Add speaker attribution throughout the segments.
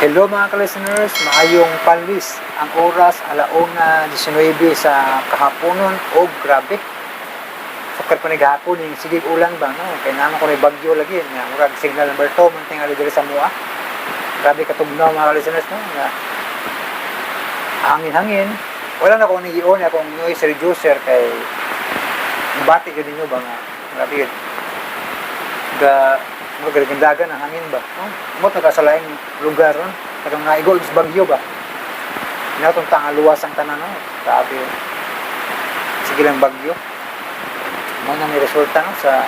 Speaker 1: Hello, mga ka-listeners, maayong panlis. Ang oras, 1:19 sa kahaponon o grabe. Sukad pa naghapon yung sige ulan ba, no? Kay naman ko bagyo lagi nga murag signal number 2 man tingali diri sa mua. Grabe katugnaw, mga ka-listeners, no? Nga hangin-hangin. Wala na ko ni on akong noise reducer kay bati gyud ninyo ba nga grabe gyud. Ga murag gandagan ang hangin ba, no? Mot na sa laing lugar, no? Katong naigo sa bagyo ba. Inatong tanga luwas ang tanan, no? Grabe. Sige lang bagyo. Mao na ni resulta, no, sa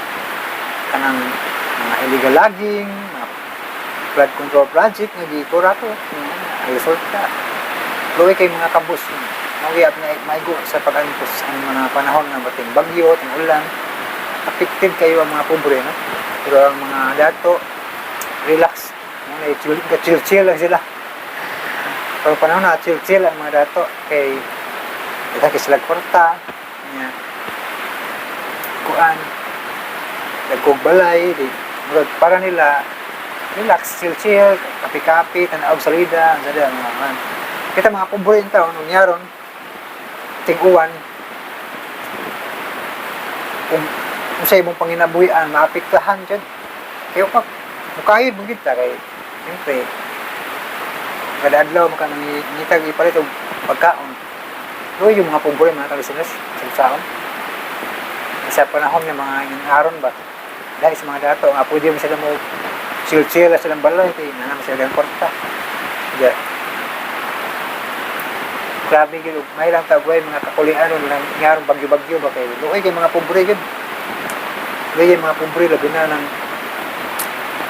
Speaker 1: kanang mga illegal logging, mga flood control project nga gikurato. Ang resulta, luoy kay mga kabus, no? Mawiyap na maigo sa pag-antos ang mga panahon nga bating bagyo, ting ulan, affected kayo ang mga pobre, no? Pero ang mga dato, relax. Mo na chill, chill, chill lang sila. Pero panahon na chill chill ang mga dato kay ita kay sila kwarta, nya kuan dagkog balay, di murag para nila relax, chill chill, kape-kape, tan-aw salida, sa mga man. Kita mga pobre in taon nung yaron ting-uwan, kung sa imong panginabuhian maapektahan jud kayo pa mukayod mo gid ta kay siyempre kada adlaw maka nangitag ipalit og pagkaon. Pero yung mga pobre, mga ka-listeners, sa saon sa panahon ng mga aron ba dahil sa mga dato nga pwede mo sila mo chill chill silang balay kay na naman sila ng kwarta. Yeah. Grabe gyud, may lang tagway mga kakulian lang ngaron bagyo-bagyo ba kay luoy kay mga pobre gyud. Luoy kay mga pobre, labi na ng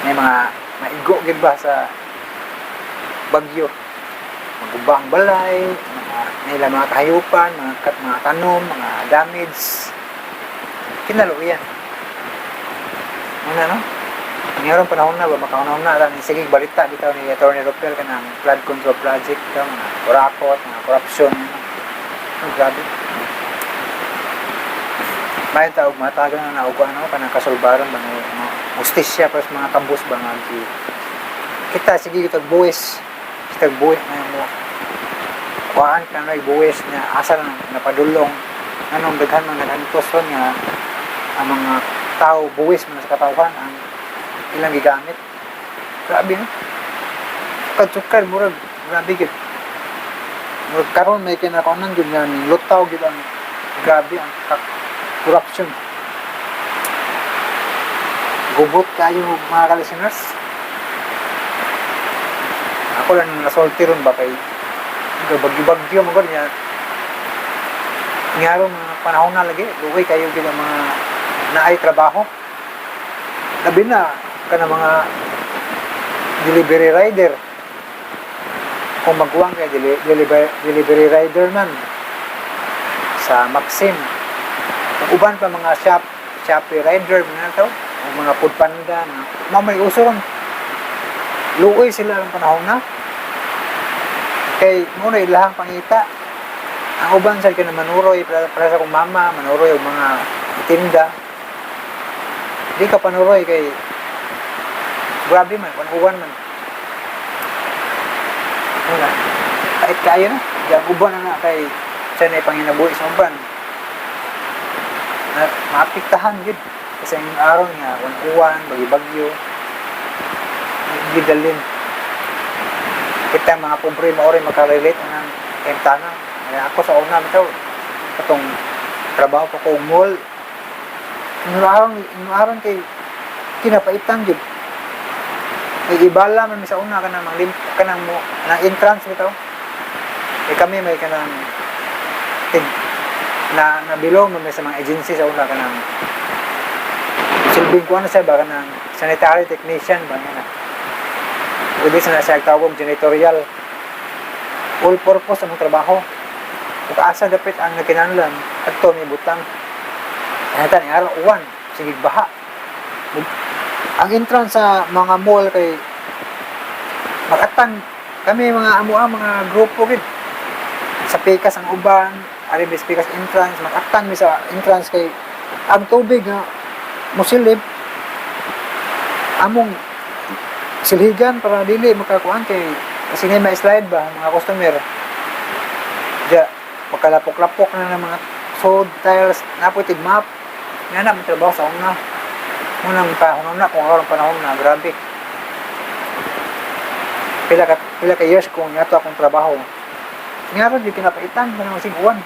Speaker 1: may mga maigo gyud ba sa bagyo. Maguba ang balay, mga nila mga kahayupan, mga kat mga tanom, mga damage. Kinaluoyan. Ano, no? Ngayong panahon na ba, makaunahon na, ang sige balita bitaw ni Attorney Ropel kanang flood control project ka, mga kurakot, mga corruption. Ang grabe. May tawag matagal na naug ano kanang kasulbaran ba nga mga hustisya para sa mga kabus ba nga gi kita sige kitag buwis, kitag buwis na mo kuhaan ka na buwis na asa na napadulong, anong daghan man nagantos ron nga ang mga tao buwis man sa katawhan ang ilang gigamit. Grabe, no? Sukad-sukad murag grabe gyud, murag karon may kinakaonan gyud nga ning lutaw gyud ang grabe ang corruption. Gubot kayo, mga ka-listeners. Ako lang nasulti ron ba kay bagyo-bagyo mo gud niya ngaro mga panahon na lagi luoy kayo gyud ang mga naay trabaho, labi na kana mga delivery rider. Kung magkuwang kay delivery rider man sa Maxim, kung uban pa mga Shopee rider mga to o mga Food Panda, mga mao may uso ron, luoy sila ang panahon na kay mo na ilahang pangita. Ang uban sa kay manuroy para sa akong mama, manuroy og mga tinda. Di ka panuroy kay grabe man uwan man. Wala kahit kayo na di ang uban na na kay siya na panginabuhi sa uban na maapektahan gid kasi ang araw nga uwan, bagyo-bagyo gidalin kita mga pobre. Mao rin makarelate anang emtana. Kaya ako sa una bitaw katong trabaho pa ko mall, ingon kay kinapaitan gyud may ibala man mi sa una kanang manglim kanang mo kanang entrance bitaw. Kay kami may kanang tig na nabilong man mi sa mga agency sa una, kanang silbing kuan na siya ba, kanang sanitary technician ba nga na pwede sa na siya tawag janitorial, all purpose ang trabaho. Ug asa dapit ang nakinahanglan, adto mi butang. Anata ni araw uwan, sige baha. Ang entrance sa mga mall kay magatan kami mga amo ang mga grupo gid sa pikas. Ang uban ari bis pikas entrance, magatan mi sa entrance kay ang tubig nga musilip, among silhigan para dili makakuan kay Kasi nga may slide ba, mga customer. Diya, pagkalapok-lapok na ng mga sold tiles, napoy tigmap. Nga na, may trabaho sa una. Unang panahon na, kung karon panahon na, grabe. Pila ka years kung nga akong trabaho. Nga ron, yung kinapaitan, kanang siguan.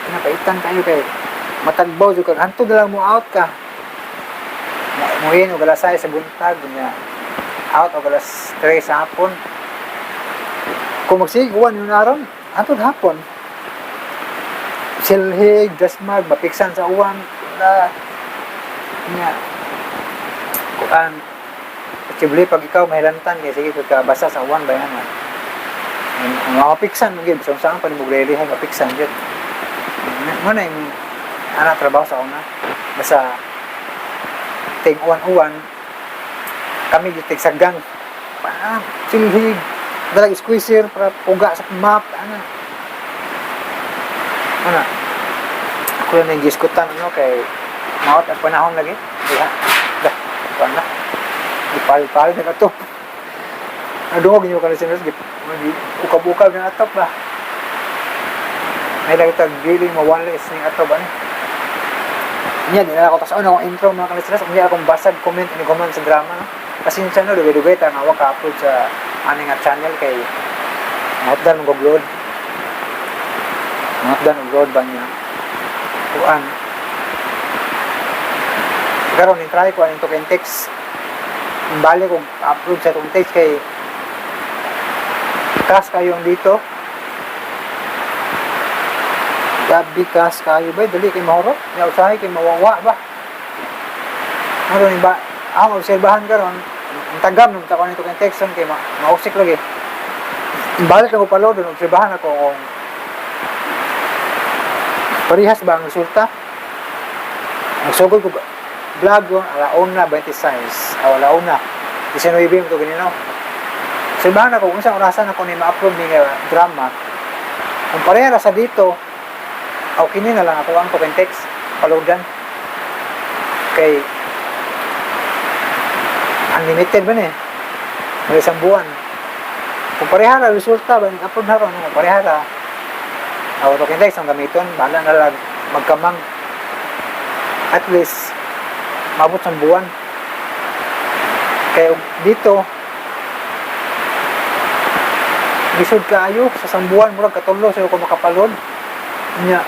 Speaker 1: Kinapaitan kayo kay matagbaw jud kag hantod na lang mo out ka. Muhin og alas 6 sa buntag nya. Out og alas 3 sa hapon. Kung magsigwan yun aron, hantod hapon. Silhig, dasmag, mapiksan sa uwan, na nya kuan posible pag ikaw mahilantan kay sige ka basa sa uwan ba yan ah. Ang mga mapiksan mo gyud bisan saan pa nimo grelihan mapiksan gyud. Mo na yung ana trabaho sa una. Basta ting uwan-uwan kami gyud tigsagang pa silhig dalag squeezer para puga sa map ana. Ana. Ako lang yung giskutan ano kay maot ang panahon lagi. Diha. Dah, kuan na. Ipal-pal na kato. Nadungog niyo ka na sinus, ukab-ukab na atop ba. May lagi tag giling mawanlis ning atop ano. Nya di na ako tas ano akong intro mga kalistenas, unya akong basag comment ini comment sa drama no. Pasensya na dugay-dugay ta nga wa ka-upload sa ani nga channel kay mahotdan og upload. Mahotdan og load ba niya. Kuan. Karon ni try ko aning token text. Balik kong upload sa token text kay kas kayo ang dito. Gabi kas kayo ba? Dali kay mahurot. Nya usahay kay mawawa ba? Karon ba ako obserbahan karon ang tagam nung takon nito kay text kay mausik lagi. Balik ako palo doon obserbahan ako kung parehas ba ang resulta. Nagsugod ko vlog ko alauna 26 o alauna 19 mo to ganino. Obserbahan ako kung isang orasan ako ni ma-upload ni nga drama. Kung pareha ra sa dito, aw kini na lang ako ang token text paloadan. Kay unlimited ba ni? May isang buwan. Kung pareha ra resulta ba upload na ron, kung pareha ra aw token text ang gamiton, bahala na lang magkamang at least maabot sa buwan. Kay dito lisod kaayo sa isang buwan murag katulo sa ko makapalod. Nya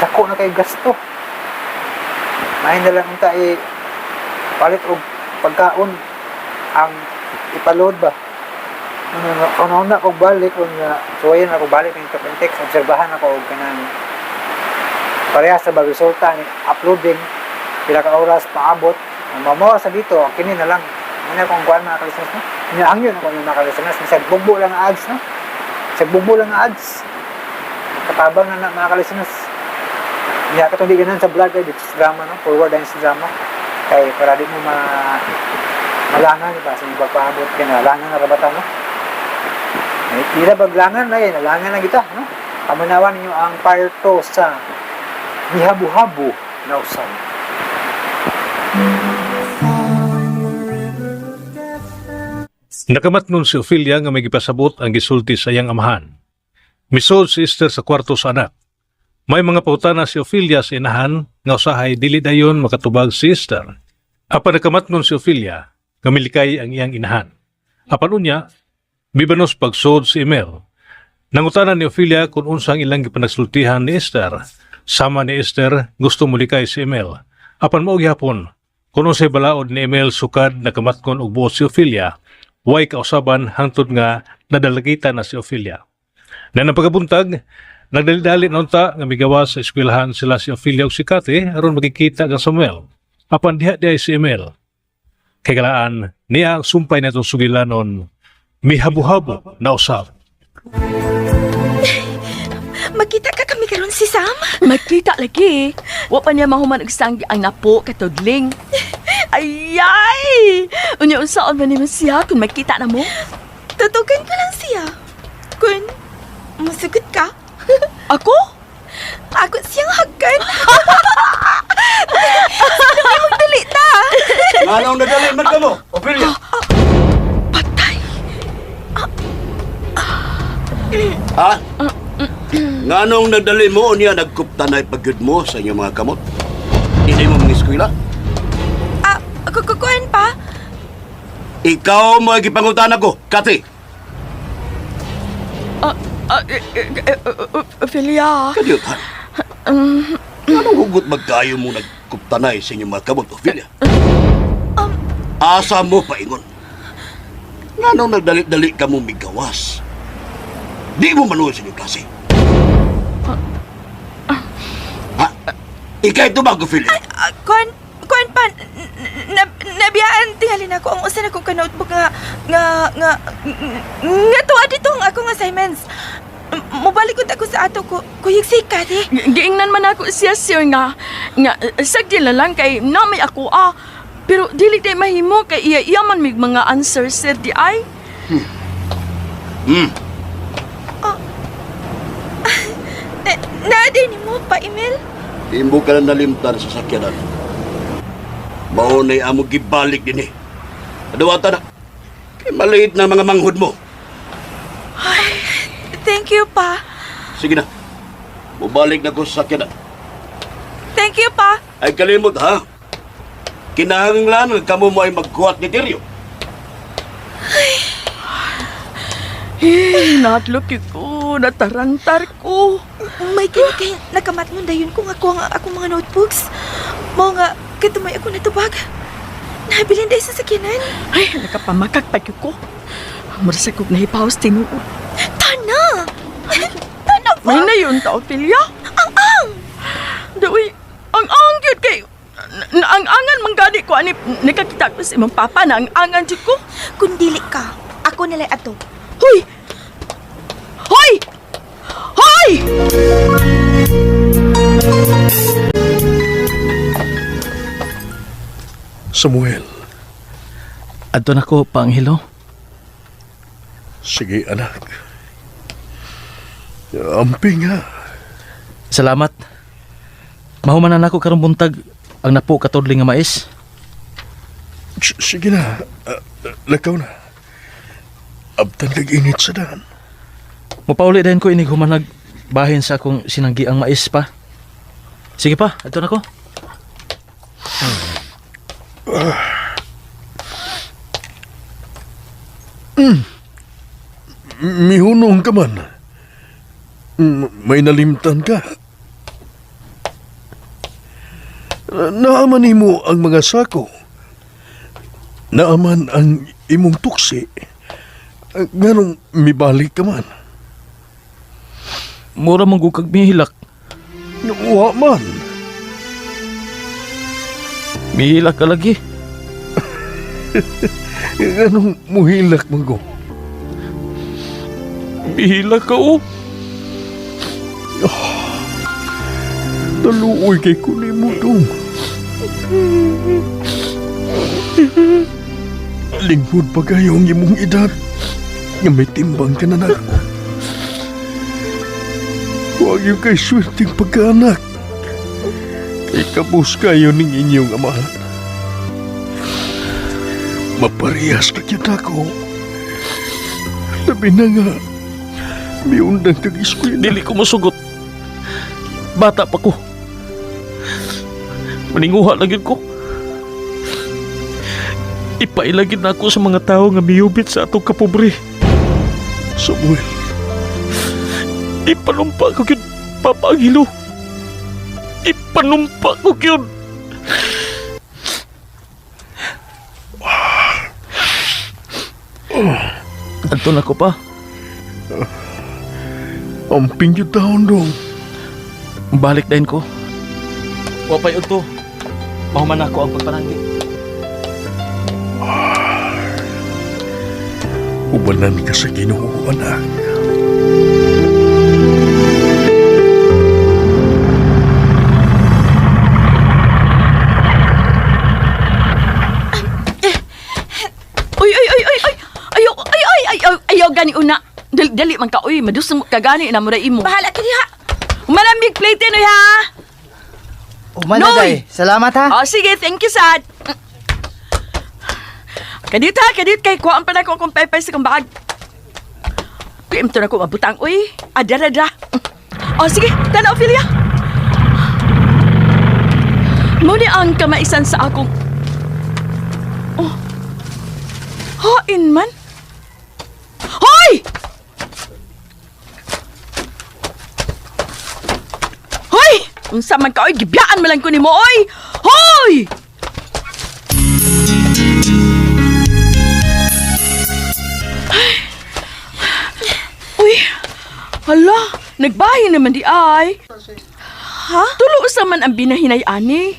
Speaker 1: dako na kay gasto. May na lang unta i palit og pagkaon ang ipaload ba. Ano na kog balik kung suwayan ako balik ng token text, obserbahan ako og kanang parehas sa resulta ni uploading pila ka oras paabot. Ang mamawa sa dito kini na lang muna akong kuan mga kalistenas no. Nya hangyo na ko mga kalistenas bisag bugbo lang ang ads no. Bisag bugbo lang ang ads. Katabang na na mga kalistenas. Nya katong di ganan sa vlog kay sa drama no, forward dahil sa drama kay para di mo ma malangan ba sa pagpaabot kay nalangan na rabata no. Eh, di na baglangan na eh, nalangan na kita no. Pamunawan ninyo ang part 2 sa Mihabu-habu na usab.
Speaker 2: Nakamatnon si Ophelia nga may gipasabot ang gisulti sa iyang amahan. Misod si Esther sa kwarto sa anak. May mga pautana si Ophelia sa inahan nga usahay dili dayon makatubag si Esther. Apan nakamatnon si Ophelia nga milikay ang iyang inahan. Apan unya, mibanos pagsod si Emel. Nangutana ni Ophelia kung unsang ilang gipanagsultihan ni Esther. Sama ni Esther, gusto mulikay si Emel. Apan mao gihapon, kung unsay balaod ni Emel sukad nakamatkon og buot si Ophelia, way kausaban hangtod nga nadalagita na si Ophelia. Na nang pagkabuntag, nagdali-dali na unta nga migawas sa eskwelahan sila si Ophelia ug si Kate aron makikita kang Samuel. Apan diha diay si Emel. Kay galaan niya ang sumpay na itong sugilanon, mihabu-habo na usab.
Speaker 3: Magkita ka kami karon si Sam?
Speaker 4: Magkita lagi. Wa pa niya mahuman og sanggi ang napo katudling. Ayay! Unya unsaon man nimo siya kung magkita na mo?
Speaker 3: Tutugan ko lang siya. Kun, musugot ka.
Speaker 4: Ako?
Speaker 3: Ako siyang hagkan. Sino may magdali ta?
Speaker 5: Anong nadali man ka mo? Ophelia! Ha? Nganong nagdali mo niya nagkuptanay pagyud mo sa inyong mga kamot? Hindi mo mga eskwela?
Speaker 3: Ah, kukuan pa?
Speaker 5: Ikaw mo ay gipangutana ko, Kathy.
Speaker 4: Ah, ah, eh, eh, eh, eh, Ophelia.
Speaker 5: Kadiyot ha? Anong hugot magkayo mo nagkuptanay sa inyong mga kamot, Ophelia? Asa mo paingon? Nganong nagdali-dali ka mo migawas? Di mo manuod sa inyong klase. Ha? Ika'y tumag, Ophelia.
Speaker 3: Ah, kuan pa, nabiyaan tingalin ako ang usa na kong ka-notebook nga, nga, nga, nga tuwa dito ang akong assignments. Mobalik ko ako sa ato ko, kuyog si Kathy.
Speaker 4: Giingnan man ako siya sir nga nga sagdi na lang kay namay ako ah. Pero dili day mahimo kay iya iya man mig mga answer sir di ay.
Speaker 5: Hmm.
Speaker 3: Na, naaday ni mo pa, Emil?
Speaker 5: Imo ka na nalimtan sa sakyanan. Maunay amo gibalik din eh. Aduwata na. Kay maliit na mga manghod mo.
Speaker 3: Thank you, pa.
Speaker 5: Sige na. Mubalik na ko sa sakyanan.
Speaker 3: Thank you, pa.
Speaker 5: Ay kalimot ha. Kinahanglan nga kamo mo ay magkuhat ni Teryo.
Speaker 4: Eh, natlok ko, natarantar ko.
Speaker 3: May kini kay nakamat mo dayon kung ako ang akong mga notebooks. Mao nga katumay ako natubag. Nabilin dahil sa sakyanan.
Speaker 4: Ay, nakapamakak pa gyud ko. Mura sa kog nahipaos tinuod.
Speaker 3: Tana! Tana ba?
Speaker 4: May na yun ta, Ophelia.
Speaker 3: Ang-ang!
Speaker 4: Dawi, ang ang gyud kay ang angan man gani ko ani nakakita ko sa imong papa na ang angan jud ko.
Speaker 3: Kung dili ka, ako nilay ato.
Speaker 4: Hoy! Hoy! Hoy!
Speaker 6: Samuel,
Speaker 7: Adto nako Panghilo.
Speaker 6: sige anak. Amping ha.
Speaker 7: Salamat. Mahuman na nako karong buntag ang napo katudling nga mais.
Speaker 6: Sige na, lakaw na. Abtan kag init sa daan.
Speaker 7: Mopauli dayon ko inig humanag bahin sa akong sinanggi ang mais pa. Sige pa, adto nako.
Speaker 6: Mihunong ka man. May nalimtan ka. Naaman nimo ang mga sako. Naaman ang imong tuksi. Nganong mibalik ka man.
Speaker 7: Mura man gud kag mihilak.
Speaker 6: Wa man.
Speaker 7: Mihilak ka lagi.
Speaker 6: Nganong muhilak man ko.
Speaker 7: Mihilak ka oh.
Speaker 6: Naluoy kay kunimo dong. Lingkod pa kayo ang imong edad. Nga may timbang ka na nako. Huwag yung kay swerteng pagkaanak. Kay kapos kayo ning inyong amahan. Maparehas ka kita ko. Labi na nga, miundang kag eskwela.
Speaker 7: Dili ko mosugot. Bata pa ko. Maninguha lang yun ko. Ipailagid na ako sa mga tao nga miyubit sa atong kapobre.
Speaker 6: Samuel,
Speaker 7: Ipanumpa ko yun, Papa Angelo. Ipanumpa ko yun. Anto na ko pa.
Speaker 6: amping yung taon dong.
Speaker 7: Balik din ko. Wapay udto. Mahuman ako ang pagpananggi.
Speaker 6: Ubanan ka sa Ginoo, anak.
Speaker 4: Uy, uy, uy, uy, uy. Ayaw, ay, ay, ay, ay, ayaw gani una. Dali, dali man ka, uy, madusong ka gani na mura imo.
Speaker 3: Bahala ka diha.
Speaker 4: Malamig plate uy ha.
Speaker 8: Uman na,
Speaker 4: Noy!
Speaker 8: day. Salamat ha.
Speaker 4: Oh, sige, thank you, sad. Kadit ha, kadit kay kuhaan pa na ko akong pepper sa kong bag. PM to na ko mabutang, uy. Adara, dra. O, sige, tanaw, Ophelia. Muni ang kamaisan sa akong... Oh. Hain man. Hoy! Hoy! Unsa man ka, oy, gibiyaan man lang ko nimo, oy! Hoy! Uy, hala, nagbahin naman di ay. Ha? Tulo sa man ang binahinay ani.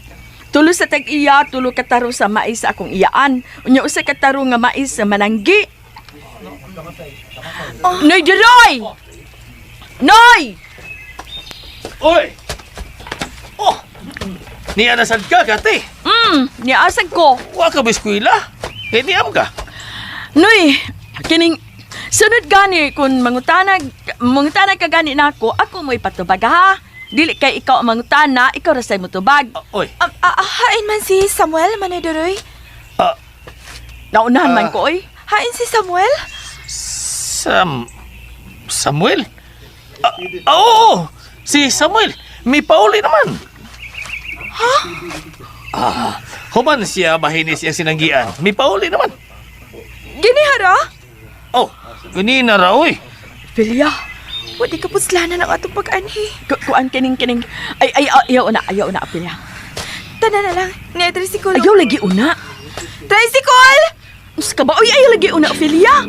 Speaker 4: Tulo sa tag-iya, tulo kataro sa mais sa akong iyaan. Unya usa kataro nga mais sa mananggi. Oh. Noy Diroy! Noy!
Speaker 9: Oy! Oh! Niya nasad ka, kate.
Speaker 4: Niasag ko.
Speaker 9: Wa ka ba eskwela? Kaya niam ka.
Speaker 4: Noy, kining sunod gani kung mangutanag mangutanag ka gani nako, ako mo'y patubag ha. Dili kay ikaw ang mangutana, ikaw ra say motubag.
Speaker 9: Oy,
Speaker 3: Hain man si Samuel, Manoy Duroy.
Speaker 4: Naunahan man ko oy.
Speaker 3: Hain si Samuel?
Speaker 9: Sam... Samuel? Oo! Si Samuel! May pauli naman! Ha? Human siya mahinis siyang sinanggian. May pauli naman.
Speaker 3: Ginihara?
Speaker 9: Oh, ganina ra, oy.
Speaker 4: Ophelia,
Speaker 3: Wa di ka puslanan ang atong pag-anhi.
Speaker 4: Kuan kining kining. Ay ay ayaw na, ayaw na Ophelia.
Speaker 3: Tanan na lang. Niya tricycle.
Speaker 4: Ayaw lagi una.
Speaker 3: Tricycle!
Speaker 4: Unsa ka ba? Oy, ayaw lagi una Ophelia.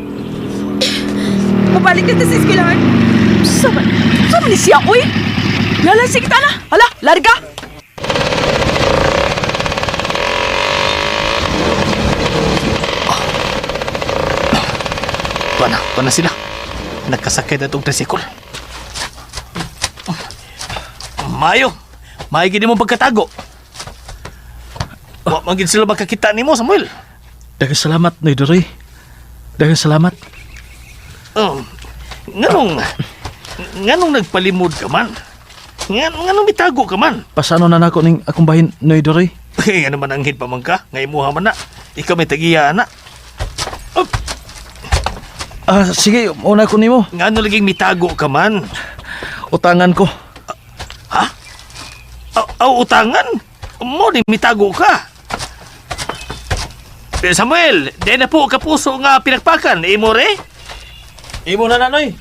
Speaker 3: Mabalik na ta sa eskwelahan.
Speaker 4: Unsa man? Unsa man ni siya oy? Lala sige ta na. Hala, larga.
Speaker 9: Tuwa na sila. Nagkasakay na itong tricycle. Mayo, mayo gini mo pagkatago. Wa man gid sila makakita nimo, Samuel.
Speaker 7: Daghang salamat, Noy Duroy. Daghang salamat.
Speaker 9: Nganong nganong nagpalimod ka man? Nganong mitago ka man?
Speaker 7: Pasano na nako ning akong bahin, Noy Duroy?
Speaker 9: Ay, ano man anghid pa man ka? Nga imuha man na. Ikaw may tagiya na.
Speaker 7: Sige, una ko nimo.
Speaker 9: Ngano laging mitago ka man?
Speaker 7: Utangan ko.
Speaker 9: Ha? Aw, utangan? Mo ni mitago ka. Eh, Samuel, di na po kapuso nga pinagpakan. Imo re?
Speaker 7: Imo na na, Noy.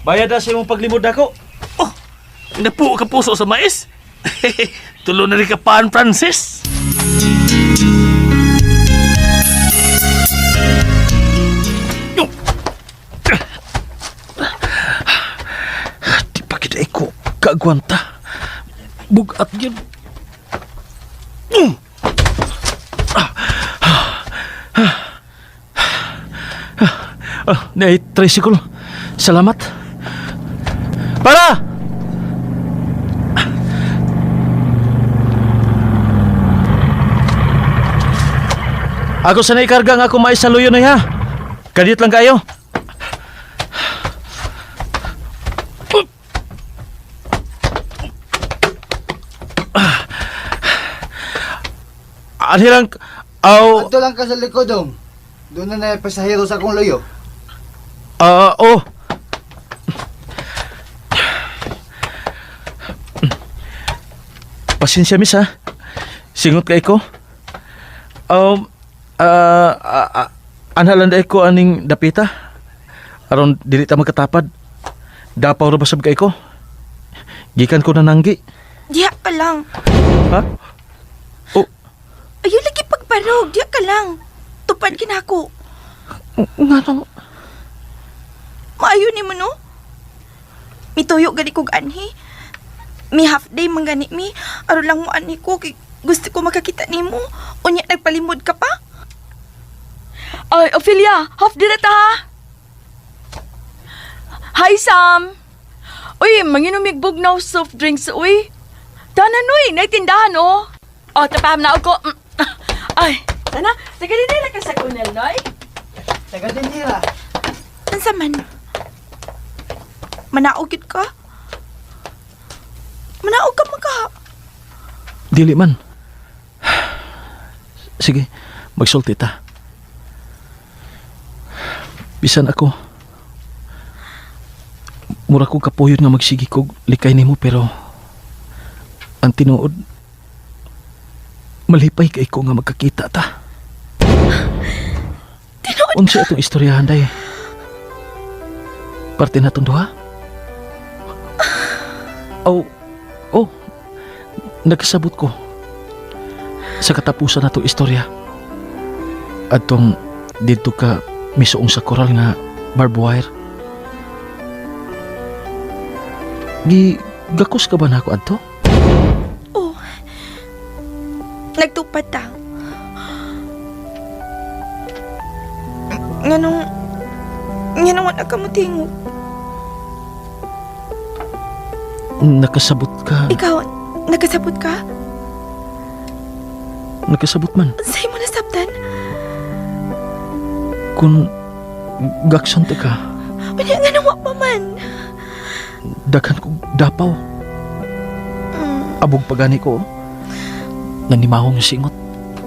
Speaker 7: Bayad na sa imong paglimod nako.
Speaker 9: Oh, napo kapuso sa mais. Tulo na rin ka pan, Francis.
Speaker 7: Di pa kita ko kaagwanta. Bugat yun. Nay, tricycle. Salamat. Para! Ako sa naikarga nga ako mais sa luyo na ha. Kadiyot lang kayo. Anhi lang, aw,
Speaker 8: Adto lang ka sa likod, dong. Doon na na pasahero sa akong luyo.
Speaker 7: Oh. Pasensya, miss, ha? Singot kay ko. Anhalan ko aning dapita. Aron dili ta magkatapad. Dapaw ra basab kay ko. Gikan ko na nanggi.
Speaker 3: Diha ka lang.
Speaker 7: Ha? Oh,
Speaker 3: Ayaw lagi pagbarog. Diha ka lang. Tupad kinako.
Speaker 7: Nga
Speaker 3: Maayo ni mo no? Mituyo gani kog anhi. Mi half day man gani mi. Aron lang mo anhi ko kay gusto ko makakita nimo. Unya nagpalimod ka pa.
Speaker 4: Ay, Ophelia, half day na ta ha. Hi Sam. Uy, manginumig bugnaw soft drinks uy. Tanan uy, naitindahan oh. Oh, tapaham na ako. Ay, tana, taga din ka sa kunel, noy.
Speaker 8: Taga dinhira.
Speaker 3: Unsa man? Manaog gyud ka? Manaog ka man ka.
Speaker 7: Dili man. Sige, magsulti ta. Bisan ako. Mura kog kapuyon nga magsigi kog likay nimo pero ang tinuod malipay kay ko nga magkakita ta.
Speaker 3: Tinuod
Speaker 7: Unsa atong istoryahan day? Parte na itong duha? Oh, oh, nagkasabot ko sa katapusan na itong istorya. Atong dito ka misuong sa koral nga barbed wire. Gi gakos ka ba na ako adto?
Speaker 3: Oh. Nagtupad ta. Nganong wala ka mo tingog?
Speaker 7: Nakasabot ka.
Speaker 3: Ikaw, nakasabot ka?
Speaker 7: Nakasabot man.
Speaker 3: Unsay mo nasabtan?
Speaker 7: Kung gaksan ta ka,
Speaker 3: Unya, nganong wa pa man?
Speaker 7: Daghan kog dapaw. Abog pagani ko. Nanimahong singot.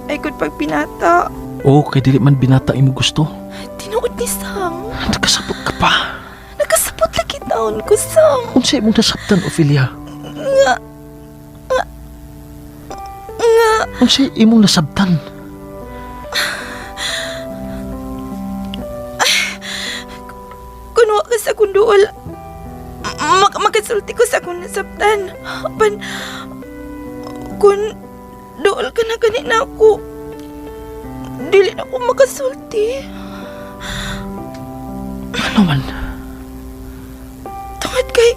Speaker 3: Ay, kung pag binata.
Speaker 7: Oo, kay dili man binata imo gusto.
Speaker 3: Tinuod ni Sam.
Speaker 7: Nakasabot ka pa.
Speaker 3: Nakasabot lagi taon ko, Sam.
Speaker 7: Unsa imong nasabtan, Ophelia?
Speaker 3: Nga. Nga. Nga.
Speaker 7: Unsa imong nasabtan?
Speaker 3: Kung wa ka sa kunduol, makasulti ko sa akong nasabtan. Pan, kung duol ka na ganina ako, dili na ako makasulti.
Speaker 7: Ano man?
Speaker 3: Tungod kay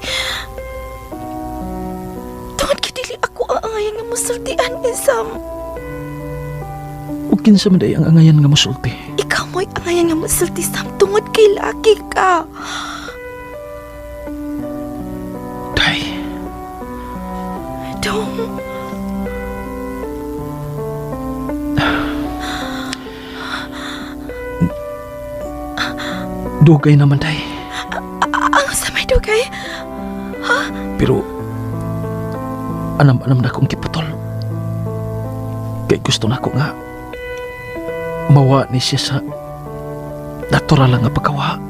Speaker 3: dili ako ang angayan nga musultian ni Sam.
Speaker 7: Ug kinsa man day ang angayan nga musulti?
Speaker 3: Ikaw mo'y angayan nga musulti, Sam, tungod kay laki ka.
Speaker 7: Day.
Speaker 3: Dong.
Speaker 7: Dugay naman, day.
Speaker 3: Ang sa may dugay? Ha?
Speaker 7: Pero anam-anam na akong giputol. Kay gusto na ko nga mawa ni siya sa natural nga pagkawa.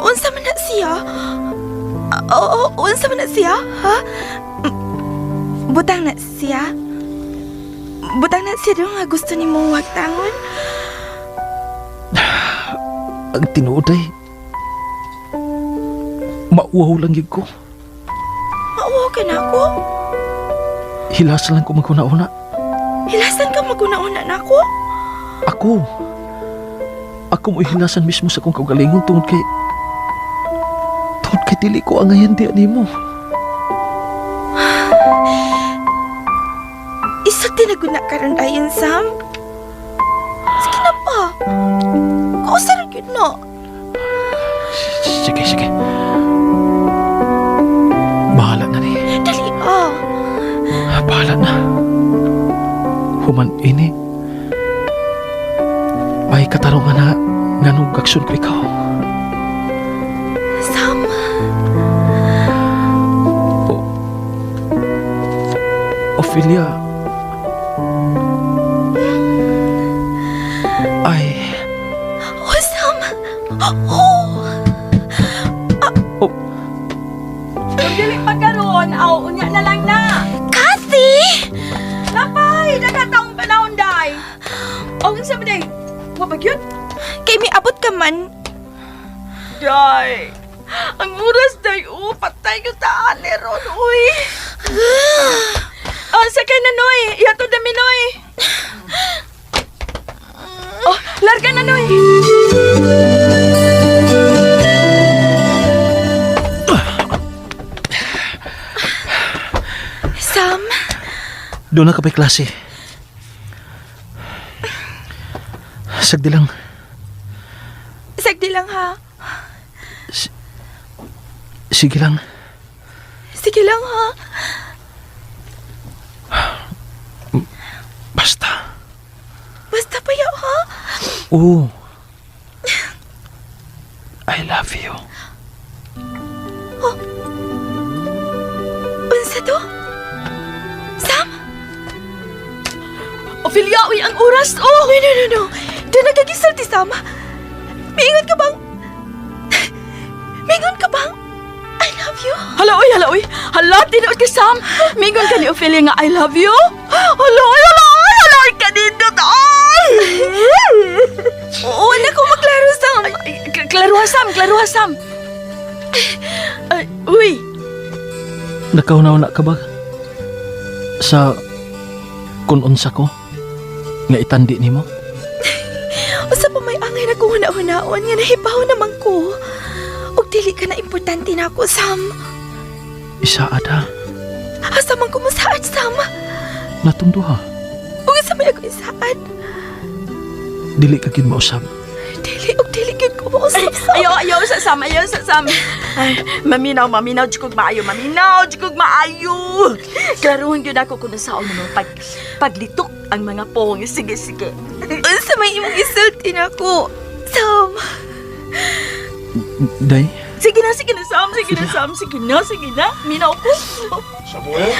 Speaker 3: Unsa man na siya? Oo, unsa man na siya? Ha? Butang na siya? Butang na siya dong nga gusto ni mong wagtangon?
Speaker 7: Ang tinuod ay mauwaw lang gyud ko.
Speaker 3: Mauwaw ka na ako?
Speaker 7: Hilasan lang ko maghuna-una.
Speaker 3: Hilasan ka maghuna-una na ako?
Speaker 7: Ako. Ako mo hilasan mismo sa akong kaugalingon tungod kay dili ko angayan di animo.
Speaker 3: Isulti na guna karon ayon, Sam. Sige na pa. Kausa ra gyud na.
Speaker 7: Sige, sige. Bahala na ni.
Speaker 3: Dali ah.
Speaker 7: Bahala na. Human ini. May katarungan na nganong gaksyon ko ikaw.
Speaker 3: Sam.
Speaker 7: Ophelia. Ay.
Speaker 3: Oh, Sam. Oh.
Speaker 7: Oh.
Speaker 4: Kung dili pa karon, aw, unya na lang na.
Speaker 3: Kathy!
Speaker 4: Napay, nagkataong panahon, day. O, unsa ba, day? Wa ba gyud?
Speaker 3: Kay miabot ka man.
Speaker 4: Day, ang oras, day, oh, patay ko ta, ani ron, uy. Oh, sakay na, Noy. Ihatod na mi, Noy. Oh, larga na, Noy.
Speaker 3: Sam?
Speaker 7: Doon na ka pa'y klase. Sagdi lang.
Speaker 3: Sagdi lang, ha?
Speaker 7: Sige lang.
Speaker 3: Sige lang, ha?
Speaker 7: Basta.
Speaker 3: Basta pa yaw, ha?
Speaker 7: Oo. I love you.
Speaker 3: Oh. Unsa to? Sam?
Speaker 4: Ophelia, uy, ang oras, oh!
Speaker 3: No, no, no, no. Doon nagkagisulti, Sam. Miingon ka bang... Miingon
Speaker 4: Hala, tinuod ka, Sam. Mingon ka ni Ophelia nga I love you. Hala, ay, hala, ay, hala, ay, kanindot, ay!
Speaker 3: Wala ko maklaro, Sam.
Speaker 4: Ay, klaruha, Sam, klaruha, Sam. Ay, uy,
Speaker 7: Nakauna-una ka ba? Sa kung unsa ko nga itandi nimo?
Speaker 3: Usa pa may angay na kong huna-hunaon nga nahibaw naman ko. Ug dili ka na importante na ako, Sam.
Speaker 7: Isa ada
Speaker 3: Asa man ko mosaad, Sam?
Speaker 7: natong duha.
Speaker 3: Ug asa may ako isaad?
Speaker 7: Dili ka gid mausab.
Speaker 3: Dili ug dili gyud ko mausab, Sam.
Speaker 4: Ayaw, ayaw sa Sam, ayaw sa Sam. Ay, maminaw, maminaw, jukog maayo, maminaw, jukog maayo. Klaruhan gyud ako kung nasaon mo paglitok ang mga pong. Sige, sige.
Speaker 3: Unsa may imong isulti nako, Sam?
Speaker 7: Day,
Speaker 4: Sige na, Sam, sige na, Sam, sige na, sige na. Minaw ko.
Speaker 6: Samuel?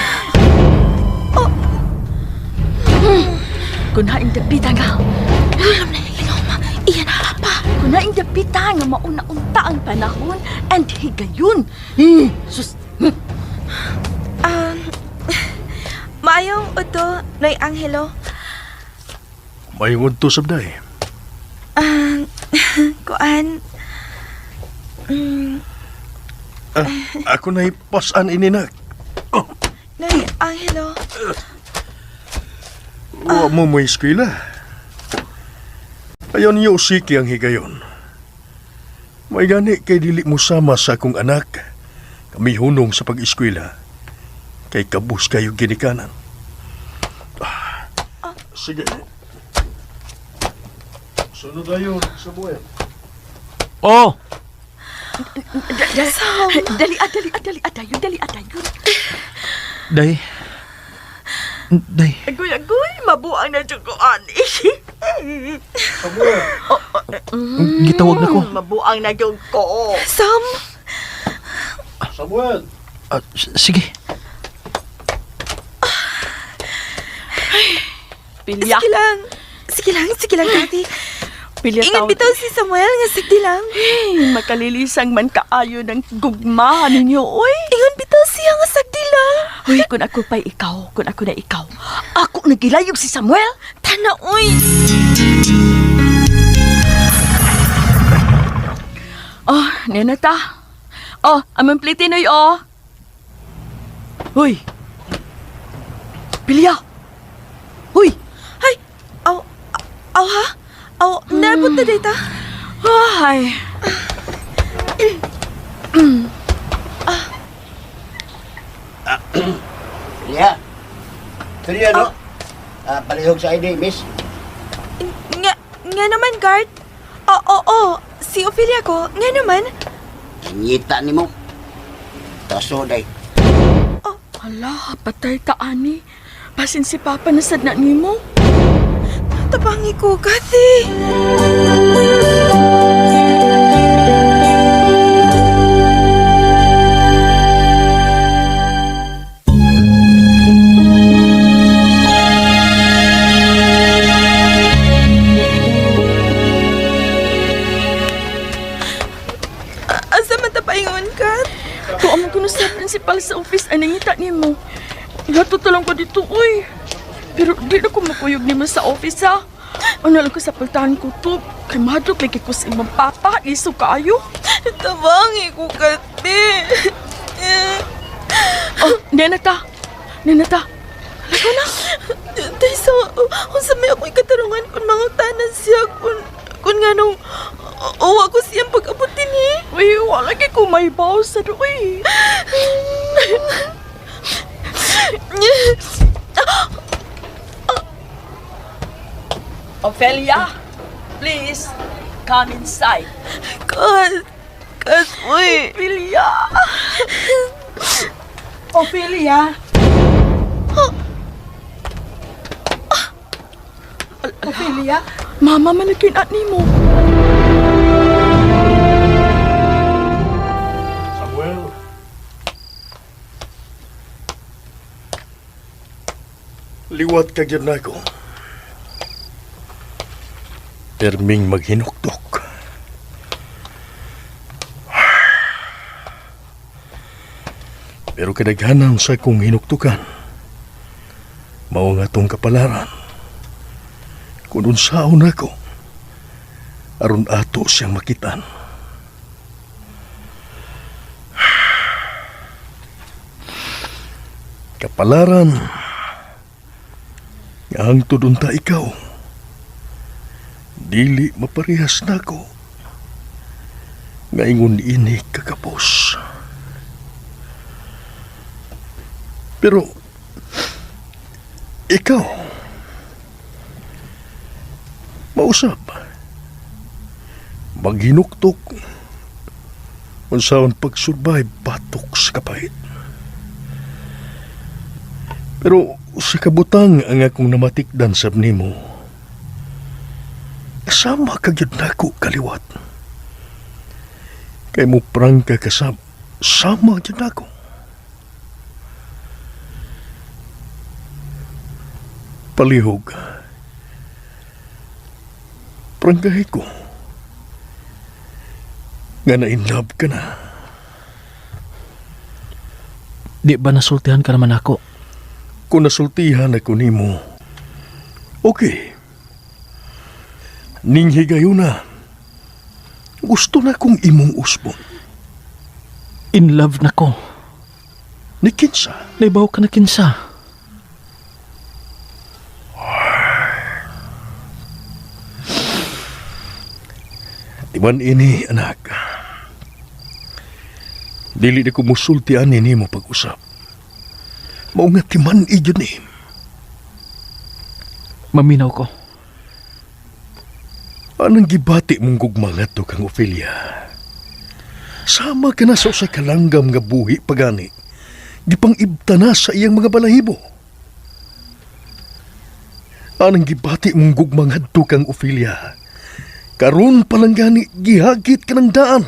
Speaker 4: Kunaing dapita nga.
Speaker 3: Hilom na hilom. Iyan na pa.
Speaker 4: Kunaing dapita nga mauna-unta ang panahon and higayon. Sus,
Speaker 3: Maayong uto, Noy Angelo.
Speaker 6: May to sabday.
Speaker 3: Kuan.
Speaker 6: Ah, ako na ipasan ininak.
Speaker 3: Noy Angelo.
Speaker 6: Wa mo may eskwela. Ayaw niyo usiki ang higayon. May gani kay dili mo sama sa akong anak. Kami hunong sa pag-eskwela. Kay kabus kayo ginikanan. Ah, sige. Sunod ayon, Samuel.
Speaker 7: Oh,
Speaker 4: Dali, ah, dali, ah, dali, ah, dayon, dali, ah, dayon.
Speaker 7: Day. Day.
Speaker 4: Agoy, agoy, mabuang na dyan ko, ani.
Speaker 7: Gitawag na ko.
Speaker 4: Mabuang na dyan ko.
Speaker 3: Sam,
Speaker 6: Samuel!
Speaker 7: Ah, sige.
Speaker 4: Pilya.
Speaker 3: sige lang. Sige lang, sige lang, Tati.
Speaker 4: Pilya
Speaker 3: Ingat
Speaker 4: taon.
Speaker 3: bitaw si Samuel nga sige lang.
Speaker 4: Ay, makalilisang man kaayo ng gugma ninyo, uy.
Speaker 3: Ingat bitaw siya nga sagdi lang.
Speaker 4: Uy, kung ako pa'y ikaw, kung ako na ikaw, ako nagilayog si Samuel.
Speaker 3: Tana, uy.
Speaker 4: Oh, nena ta. Oh, amang plitinoy, oh. Uy. Pilya. Uy.
Speaker 3: Ay, aw, aw ha? Aw, naabot na data.
Speaker 4: Ay.
Speaker 5: Iya. Sorry ano? Ah, palihog sa ID, miss.
Speaker 3: Nga, nga naman, guard. Oo, oo, oo. Si Ophelia ko, nga naman.
Speaker 5: Ngita ni mo. Taso, day.
Speaker 4: Ala, patay ta, ani. Basin si Papa na sad na nimo.
Speaker 3: Tabangi ko, Kathy. Asa man ta paingon, Kat?
Speaker 4: Tuwa mo kuno sa principal sa office ang nangita nimo. Ihatod lang ko dito, uy. Pero di na ko makuyog nimo sa office, ha. Ano lang ko sa pultahan ko to. Kay mahadlok lagi ko sa imong papa. Iso kaayo.
Speaker 3: Tabangi ko, Kathy.
Speaker 4: Oh, nena ta. Nena ta. Lagaw na.
Speaker 3: Tay, sa, unsa may ako'y katarungan kung mga tanan siya, kung nga nung, uwa ko siyang pag-abot din eh.
Speaker 4: Uy, wala kay ko may sa uy. Ophelia, please come inside.
Speaker 3: Kat, Kat, uy.
Speaker 4: Ophelia. Ophelia. Ophelia. Mama, malagyan at nimo.
Speaker 6: Samuel? Liwat ka gyud nako. Perming maghinukdok. Pero kadaghanan sa akong hinuktukan, mao nga atong kapalaran. Kung unsaon ako, aron ato siyang makitan. Kapalaran, nga hangtod unta ikaw, dili maparehas nako. Nga ingon ini kakapos. Pero ikaw, mausap, maghinuktok, unsaon pag-survive batok sa kapahit. Pero sa kabutang ang akong namatikdan sab nimo, sama ka gyud nako kaliwat. Kay mo prangka ka sab, sama gyud nako. Palihog. Prangkahi ko. Nga na in love ka na.
Speaker 7: Di ba nasultihan ka naman ako?
Speaker 6: Kung nasultihan ako nimo, okay. Ning higayuna, gusto na kong imong usbon.
Speaker 7: In love na ko.
Speaker 6: Ni kinsa?
Speaker 7: Naibaw ka na kinsa.
Speaker 6: Timan ini, anak. Dili na ko musultian ni nimo pag-usap. Mao nga timan iyon ni.
Speaker 7: Maminaw ko.
Speaker 6: Anong gibati mong gugma ngadto kang Ophelia? Sama ka na sa usa ka langgam nga buhi pagani. Gipang-ibta na sa iyang mga balahibo. Anong gibati mong gugma ngadto kang Ophelia? Karon pa lang gani gihagit ka ng daan.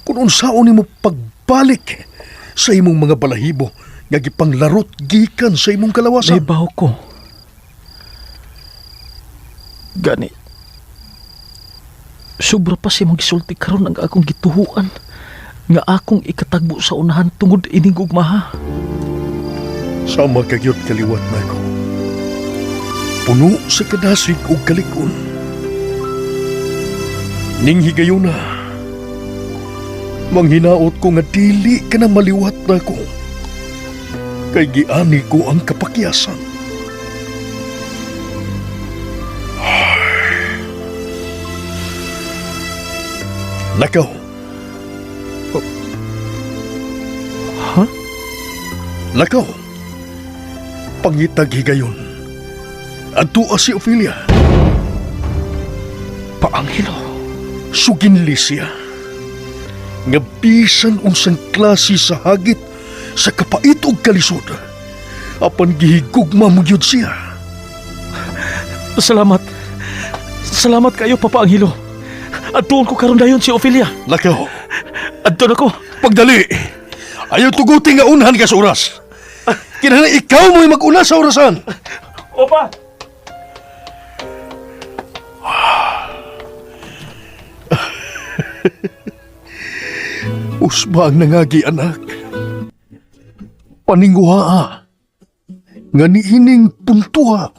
Speaker 6: Kung unsaon nimo pagbalik sa imong mga balahibo nga gipanglarot gikan sa imong kalawasan.
Speaker 7: Naibaw ko. Gani. Sobra pa siya magisulti karon ang akong gituhuan nga akong ikatagbo sa unahan tungod ining gugmaha.
Speaker 6: Sama kagyot kaliwat na ako. Puno sa kadasig og kalikon. Ning higayuna, manghinaot ko nga dili ka na maliwat na ako. Kay giani ko ang kapakyasan. Lakaw.
Speaker 7: Ha?
Speaker 6: Lakaw. Pangitag higayon. Adtua si Ophelia.
Speaker 7: Paanghelo.
Speaker 6: Suginli siya. Nga bisan unsang klase sa hagit sa kapait og kalisod. Apan gihigugma mo gyud siya.
Speaker 7: Salamat. Salamat kayo, Papa Anghelo. Adtuon ko karon dayon si Ophelia.
Speaker 6: Lakaw.
Speaker 7: Adtuon ako.
Speaker 6: Pagdali. Ayaw tuguti nga unhan ka sa oras. Kinahanglan ikaw mo'y mag-una sa orasan.
Speaker 7: Opa!
Speaker 6: Usba ang nangagi, anak. Paninguhaa. Nga niining puntuha.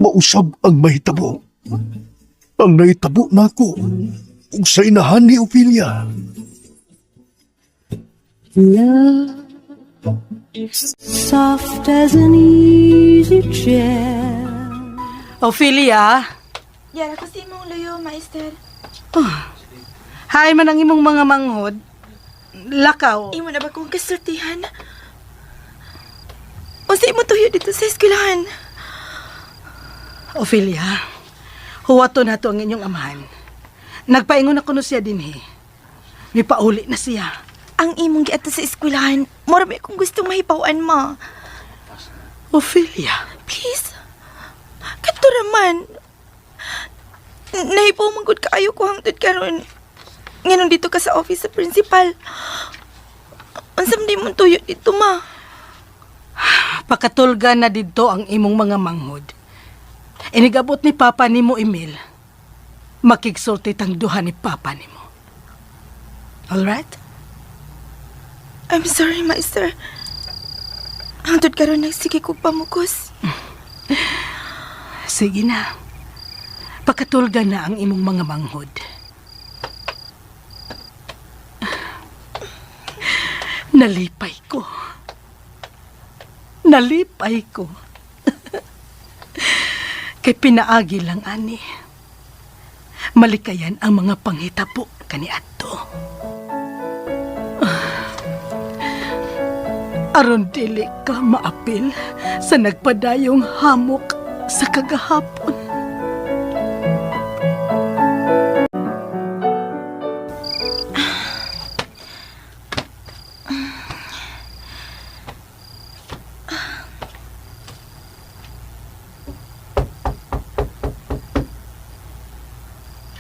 Speaker 6: Mausab ang mahitabo. Ang nahitabo nako ug sa inahan ni Ophelia.
Speaker 10: Love, soft as an easy chair.
Speaker 11: Ophelia,
Speaker 3: Yara ko si imong luyo, Maester.
Speaker 11: hay man ang imong mga manghod. Lakaw.
Speaker 3: Imo na ba kong kasultihan? O sa imo tuyo dito sa eskwelahan?
Speaker 11: Ophelia, huwato na to ang inyong amahan. Nagpaingon ako no siya dinhi. Mipauli na siya.
Speaker 3: Ang imong giadto sa eskwelahan, mura ba akong gustong mahipawan ma.
Speaker 11: Ophelia,
Speaker 3: Please. Kadto raman. Nahipaw man gud kaayo ko hangtod karon. Nganong dito ka sa office sa principal. Unsa man di mo tuyo dito ma?
Speaker 11: pakatulga na didto ang imong mga manghod. Inigabot ni Papa nimo Emil. Makigsulti tang duha ni Papa nimo. Alright?
Speaker 3: I'm sorry, Meister. Hangtod karon nagsige kog pamukos.
Speaker 11: Sige na. Pakatulga na ang imong mga manghod. Nalipay ko. Nalipay ko. Kay pinaagi lang ani. Malikayan ang mga panghitabo kaniadto. Aron dili ka maapil sa nagpadayong hamok sa kagahapon.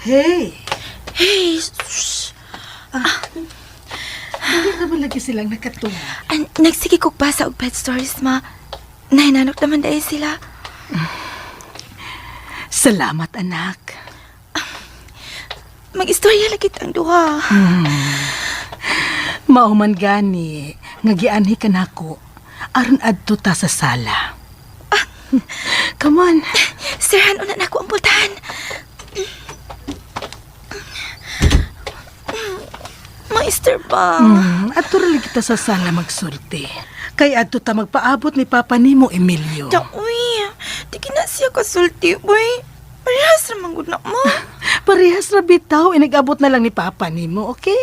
Speaker 11: Hey!
Speaker 3: Hey, shh.
Speaker 11: Dili naman lagi silang nakatulog.
Speaker 3: An nagsige kog basa og bed stories, ma. Nahinanok naman dahil sila.
Speaker 11: Salamat, anak.
Speaker 3: Mag-istorya lagi ang duha.
Speaker 11: Mauman gani nga gianhi ka nako aron adto ta sa sala. Come on.
Speaker 3: Sirhan una na ako ang pultahan. Meister ba?
Speaker 11: Adto ra lagi kita sa sala magsulti. Kay adto ta magpaabot ni Papa nimo Emilio.
Speaker 3: Ta, uy, di kina siya kasulti, uy. Parehas ra man gud na mo.
Speaker 11: Parehas ra bitaw inigabot na lang ni Papa nimo, okay?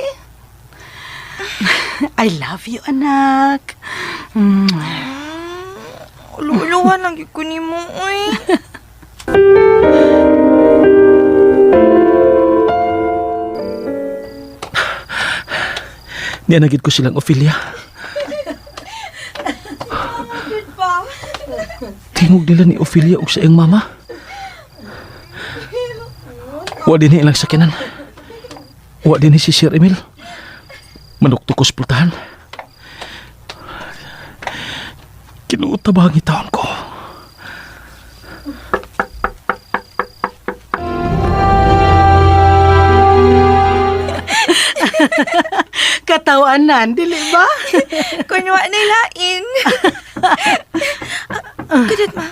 Speaker 11: I love you, anak.
Speaker 3: Ulo-ulohan lang gyud ko nimo, uy.
Speaker 7: Niya na gid ko silang Ophelia. Tingog nila ni Ophelia og sa iyang mama. Wa din ilang sakinan. Wa din si Sir Emil. Manuktok ko sa pultahan. Kinuot na ba ang itaon ko?
Speaker 11: Katawanan, dili ba?
Speaker 3: Kunwa na lain. Kadot ma,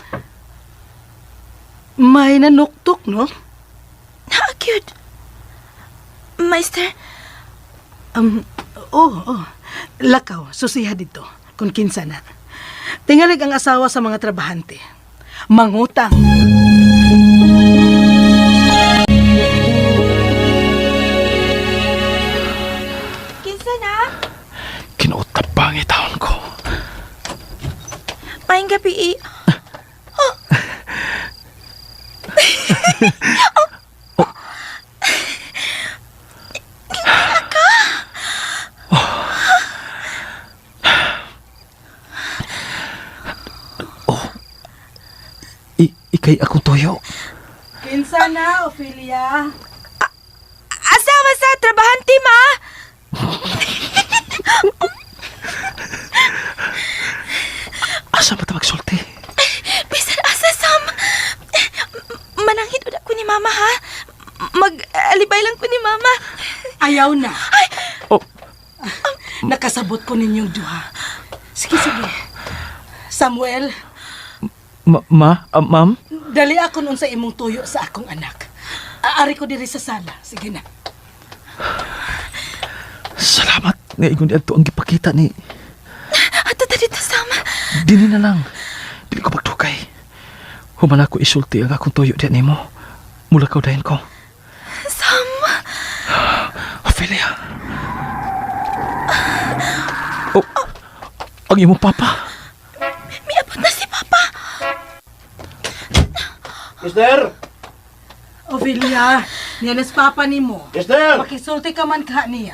Speaker 11: May nanuktok, no?
Speaker 3: naa cute. Meister,
Speaker 11: Oh. Lakaw, susiha dito, kung kinsa na. Tingalig ang asawa sa mga trabahante. Mangutang.
Speaker 3: kinsa na?
Speaker 7: Kinuot na ba ang itaon ko?
Speaker 3: Maayong gabi eh.
Speaker 7: Ikay akong toyo.
Speaker 11: Kinsa na, Ophelia?
Speaker 3: Asawa sa trabahante, ma!
Speaker 7: Asa ba ta magsulti?
Speaker 3: Bisan asa, Sam. Mananghid udah ko ni mama, ha? Mag-alibay lang ko ni mama.
Speaker 11: Ayaw na.
Speaker 7: Oh.
Speaker 11: Nakasabot ko ninyong duha. Sige, sige. Samuel,
Speaker 7: Ma'am?
Speaker 11: dali ako nun sa imong tuyo sa akong anak. Aari ko diri sa sala. Sige na.
Speaker 7: Salamat nga ingon adto ang gipakita ni.
Speaker 3: Ato ta dito, Sam.
Speaker 7: Dini na lang. Dili ko pagdukay. Human ako isulti ang akong toyo diyan nimo. Mula ka dayon ko.
Speaker 3: Sam.
Speaker 7: Ophelia. Oh, ang imong papa.
Speaker 3: Miabot na si Papa.
Speaker 5: Esther!
Speaker 11: Ophelia, niya papa nimo.
Speaker 5: Esther!
Speaker 11: Pakisulti ka man ka niya.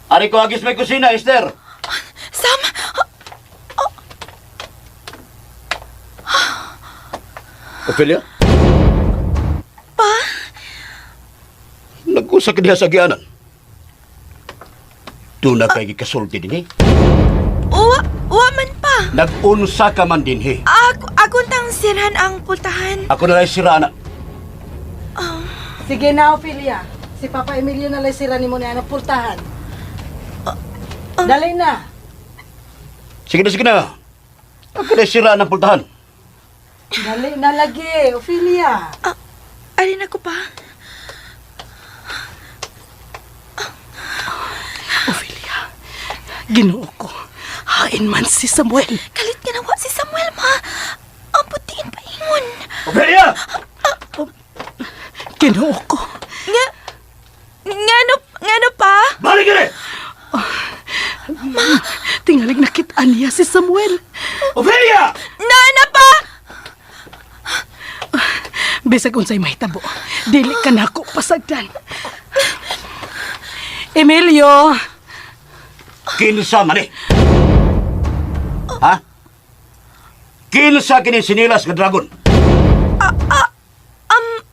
Speaker 5: Ari ko agis may kusina, Esther!
Speaker 3: Sam.
Speaker 5: Ophelia?
Speaker 3: Pa?
Speaker 5: Nag-usa ka diha sa gianan. Doon na kay gikasulti din eh.
Speaker 3: Uwa, uwa man pa.
Speaker 5: Nag-unsa ka man din eh.
Speaker 3: Ako, akong tang sirhan ang pultahan.
Speaker 5: Ako na lang sira na.
Speaker 11: Sige na, Ophelia. Si Papa Emilio na lang sira nimo ni anang pultahan. Dali na.
Speaker 5: Sige na, sige na. Ang na sira ng pultahan.
Speaker 11: Dali na lagi, Ophelia.
Speaker 3: Alin ako pa?
Speaker 11: Ophelia, Ginoo ko. Hain man si Samuel.
Speaker 3: Kalit nga nawa si Samuel, ma. Ang putiin pa ingon.
Speaker 5: Ophelia!
Speaker 11: Ginoo ko.
Speaker 3: Nga, ngano pa?
Speaker 5: Balik ka!
Speaker 11: Ma, tingalig nakita niya si Samuel.
Speaker 5: Ophelia!
Speaker 3: Nana pa!
Speaker 11: Bisag unsay mahitabo, dili ka nako pasagdan. Emilio,
Speaker 5: Kinsa man eh? Ha? Kinsa kini sinilas nga dragon?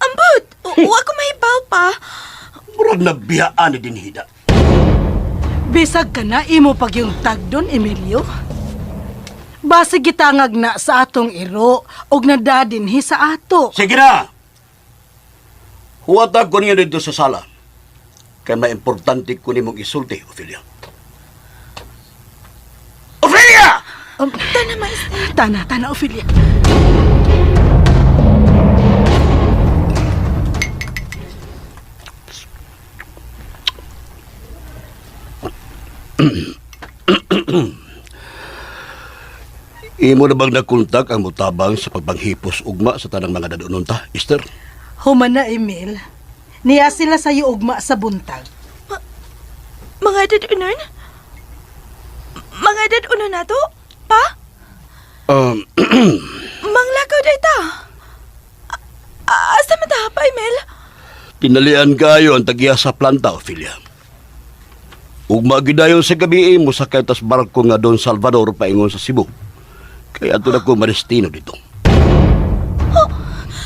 Speaker 3: Ambot, wa ko mahibaw pa.
Speaker 5: Murag nabiyaan ni dinhida.
Speaker 11: Bisag ka na imo pagyong tagdon, Emilio. Basi gitangag na sa atong iro og nadadinhi sa ato.
Speaker 5: Sige na! Huwatag ko niyo dito sa sala. Kay maimportante ko nimong isulti, Ophelia. Ophelia!
Speaker 3: Tana, maestra.
Speaker 11: Tana, tana, Ophelia.
Speaker 5: Imo na bang nakontak ang mutabang sa pagpanghipos ugma sa tanang mga dadunon ta, Esther?
Speaker 11: Human na, Emil. Niya sila sa ugma sa buntag.
Speaker 3: Mga dad-unon? Mga dad-unon na to? Pa? Manglakaw day ta. Asa man ta pa, Emil?
Speaker 5: Tinalian kayo ang tagiya sa planta, Ophelia. Ugma gidayon sa gabi mo sakay tas barko nga Don Salvador paingon sa Cebu. Kaya ato na ko madestino dito.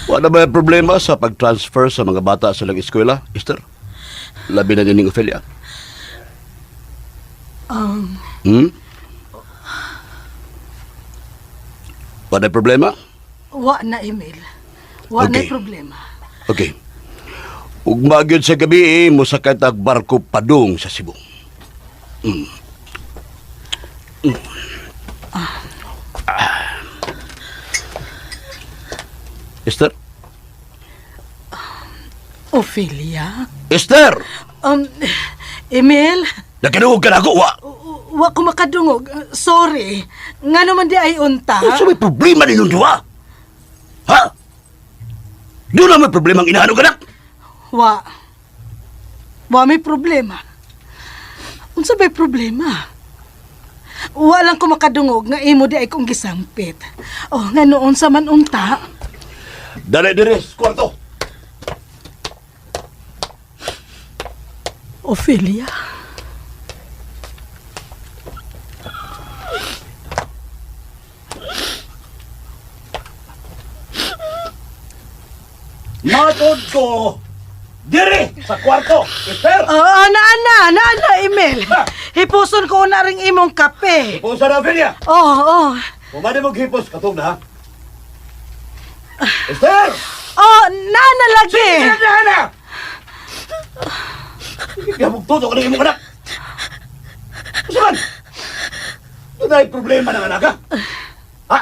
Speaker 5: Wala ba problema sa pag-transfer sa mga bata sa lang eskwela, Esther? Labi na nining Ophelia. Wala problema?
Speaker 11: Wa na, Emil. Wa na
Speaker 5: Okay.
Speaker 11: problema.
Speaker 5: Okay. Ugma gyud sa gabi mo sakay tag barko padung sa Cebu. Esther?
Speaker 11: Ophelia?
Speaker 5: Esther!
Speaker 11: Emil,
Speaker 5: Nagkanuog ka na ako, wa!
Speaker 11: wa ko makadungog. Sorry. Nga naman di ay unta.
Speaker 5: Ano may problema ninyong duha? Ha? Doon na may problema ang inahan og anak.
Speaker 11: Wa. Wa may problema. Unsa bay problema? Wa lang ko makadungog nga imo di ay kong gisampit. Oh, nga noon sa man unta.
Speaker 5: Dali dire, sa kwarto.
Speaker 11: Ophelia.
Speaker 5: Matod ko dire sa kwarto. Esther!
Speaker 11: Oh, ana ana, ana ana Emil. Hipuson ko na ring imong kape.
Speaker 5: Hipusan na, Ophelia.
Speaker 11: Oh, oh.
Speaker 5: Pumani mo hipos, katong na, ha? Esther!
Speaker 11: Oh, nana lagi.
Speaker 5: Sige na, na! Gabog todo ka ng imong anak. Ano man? Doon ay problema ng anak, ha? Ha?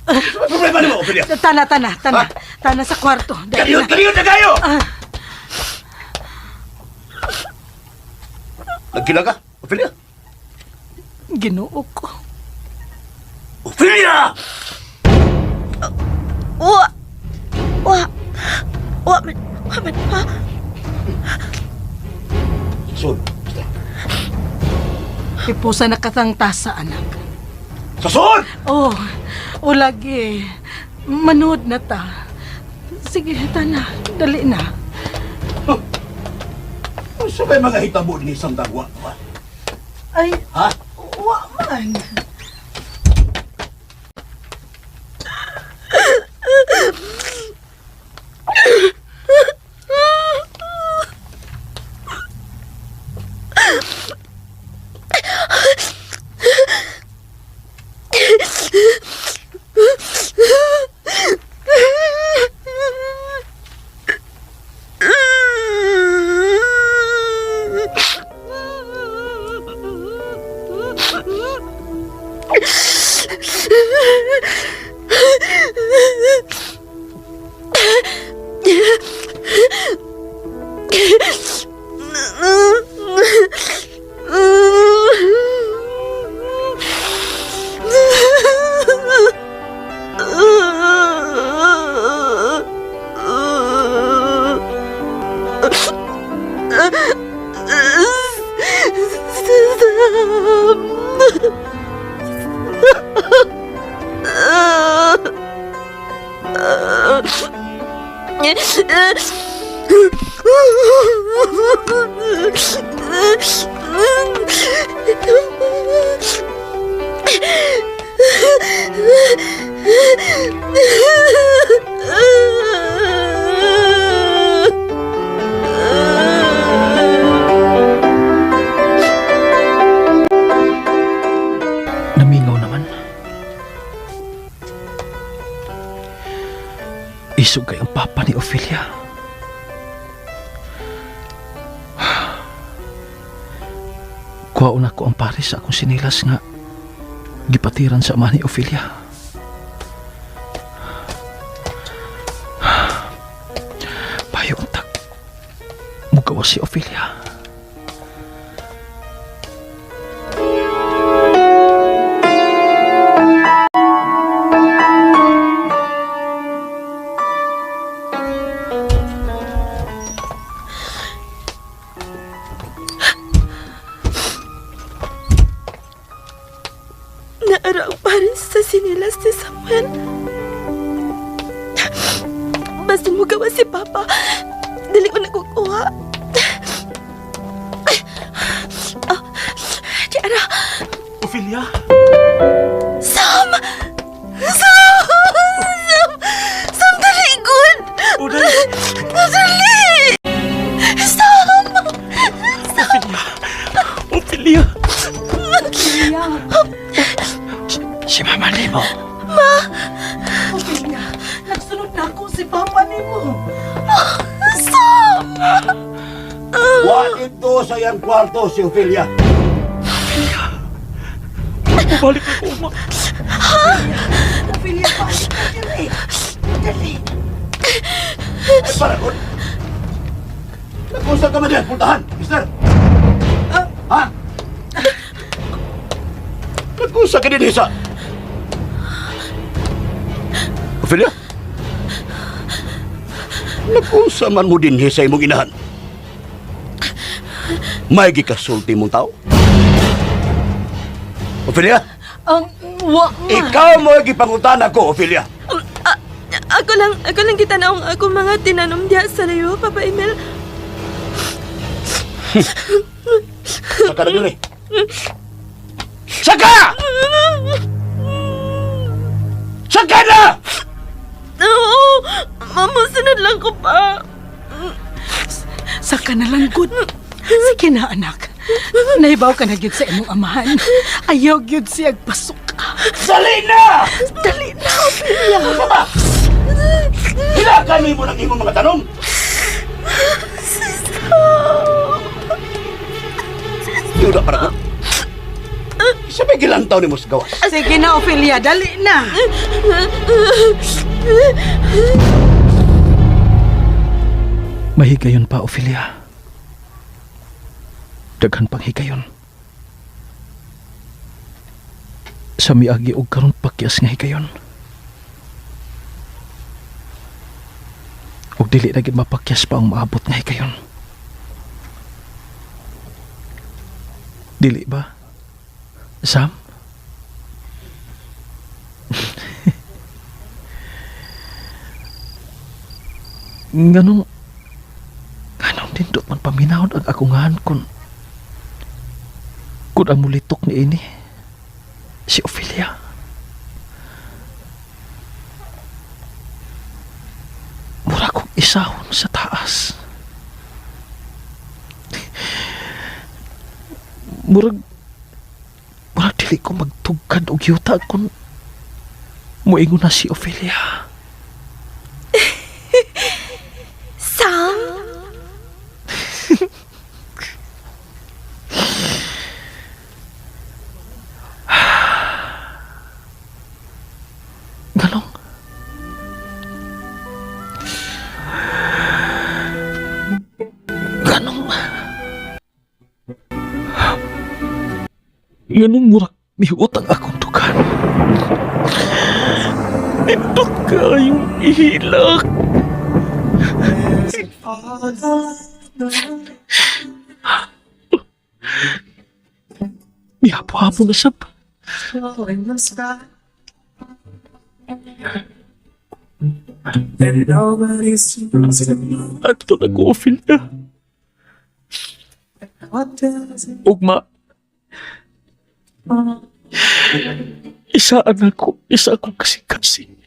Speaker 5: Ano ba problema nimo, Ophelia?
Speaker 11: Tana, tana, tana.
Speaker 5: Ha?
Speaker 11: Tana sa kwarto. Dali
Speaker 5: Kaliyon,
Speaker 11: na.
Speaker 5: kaliyon na kayo!
Speaker 11: Ah.
Speaker 5: Nagkila ka, Ophelia?
Speaker 11: Ginoo ko.
Speaker 5: Ophelia!
Speaker 3: Wa. Wa. Wa man. Wa man pa.
Speaker 5: Sasod, Esther.
Speaker 11: Hipusan na katang tasa, anak.
Speaker 5: Sasod!
Speaker 11: Oh, o lagi. Manood na ta. Sige, tana. Dali na.
Speaker 5: Ano ba mga hitabo ni isang dagwa?
Speaker 11: Ay,
Speaker 5: Ha?
Speaker 11: wa man.
Speaker 7: Namingaw naman. Isog kay ang papa ni Ophelia. Kuhaon ako ang pares sa akong sinilas nga gipatiran sa ama ni Ophelia. Payo ang tag. Mugawa si Ophelia.
Speaker 3: Naara ang pares sa sinilas ni Samuel. Basta mo gawa si Papa. Dali ko nakukuha. Ah, di ara.
Speaker 9: Ophelia?
Speaker 3: Sam! Sam! Sam! Sam, dali, good!
Speaker 9: Uday!
Speaker 3: Dali! Sam!
Speaker 9: Ophelia!
Speaker 11: Ophelia!
Speaker 7: Si Mama Limo.
Speaker 3: Ma!
Speaker 11: Ophelia, nagsunod na ako si Papa nimo.
Speaker 3: Sam!
Speaker 5: Wa dito sa iyang kwarto si Ophelia.
Speaker 9: Balik ako, uma.
Speaker 3: Ha?
Speaker 11: Ophelia, balik ka dali. Dali.
Speaker 5: Ay, paragon. Nag-usap ka man diyan, puntahan, mister. Ha? Nag-usap ka din sa... Ophelia? Nag-usap man mo din sa imong inahan. May gikasulti mong tao? Ophelia?
Speaker 11: Ang wa man.
Speaker 5: Ikaw mo gipangutan ako, Ophelia.
Speaker 3: Ako lang kita na ang ako mga tinanom diya sa layo, Papa Emil.
Speaker 5: Saka na dun eh. Saka! Saka na!
Speaker 3: Oo, mamusunod lang ko pa.
Speaker 11: Saka na lang, good. Sige na, anak. Naibaw ka na gyud sa imong amahan. Ayaw gyud siya pasok.
Speaker 5: Dali na!
Speaker 11: Dali na, Ophelia.
Speaker 5: Ano ba? Hilakan mo ng imong mga tanong. Yun na para ko. Isa may gilantaw ni mo sa gawas.
Speaker 11: Sige na, Ophelia. Dali na.
Speaker 7: Mahigayon pa, Ophelia. Daghan pang higayon. Sa miagi og karon pakyas nga higayon. Og dili na gid mapakyas pa ang maabot nga higayon. Dili ba? Sam? Nganong Nganong nindot man paminawon ang akungan kun ang mulitok ni ini si Ophelia. Mura kong isahon sa taas. Murag murag dili ko magtugkad og yuta kun moingon na si Ophelia.
Speaker 3: Sam?
Speaker 7: Nganong murag mihuot ang akong dugan. Nindot kayong ihilak. Mihapo-hapo na sab. Adto na ko, Ophelia. Ugma. Isa anak ko, isa akong kasing-kasing.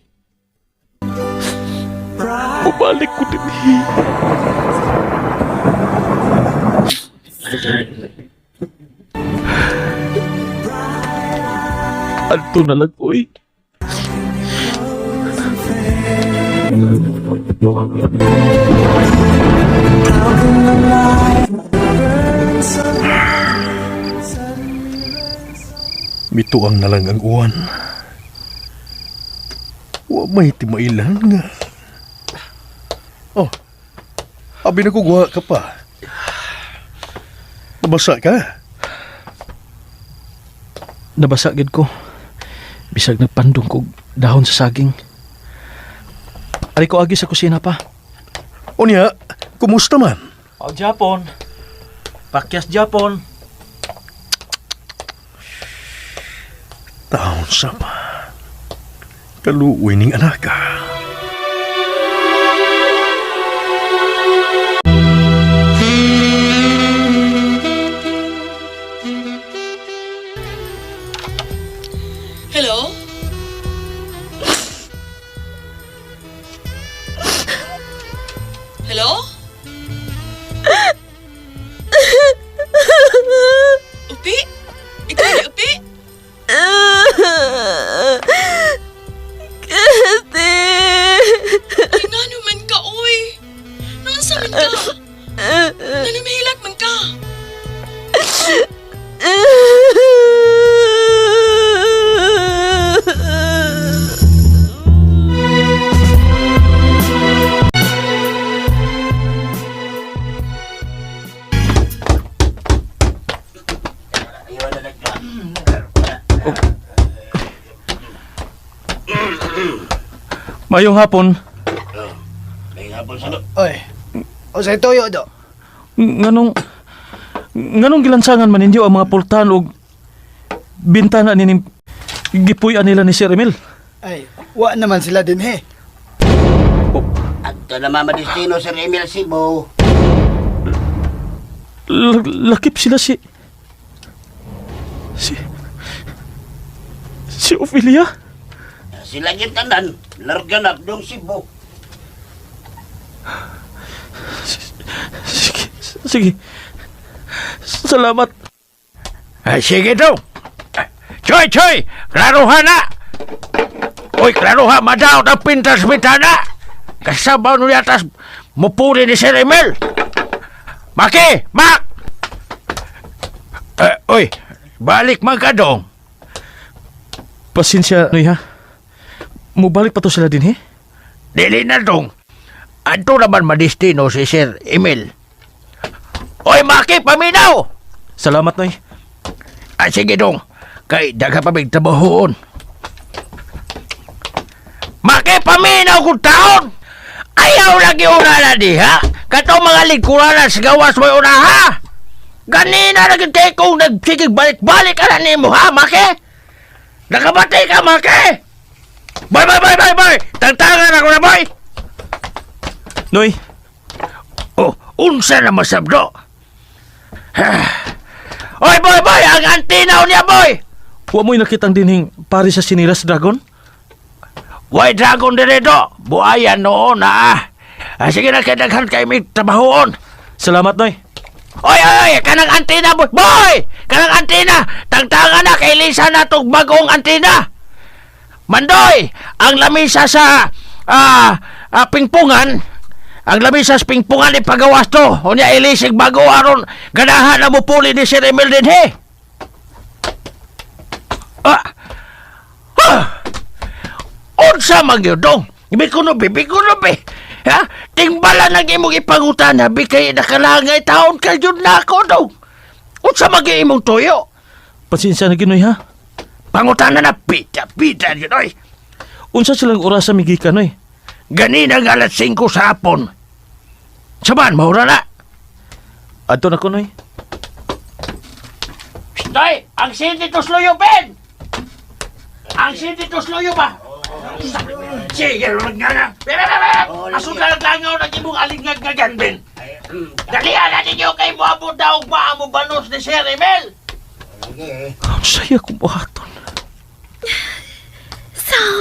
Speaker 7: Mubalik ko din eh. Adto na lang, oy.
Speaker 6: Mituang na lang ang uwan. Wa may timailan nga. Oh, abi na kugwa ka pa. Nabasa ka?
Speaker 7: Nabasa gid ko. Bisag nagpandong kog dahon sa saging. Ari ko agi sa kusina pa.
Speaker 6: Unya, kumusta man?
Speaker 7: O Japon. Pakyas Japon.
Speaker 6: Taon sa pa. Kaluoy ning anak ka.
Speaker 4: Hello? Hello? Upi? Ikaw ni Upi?
Speaker 3: Kate!
Speaker 4: Ay, ngano man ka, oy? Naunsa man ka? Ngano mahilak man ka?
Speaker 7: Mayong hapon.
Speaker 8: Oy. O sa toyo do.
Speaker 7: Nganong gilansangan man ninyo ang mga pultahan og bintana nining gipuy-an nila ni Sir Emil?
Speaker 8: Ay, wa naman sila din he.
Speaker 5: Adto na mamadestino Sir Emil Cebu.
Speaker 7: Lakip sila si Ophelia?
Speaker 5: Sila gyud tanan, larga na dong Cebu.
Speaker 7: Sige, sige. Salamat.
Speaker 12: Ay, sige daw. Choy, choy! Klaruha na! Uy, klaruha, madaot ang pintas bintana! Kasabaw no yatas mupuli ni Sir Emil! Maki! Mak! Uy, balik man ka dong.
Speaker 7: Pasensya, Noy, ha? Mubalik pa to sila din, he?
Speaker 12: Dili na dong. Adto naman madestino si Sir Emil. Uy, Maki, paminaw!
Speaker 7: Salamat, Noy.
Speaker 12: Ah, sige dong. Kay dagha pa mig trabahoon. Maki, paminaw kung taon! Ayaw lagi una na diha. Katong mga lingkuranan sa gawas mo'y una ha. Ganina na kay kung nagsigig balik-balik ka na nimo ha, Maki? Nakabati ka, Maki! Boy, boy, boy, boy, boy! Tangtangan ako na, boy!
Speaker 7: Noy,
Speaker 12: Oh, unsa na masabdo? Oy, boy, boy! Ang antinaw niya, boy!
Speaker 7: wa mo'y nakitang dinhing pare sa Sinilas Dragon?
Speaker 12: Way dragon dire do. Buayan noon na ah. Ah, sige na kay daghan kay may trabahoon.
Speaker 7: Salamat, Noy.
Speaker 12: Oy, oy, oy, kanang antina boy. Boy, kanang antina. Tangtangan na kay Lisa na tong bagong antina. Mandoy, ang lamisa sa pingpungan, ang lamisa sa pingpungan ipagawas to. Unya ilisig bago aron ganahan na mo puli ni Sir Emil dinhi. Ah. Ah. Unsa man gyud dong? Bikuno bi, bikuno bi. Ha? Tingbala nang imong ipangutan bi kay nakalangay taon ka jud nako dong. Unsa man gyud imong tuyo?
Speaker 7: Pasensya na ginoy ha.
Speaker 12: Pangutana na pita-pita yun, oy.
Speaker 7: Unsa silang orasa migikan oy?
Speaker 12: Ganina nga alas 5 sa hapon. Saban, maura na.
Speaker 7: Adto na ko noy.
Speaker 12: Stoy, ang sinti tusloyo, Ben! Ang sinti tusloyo ba? Sige, lang nga na. Ben, ben, ben! Asuka lang langaw ng imong alingag-ngagan, Ben. Dalihan na ninyo kay moabot daw ba mo banos ni Sir Emel?
Speaker 7: Ang saya kong buhaton.
Speaker 3: Sam!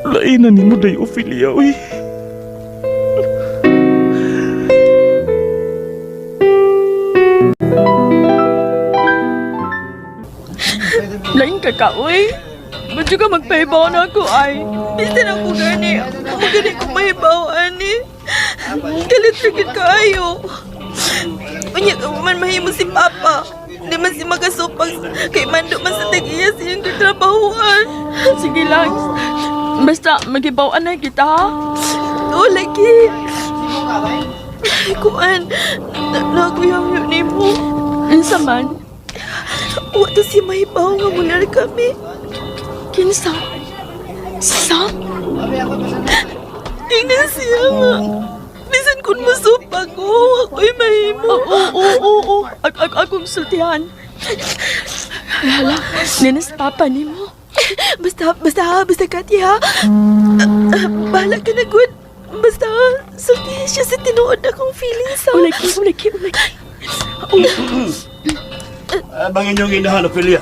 Speaker 7: Lain na nimo day Ophelia oy.
Speaker 4: Lain ka ka, uy. Ba't ka magpahibaw na ako, ay?
Speaker 3: Bisan ako gani. Ako gani kong mahibaw, ani. Galit ra kaayo. Unya ka man mahimo si Papa. Di man si makasupag kay mando man sa tag-iya sa iyang katrabahuan.
Speaker 4: Sige lang. Basta magibaw na kita, ha?
Speaker 3: Oo, lagi. Kuan, naguyang yun nimo.
Speaker 4: Unsa man?
Speaker 3: Wa to si mahibaw nga mular kami.
Speaker 4: Kinsa? Sam?
Speaker 3: Tingnan siya nga. Bisan kun musupag ko, ako'y mahimo.
Speaker 4: Oo, oo, oo, oo. Akong sultihan. Hala, ninas papa nimo.
Speaker 3: Basta, basta ha, basta Kati ha. Bahala ka na, good. Basta, sultihan siya sa tinuod akong feelings ha.
Speaker 4: Ulagi, ulagi, ulagi.
Speaker 5: Abang inyong inahan, Ophelia.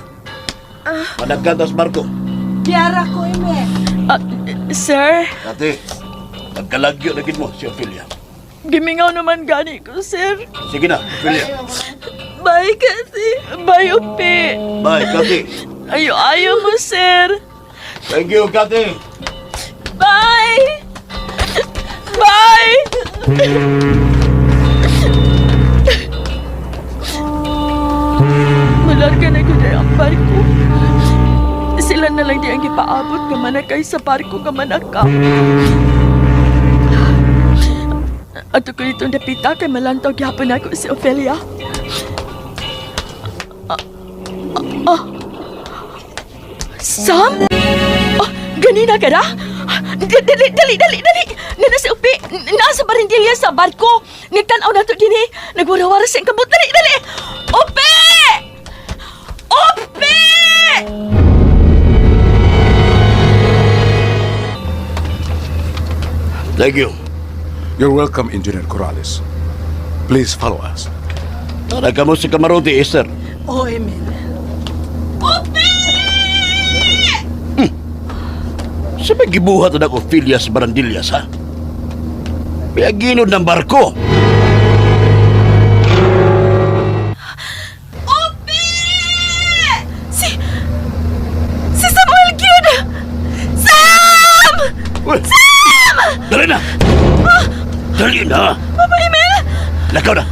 Speaker 5: Madagkatas barko.
Speaker 11: Biara ko, Emil.
Speaker 4: Ah, sir,
Speaker 5: Kati, nagkalagyo na gid mo si Ophelia.
Speaker 4: gimingaw naman gani ko, sir.
Speaker 5: Sige na, Ophelia.
Speaker 3: Bye, Kati.
Speaker 4: Bye, Upi.
Speaker 5: Bye, Kati.
Speaker 4: Ayo, ayo mo, sir.
Speaker 5: Thank you, Kati.
Speaker 4: Bye! Bye! Malarga na gud ay ang barko. Sila na lang di ang gipaabot nga manakay sa barko nga manaka. Ato ko itong dapita kay malantaw gyapon ako si Ophelia. Ah, ah, ah. Sam? Oh, ganina ka na? Dali, dali, dali, dali! Nana si Upi, nasa barindilya sa barko. Nagtanaw na to din eh. Nagwarawara siyang kamot. Dali, dali! Upi! Upi!
Speaker 5: Thank you.
Speaker 13: You're welcome, Engineer Corrales. Please follow us.
Speaker 5: Tara ka mo sa kamarote, Esther.
Speaker 11: Oh, Emil.
Speaker 4: Upi!
Speaker 5: Sa may gibuhat na Ophelia sa Barandillas, ha? May aginod ng barko.
Speaker 3: Upi! Si... Si Samuel Gyud! Sam!
Speaker 5: Uy!
Speaker 3: Sam!
Speaker 5: Dali na! Dali na!
Speaker 3: Papa Emil!
Speaker 5: Lakaw na!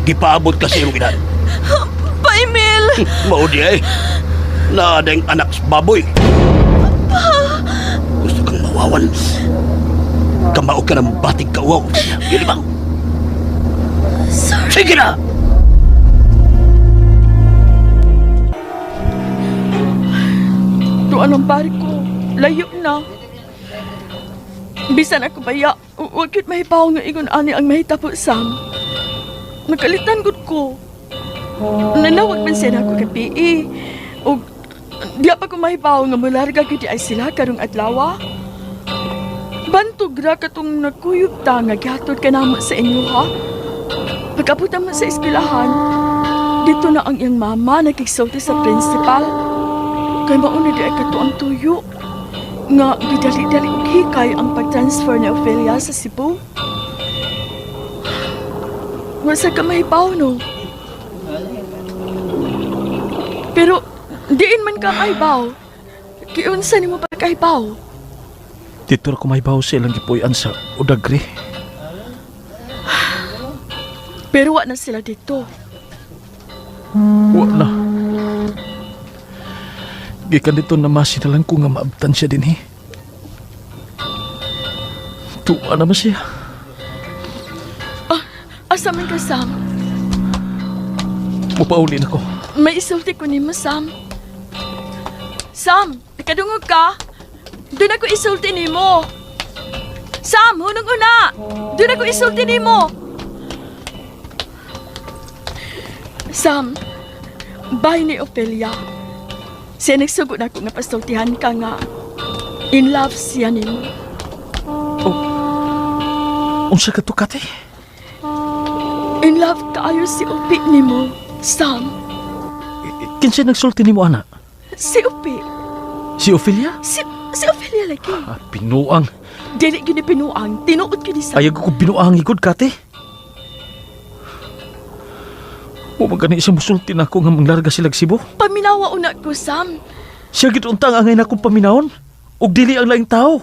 Speaker 5: Gipaabot kasi imong inahan.
Speaker 3: Pa Emil!
Speaker 5: Mao di ay. Naadeng anak sa baboy. Gusto kang mawawan. Kamao ka ng batig kauwaw. Dili ba?
Speaker 3: Sorry.
Speaker 5: Sige na!
Speaker 4: Tuan ang barko. Layo na. Bisan ako baya, wag yun mahibaw nga ingon ani ang mahitabo, Sam. Nagkalitan gud ko. Nanawag man siya na ako kay PE. Og diya pa ko mahibaw nga mularga gyud di ay sila karong adlaw. Bantog ra katong nagkuyog ta nga gihatod ka namo sa inyo ha. Pag-abot naman sa eskwelahan, dito na ang iyang mama nagkigsulti sa principal. Kay mauna di ay kato ang tuyo. Nga gidali-dali og hikay ang pag-transfer ni Ophelia sa Cebu. Wasa ka mahibaw, no? Pero diin man ka mahibaw. Giunsa nimo pagkahibaw?
Speaker 7: Dito ra ko mahibaw sa ilang gipuy-an sa Udagri.
Speaker 4: Pero wa na sila dito.
Speaker 7: Wa na. Gikan dito na masinalan ko nga maabtan siya dinhi. Tuwa naman siya.
Speaker 4: Asa man ka, Sam?
Speaker 7: Mupauli na ko.
Speaker 4: May isulti ko nimo, Sam. Sam, nakadungog ka? Doon ako isulti nimo. Sam, hunong una. Doon ako isulti nimo. Sam, bye ni Ophelia. Siya nagsugo na ako nga pasultihan ka nga in love siya nimo.
Speaker 7: Unsa ka to, Kate?
Speaker 4: In love kaayo si Upi nimo, Sam.
Speaker 7: Kinsa nagsulti nimo ana?
Speaker 4: Si Upi.
Speaker 7: Si Ophelia?
Speaker 4: Si Ophelia lagi.
Speaker 7: Ah, binuang.
Speaker 4: Dili gyud ni pinuang, tinuod gyud ni Sam.
Speaker 7: Ayaw ko binuang igod, Kate. Wa man gani siya musulti na ako nga manglarga sila Cebu.
Speaker 4: Paminawa una ko, Sam.
Speaker 7: Siya gid unta ang angay na akong paminawon. Ug dili ang laing tao.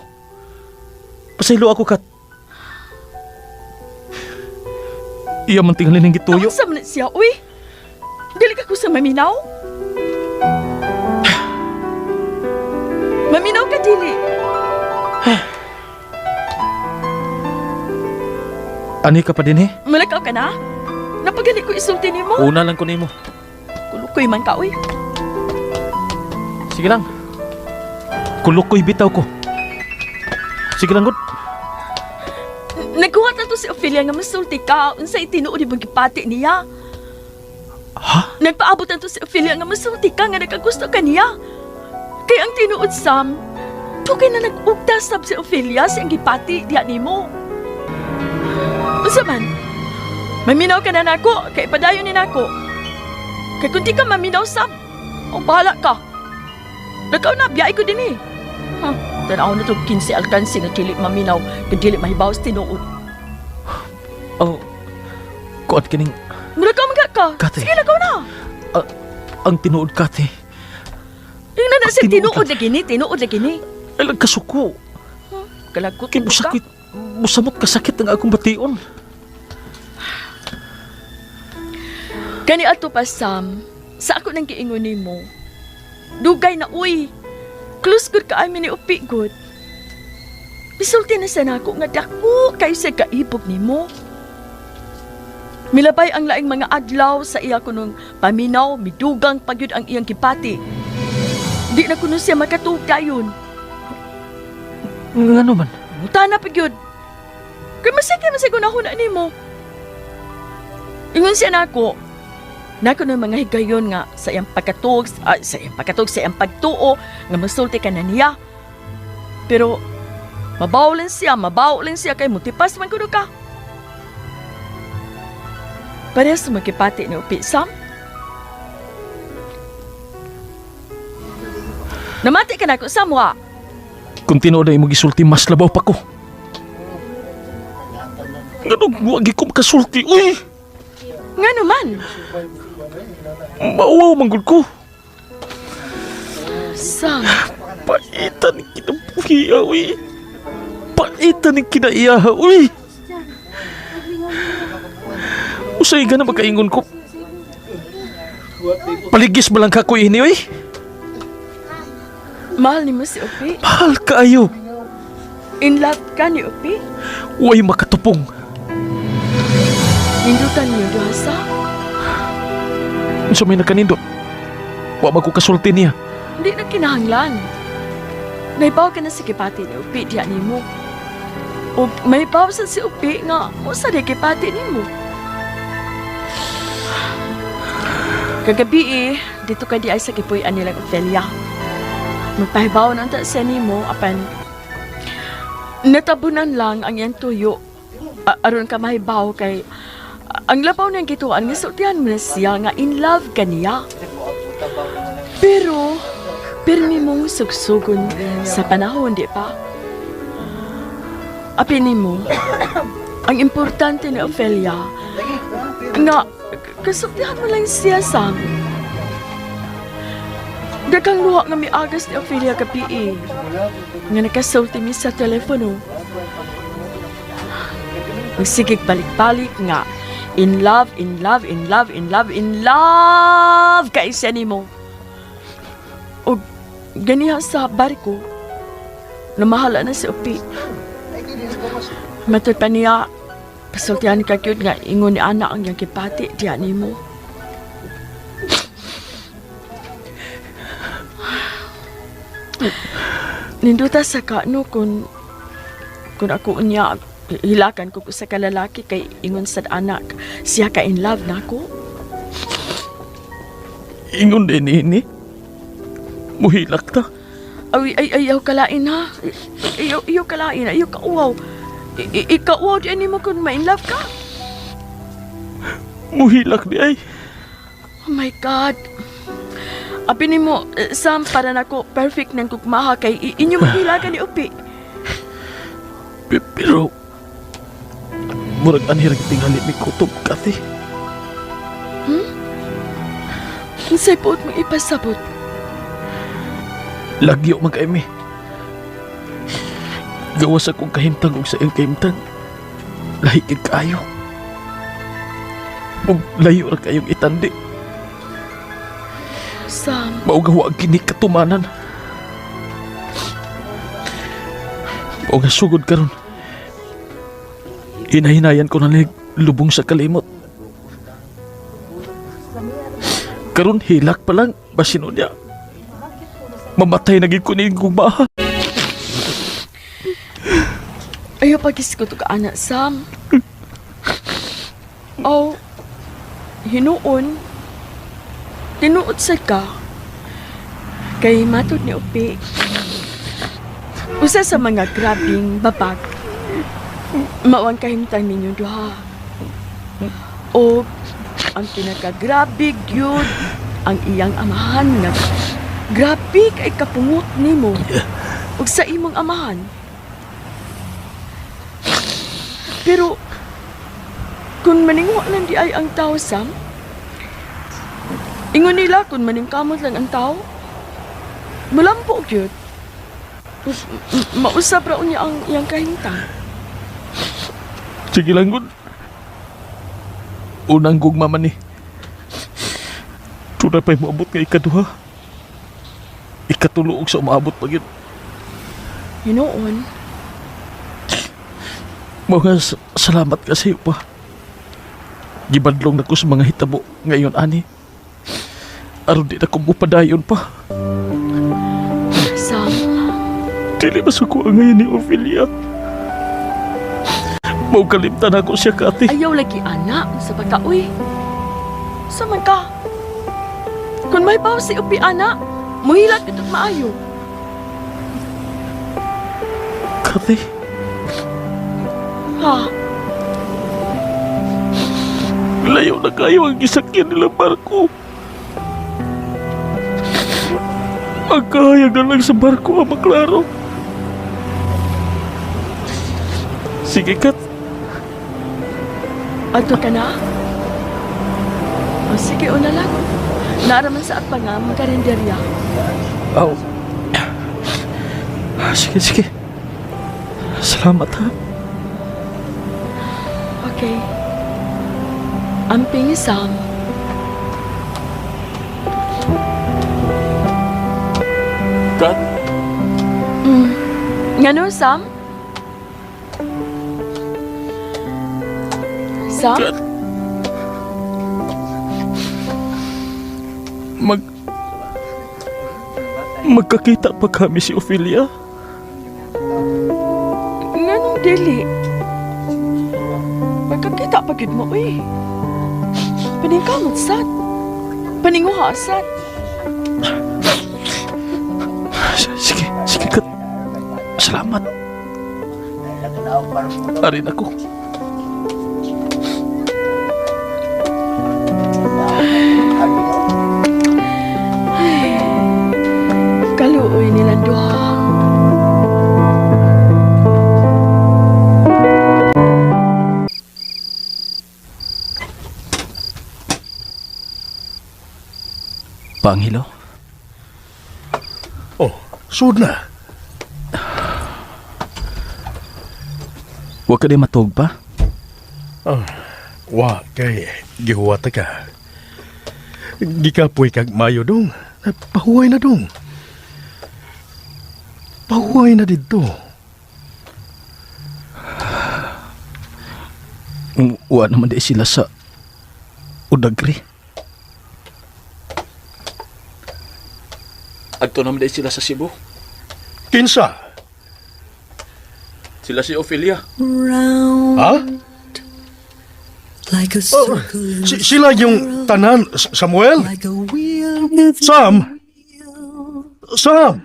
Speaker 7: Pasaylo ako, Kat. Iya man tingali ning gituyo.
Speaker 4: Naunsa man na siya, uy. Dili ka ko sa maminaw? Maminaw ka, dili.
Speaker 7: Ani ka pa din eh?
Speaker 4: Malakaw ka na? Napagali ko isulti nimo.
Speaker 7: Una lang ko nimo.
Speaker 4: Kulukoy man ka, uy.
Speaker 7: Sige lang. Kulukoy bitaw ko. Sige lang, god.
Speaker 4: Nagkuha na to si Ophelia nga masulti ka. Unsay tinuod imong gipati niya.
Speaker 7: Ha?
Speaker 4: Nagpaabot na to si Ophelia nga masulti ka nga nakagusto ka niya. Kay ang tinuod, Sam, dugay na nag-ugta sab si Ophelia sa iyang gipati diha nimo. Unsa man? Maminaw ka na nako, kay padayon ni nako. Kay kung di ka maminaw, Sam, o bahala ka. Lakaw na, biyay ko din eh. Ha, tanaw na to 15 alkansi nga dili maminaw, kay dili mahibaw sa tinuod.
Speaker 7: Oh, kuan kining
Speaker 4: Mulakaw man ka.
Speaker 7: Kate.
Speaker 4: Sige, lakaw na.
Speaker 7: Ang tinuod, Kate.
Speaker 4: Yung na sa
Speaker 7: Ang tinuod
Speaker 4: tinuod lagi ni, tinuod lagi ni.
Speaker 7: Ay lang kasuko.
Speaker 4: Kalagot
Speaker 7: Kay
Speaker 4: mo ka.
Speaker 7: musakit, musamot kasakit ang akong bation.
Speaker 4: Kani ato pa, Sam, sa ako nang giingon nimo. Dugay na uy. Close good ka amin ni Upi good. Bisulti na sa nako nga dako kayo sa kaibog nimo. Milabay ang laing mga adlaw sa iya kunong paminaw, midugang pagyud ang iyang gipati. Di na kuno siya makatuog dayon.
Speaker 7: Ngano man?
Speaker 4: Muta na pagyud. Kay masige masig na nimo. Ingon siya nako. Nako ng mga higayon nga sa iyang pagkatuog, sa iyang pagkatuog, sa iyang pagtuo nga musulti ka na niya. Pero mabaw lang siya, mabaw lang siya kay mutipas man kuno ka. Parehas magkipati ni Upi, Sam. Namati ka na ko, Sam, wa.
Speaker 7: Kung tinuod na imong gisulti, mas labaw pa ko. Nganong wagi ko makasulti, uy!
Speaker 4: Nga naman.
Speaker 7: Mauwaw manggod ko.
Speaker 4: Sam.
Speaker 7: Paitan ni kinabuhiya, uy. Paitan ni kinaiyaha, uy. Usay ka na makaingon ko. Paligis mo lang ka ko ini, uy.
Speaker 4: Mahal ni mo si Upi.
Speaker 7: Mahal kaayo.
Speaker 4: In love ka ni Upi.
Speaker 7: Uy, makatupong.
Speaker 4: Nindutan niyo duha sa.
Speaker 7: Unsa may nakanindot? Wa man ko kasulti niya.
Speaker 4: Hindi na kinahanglan. Naibaw ka na sa kipati ni Upi diya nimo. O may sa si Upi nga mo sa di kipati nimo. Kagabi eh, dito ka di ay sa kipuy-an nilang Ophelia. Magpahibaw na ta siya nimo apan natabunan lang ang iyang tuyo. Aron ka mahibaw kay ang labaw niyang gituan nga sultihan mo na siya nga in love ka niya. Pero pirmi mong sugsugon sa panahon, di pa? Apin nimo, ang importante ni Ophelia, nga kasultihan mo lang siya, Sam. Daghang luha nga miagas ni Ophelia gabi eh. Nga nakasulti mi sa telepono. Magsigig balik-balik nga in love, in love, in love, in love, in love kay siya nimo. O ganiha sa barko, namahala na si Upi. Matod pa niya, pasultihan ka gyud nga ingon ni ana ang iyang gipati diya nimo. Ninduta sa ka, no, kung ako unya, hilakan ko sa kalalaki kay ingon sad anak, siya ka in love na ako.
Speaker 7: Ingon din ini. Muhilak ta.
Speaker 4: Ay, ay, ayaw kalain ha. Ayaw, ayaw kalain, ayaw ka uwaw. Ikaw di ani mo kung ma-in love ka.
Speaker 7: Muhilak di ay.
Speaker 4: Oh my God. Abi nimo, Sam, para nako perfect ng gugmaha kay inyo maghilagan ni Upi.
Speaker 7: Pero murag anhi ra tingali mi kutob, Kathy.
Speaker 4: Unsay buot mong ipasabot?
Speaker 7: Lagyo man kay mi. Gawas akong kahimtang ug sa iyang kahimtang. Lahi gid kaayo. Ug layo ra kayong itandi.
Speaker 4: Sam.
Speaker 7: Mao nga wa kini katumanan. Mao nga sugod karon. Hinahinayan ko na nig lubong sa kalimot. Karon hilak pa lang basin unya. Mamatay na gid ko ni gugmaha.
Speaker 4: Ayaw pagisgot ka, anak, Sam. Oh, hinuon. Tinuod sad ka. Kay matod ni Upi, usa sa mga grabing babag, mao ang kahimtang ninyo duha. O ang pinakagrabe gyud ang iyang amahan nga grabe kay kapungot nimo ug sa imong amahan. Pero kung maningwa lang di ay ang tao, Sam, ingon nila kung maningkamot lang ang tao, malampo gyud. Mausap ra unya ang iyang kahimtang.
Speaker 7: Sige lang gud. Unang gugma man ni. Tunay pa'y moabot nga ikaduha. Ikatulo og sa umaabot pa gyud.
Speaker 4: Hinuon.
Speaker 7: Mao nga salamat ka sa iyo pa. Gibadlong na ko sa mga hitabo ngayon ani. Aron di na ko mupadayon pa.
Speaker 4: Sam.
Speaker 7: Dili masuko ang ngayon ni Ophelia. Mao kalimtan ako siya, Kati.
Speaker 4: Ayaw lagi, anak, sa bata, uy. Sa man ka? Kung may baw si Upi, anak, muhilat ito't maayo.
Speaker 7: Kati.
Speaker 4: Ha?
Speaker 7: Layo na kayo ang gisakyan nila barko. Ang kahayag na lang sa barko ang maklaro. Sige, Kat.
Speaker 4: Adto ka na? O sige, una lang. Naraman sa atpa nga, magkarinderya.
Speaker 7: Aw. Sige, sige. Salamat, ha.
Speaker 4: Okay. Amping, Sam.
Speaker 7: Kat?
Speaker 4: Ngano, Sam? Sam?
Speaker 7: Kat? Magkakita pa kami si Ophelia?
Speaker 4: Nganong dili? Magkakita pa gyud mo, uy. Paningkamot sad. Paninguha sad.
Speaker 7: Sige, sige, Kat. Salamat. Arin ako.
Speaker 4: Ay, kaluoy nilang duha.
Speaker 7: Pangilo?
Speaker 6: Oh, sud na.
Speaker 7: Wa ka di matug pa?
Speaker 6: Wa kay gihuwat ka. Gikapoy kag mayo dong. Pahuway na dong. Pahuway na didto.
Speaker 7: Wa naman di sila sa Udagri. Adto naman di sila sa Cebu.
Speaker 6: Kinsa?
Speaker 7: Sila si Ophelia.
Speaker 10: Round
Speaker 6: Ha?
Speaker 10: like a
Speaker 6: Oh,
Speaker 10: circle in
Speaker 6: sila yung tanan, Samuel?
Speaker 10: like a wheel with
Speaker 6: Sam? Sam?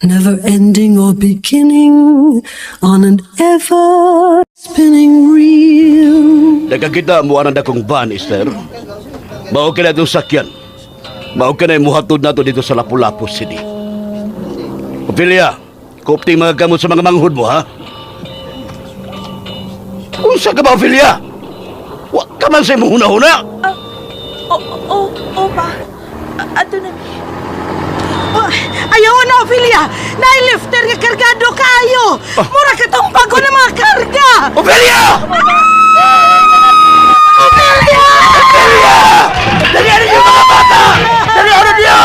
Speaker 10: never ending or beginning on an ever spinning reel.
Speaker 5: Nagkakita mo ang dakong van, Esther. Mao ka na itong sakyan. Mao ka na muhatod nato dito sa Lapu-Lapu City. Ophelia, kupti mga gamot sa mga manghud mo, ha? Unsa ka ba, Ophelia? Wa ka man sa imong huna-huna.
Speaker 3: Oh, oh, oh, pa. Ato na mi.
Speaker 11: Oh, ayaw na, Ophelia! Nailifter nga kargado kayo! Mura ka tong bago na mga karga!
Speaker 5: Ophelia!
Speaker 11: Ophelia!
Speaker 5: Ophelia! Dali niyo mga bata! Dali ano niyo!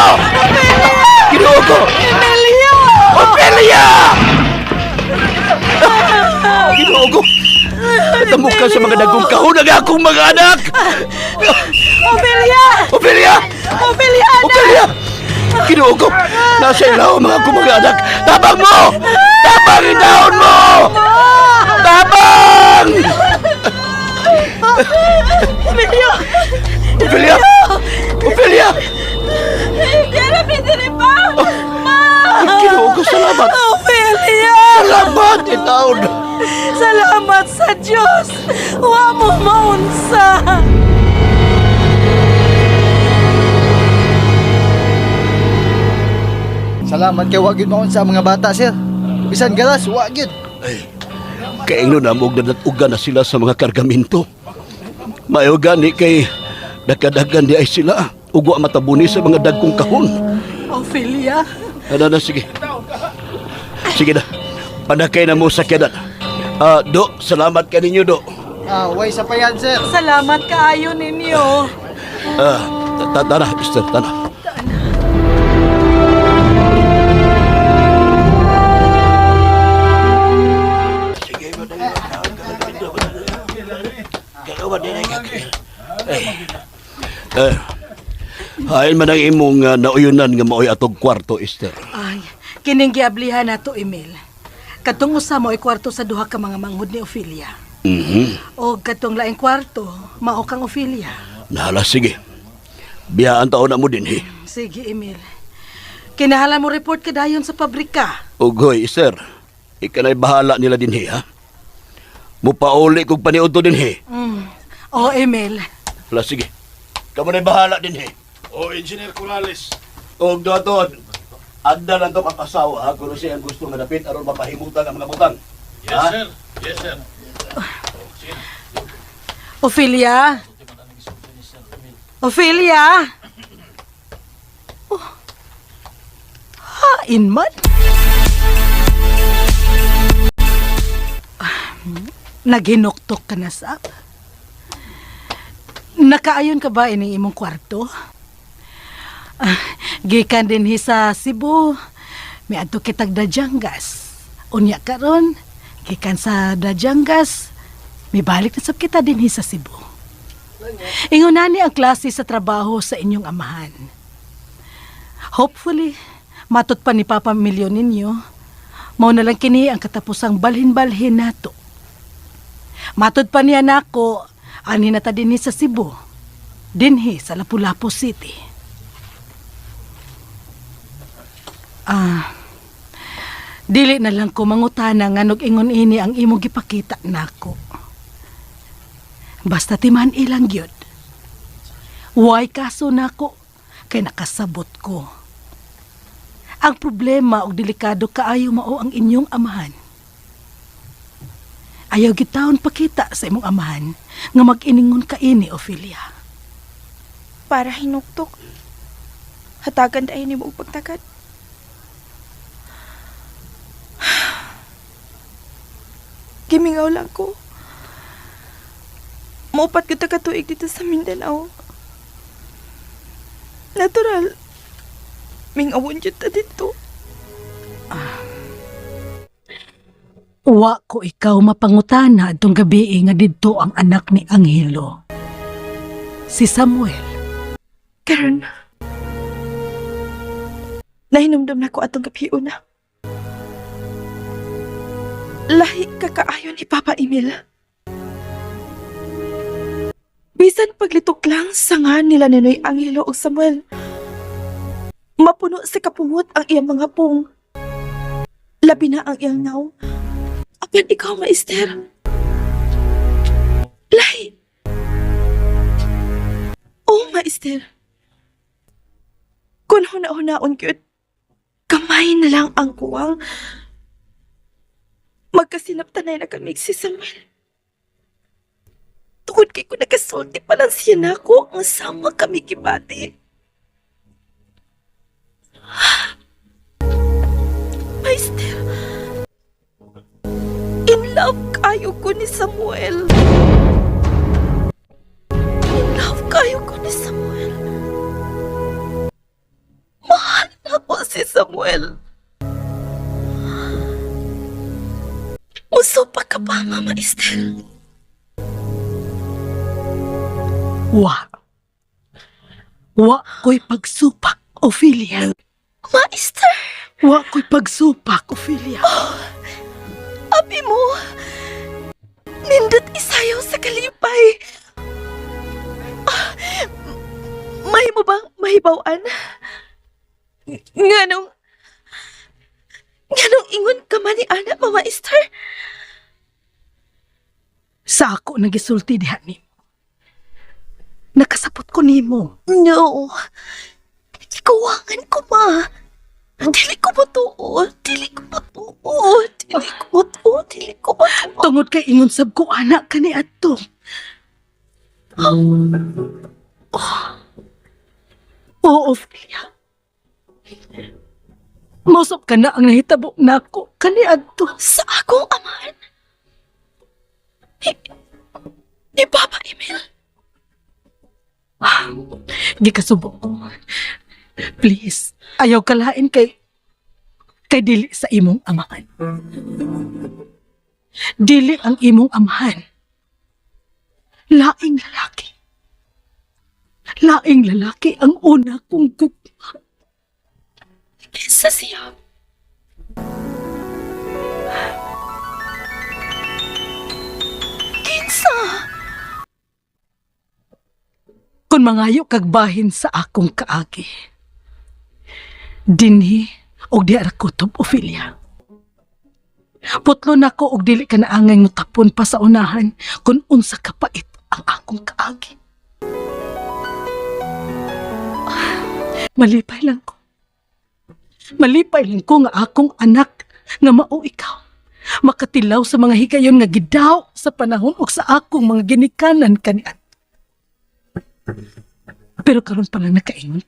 Speaker 5: Ginoo ko!
Speaker 11: Emilio!
Speaker 5: Ophelia! Ginoo ko! Natamo ka sa mga dagong kahon ang akong mga anak!
Speaker 11: Ophelia!
Speaker 5: Ophelia!
Speaker 11: Ophelia! anak!
Speaker 5: Ophelia! Ginoo ko! Nasa ilaw ang mga akong mga anak! Tabang mo! Tabang itaon mo! Tabang!
Speaker 11: Emilio!
Speaker 5: Ophelia! Ophelia!
Speaker 3: Dara, diri pa! Ma!
Speaker 5: Ginoo ko, salamat!
Speaker 11: Ophelia!
Speaker 5: Salamat, itaon!
Speaker 11: Salamat sa Diyos! Wa mo maunsa!
Speaker 8: Salamat kay wa gyud maunsa ang mga bata, sir. Bisan galas, wa gyud.
Speaker 5: Ay, kaingno na mo nadat-ugan na sila sa mga kargaminto. Mayo gani kay nakadagan di ay sila. Ugwa matabuni sa mga dagkong kahon.
Speaker 11: Ophelia!
Speaker 5: Ano na, sige. Sige na. Panakay na mo sa kiyanan. Ah, do, salamat ka ninyo, do.
Speaker 8: Ah, way sa payan, sir.
Speaker 11: Salamat kaayo ninyo.
Speaker 5: Ah, tara, Esther, tara. Eh, hain man ang imong nauyunan nga maoy atog kwarto, Esther.
Speaker 11: Ay, kining giablihan nato, Emil. Katong usa mo ay kwarto sa duha ka mga manghud ni Ophelia. O katong laing kwarto, mao kang Ophelia.
Speaker 5: Nahala, sige. Biyaan taon na mo din, eh.
Speaker 11: Sige, Emil. Kinahala mo report ka dayon sa pabrika.
Speaker 5: Ugoy, Esther. Ikanay bahala nila din, eh, ha? Mupauli kog paniudto din, eh.
Speaker 11: O, Emil.
Speaker 5: Hala, sige. Kamo na'y bahala din, eh.
Speaker 6: Oh, Engineer Corrales.
Speaker 5: Og doon, agda lang to kapasawa, ha? Kung siya ang gusto nga dapit, aron mapahimutan ang mga butang.
Speaker 9: Yes,
Speaker 5: Ha?
Speaker 9: sir. Yes, sir.
Speaker 11: Ophelia? Ophelia? Oh. Hain man? Ah, naghinuktok ka na sa? Nakaayon ka ba ining imong kwarto? Ah, gikan dinhi sa Cebu, miadto kitag Dadiangas. Unya karon, gikan sa Dadiangas, mibalik na sab kita dinhi sa Cebu. Ingon nani ang klase sa trabaho sa inyong amahan. Hopefully, matot pa ni Papa Milyon ninyo, mao na lang kini ang katapusang balhin-balhin nato. Matod pa niya nako, ani na ta dinhi sa Cebu, dinhi sa Lapu-Lapu City. Ah, dili na lang ko mangutana nganong ingon ini ang imong gipakita nako. Basta timan ilang gyud. Way kaso nako kay nakasabot ko. Ang problema og delikado kaayo mao ang inyong amahan. Ayaw gitawon pakita sa imong amahan nga mag-iningon ka ini, Ophelia.
Speaker 3: Para hinuktok. Hatagan dayon nimo og pagtagad. Gimingaw lang ko. Maupat kita katuig dito sa Mindanao. Natural, mingawon jud ta dito.
Speaker 11: Wa ko ikaw mapangutana atong gabi nga didto ang anak ni Angelo. Si Samuel.
Speaker 3: Karon, nahinumdum na ko atong gabi una. Lahi ka kaayo ni Papa Emil. Bisan paglitok lang sa nga nila Ninoy Angelo ug Samuel. Mapuno sa kapungot ang iyang mga pong. Labi na ang iyang naw. Apan ikaw, Maester. Lahi. Oh, Maester. Kung huna-hunaon gyud, kamay na lang ang kuwang. Magkasinaptanay na kami si Samuel. Tungod kay ko nagasulti pa lang siya nako ang sama kami gibati. Maester, in love kayo ko ni Samuel. In love kayo ko ni Samuel. Mahal na ko si Samuel. Uso pa ka ba, Mama Estelle?
Speaker 11: Wa. Wa ko'y pagsupak, Ophelia.
Speaker 3: Ma Esther!
Speaker 11: Wa ko'y pagsupak, Ophelia.
Speaker 3: Oh, abi mo, nindot isayaw sa kalipay. Ah, may mo bang mahibawan? Nganong ingon ka man ni Ana, Mama Esther?
Speaker 11: Sa ako nagisulti diha nimo. Nakasapot ko nimo.
Speaker 3: No. Ikuwangan ko, ma. Dili ko matuo. Dili ko matuo. Dili ko matuo. Dili ko matuo.
Speaker 11: Tungod kay ingon sab ko anak kani adto. Oh. Oo, Ophelia. Mausap ka na ang nahitabo nako kani adto.
Speaker 3: Sa akong amahan? Ni Papa Emil?
Speaker 11: Gikasubo ko. Please, ayaw kalain kay dili sa imong amahan. Dili ang imong amahan. Laing lalaki. Laing lalaki ang una kong gugma.
Speaker 3: Kinsa siya? Kinsa?
Speaker 11: Kung mangayo kag bahin sa akong kaagi. Dinhi og di ara kutob, Ophelia. Putlo nako og dili ka naangay mutapon pa sa unahan kung unsa kapait ang akong kaagi. Malipay lang ko. Malipay lang ko nga akong anak nga mao ikaw. Makatilaw sa mga higayon nga gidaw sa panahon og sa akong mga ginikanan kaniadto. Pero karon pa lang nakaingon.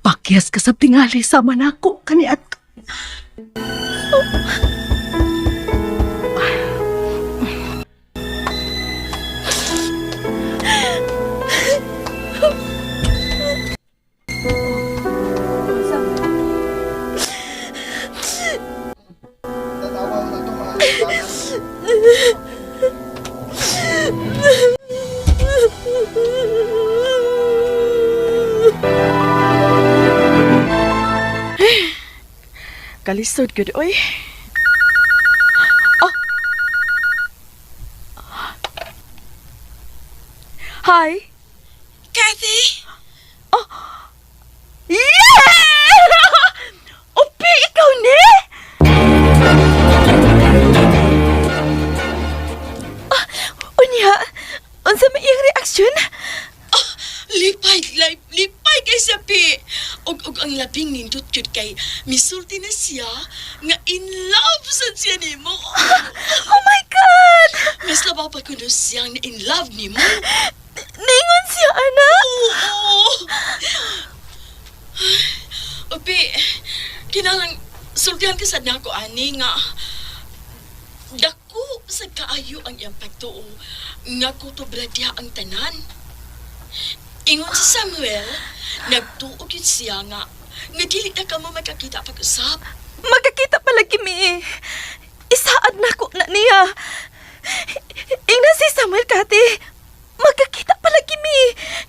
Speaker 11: Pakyas ka sa tingali sama nako kaniadto.
Speaker 4: Kalisod gud oy. Oh. Hi.
Speaker 3: Kathy?
Speaker 4: Oh. Yeah! Upi, ikaw ni?
Speaker 3: Ah, unya, unsa may iyang reaksyon?
Speaker 4: Oh, lipay, lipay kay siya, pi. Og ang labing nindot yun kay misulti na siya nga in love sad siya nimo.
Speaker 3: Oh my God!
Speaker 4: Mas labaw pa kuno siyang in love nimo.
Speaker 3: Ningon siya, anak!
Speaker 4: Oo. Upi, kinahanglan sultihan ka sad nako ani nga dako sa kaayo ang iyang pagtuo nga kutob ra diha ang tanan. Ingon si Samuel, nagtuo gyud siya nga nga dili na kamo magkakita pag-usap.
Speaker 3: Magkakita pala kimi. Isaad na ko na niya. Ingnan si Samuel, Kati. Magkakita pala kimi.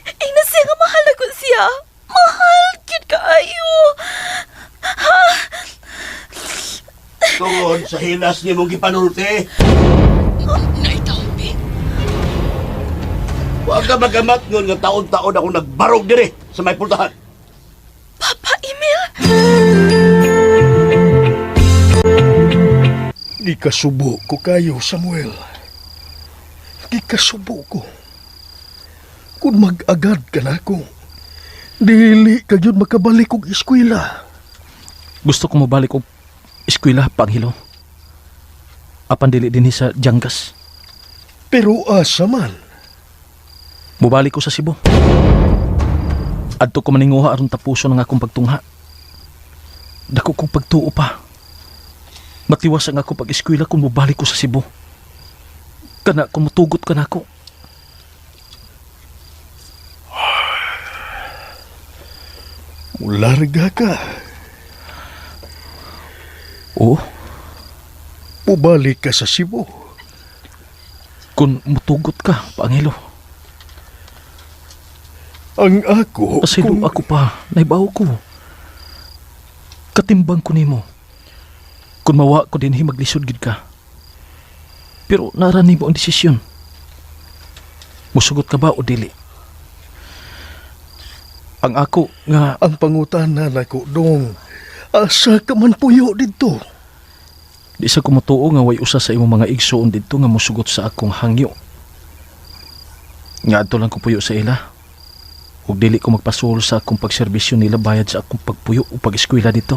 Speaker 3: Ingnan siya nga mahal ako siya. Mahal, gyud kaayo. Ha?
Speaker 5: Tungod sa hilas ni mong gipanulti.
Speaker 4: Naitaw, Bi?
Speaker 5: Huwag ka magamat ngon nga taon-taon ako nagbarog dire sa may pultahan.
Speaker 3: Papa Emil!
Speaker 6: Gikasubo ko kayo, Samuel. Gikasubo ko. Kung mag-agad ka na ako, dili ka yun makabalik og eskwela.
Speaker 7: Gusto ko mobalik og eskwela, Panghilo. Apan dili dinhi sa Janggas.
Speaker 6: Pero asa man?
Speaker 7: Mobalik ko sa Cebu. Adto ko maninguha aron tapuson ang akong pagtungha. Dako kong pagtuo pa. Matiwas ang ako pag-eskwela kung mobalik ko sa Cebu. Kana kung mutugot ka nako.
Speaker 6: Mularga ka.
Speaker 7: Oo.
Speaker 6: Mubalik ka sa Cebu.
Speaker 7: Kung mutugot ka, Pangilo.
Speaker 6: Ang ako...
Speaker 7: Pasaylo
Speaker 6: kung-
Speaker 7: ako pa, naibaw ko. Katimbang ko nimo. Kung mawa ko din maglisod gid ka. Pero nara nimo ang desisyon. Musugot ka ba o dili? Ang ako nga
Speaker 6: Ang pangutana nako dong. Asa ka man puyo didto?
Speaker 7: di sa kumutuo nga way usa sa imong mga igsoon didto nga musugot sa akong hangyo. Nga adto lang ko puyo sa ila. Ug dili ko magpasuol sa akong pagserbisyo nila bayad sa akong pagpuyo o pag-eskwela dito.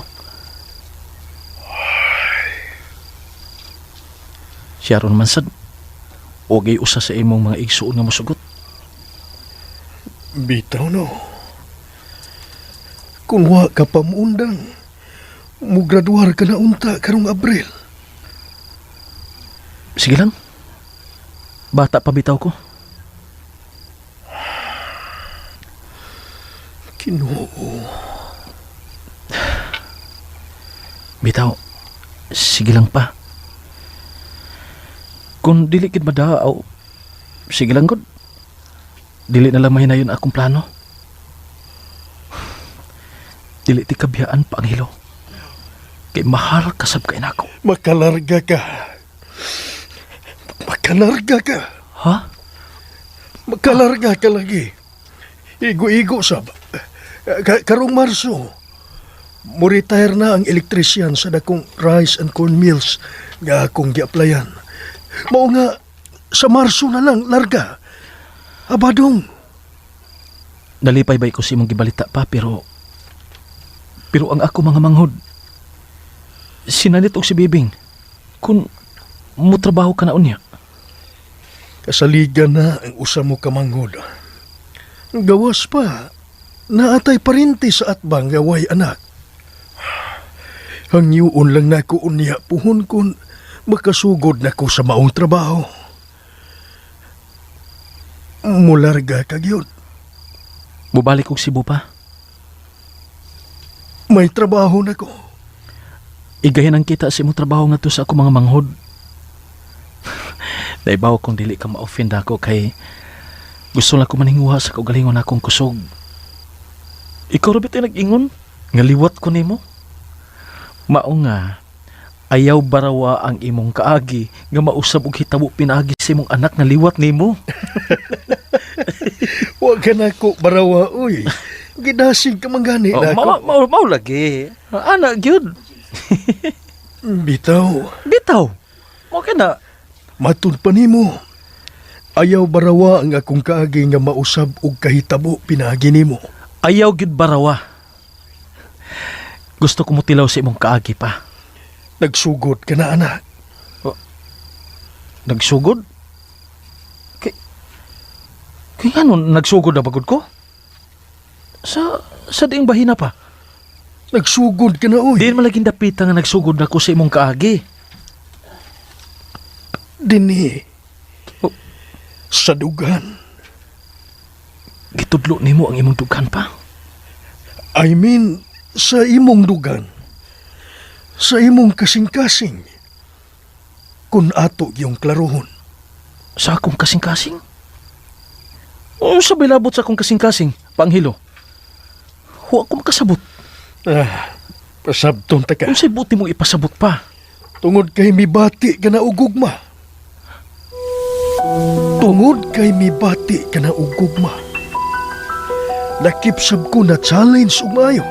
Speaker 7: Siya ron man sad. Og usa sa imong mga igsoon nga musugot.
Speaker 6: Bitaw no. Kung wa ka pa muundang, mugraduar ka na unta karong Abril.
Speaker 7: Sige lang. Bata pa bitaw ko.
Speaker 6: Kinoo.
Speaker 7: Bitaw, sige lang pa. Kung dili kid madaaw, sige lang gud. Dili na lang mahinayon akong plano. Dili ti kabiyaan pa ang hilo. Kay mahal kasab kay nako.
Speaker 6: Makalarga ka. Makalarga ka.
Speaker 7: Ha?
Speaker 6: Makalarga ka lagi. Igo-igo sab. Karong Marso, mo-retire na ang elektrisyan sa dakong rice and corn mills nga akong gi-applyan. Mao nga, sa Marso na lang, larga. Abadong,
Speaker 7: Nalipay ba ko sa imong gibalita pa pero pero ang ako mga manghod sinanit og si Bibing kung mutrabaho ka na unya.
Speaker 6: Kasaligan na ang usa mo kamanghod. Gawas pa, naatay parinti sa atbang gaway anak. Hangyuon lang nako unya puhon kun makasugod nako sa maong trabaho. Mularga ka gyud.
Speaker 7: Mubalik og Cebu pa.
Speaker 6: May trabaho nako.
Speaker 7: Igayan ang kita sa imong trabaho ngadto sa ako mga manghod. Naibaw kung dili ka ma-offend ako kay gusto lang ko maninguha sa kaugalingon akong kusog. Ikaw ra bitay nag-ingon nga liwat ko nimo. Mao nga ayaw barawa ang imong kaagi nga mausab og hitabo pinaagi sa imong anak nga liwat nimo.
Speaker 6: Wa ka nako barawa oy. Gidasig ka man gani
Speaker 7: Oh,
Speaker 6: nako.
Speaker 7: mao mao mao lagi. Ana gyud.
Speaker 6: Bitaw.
Speaker 7: Bitaw. Mo kay na.
Speaker 6: Matud pa nimo. Ayaw barawa ang akong kaagi nga mausab og kahitabo pinaagi nimo.
Speaker 7: Ayaw gyud barawa. Gusto ko motilaw sa imong kaagi pa.
Speaker 6: Nagsugod ka na anak.
Speaker 7: Nagsugod? Kay Kay ngano nagsugod na bagod ko? Sa diing bahina pa.
Speaker 6: Nagsugod ka na oy.
Speaker 7: Diin man lagi dapita nga nagsugod na ko sa imong kaagi.
Speaker 6: Dinhi.
Speaker 7: Oh.
Speaker 6: Sa dugan.
Speaker 7: Gitudlo nimo ang imong dughan pa.
Speaker 6: I mean, sa imong dugan. Sa imong kasing-kasing. Kun ato yung klarohon.
Speaker 7: Sa akong kasing-kasing? O sa bilabot sa akong kasing-kasing, panghilo. Huwa ko makasabot.
Speaker 6: Ah, pasabton ta ka.
Speaker 7: Unsay buti mong ipasabot pa?
Speaker 6: Tungod kay mibati ka na og gugma. Tungod kay mibati ka na og gugma. Lakip sab ko na challenge ug maayo.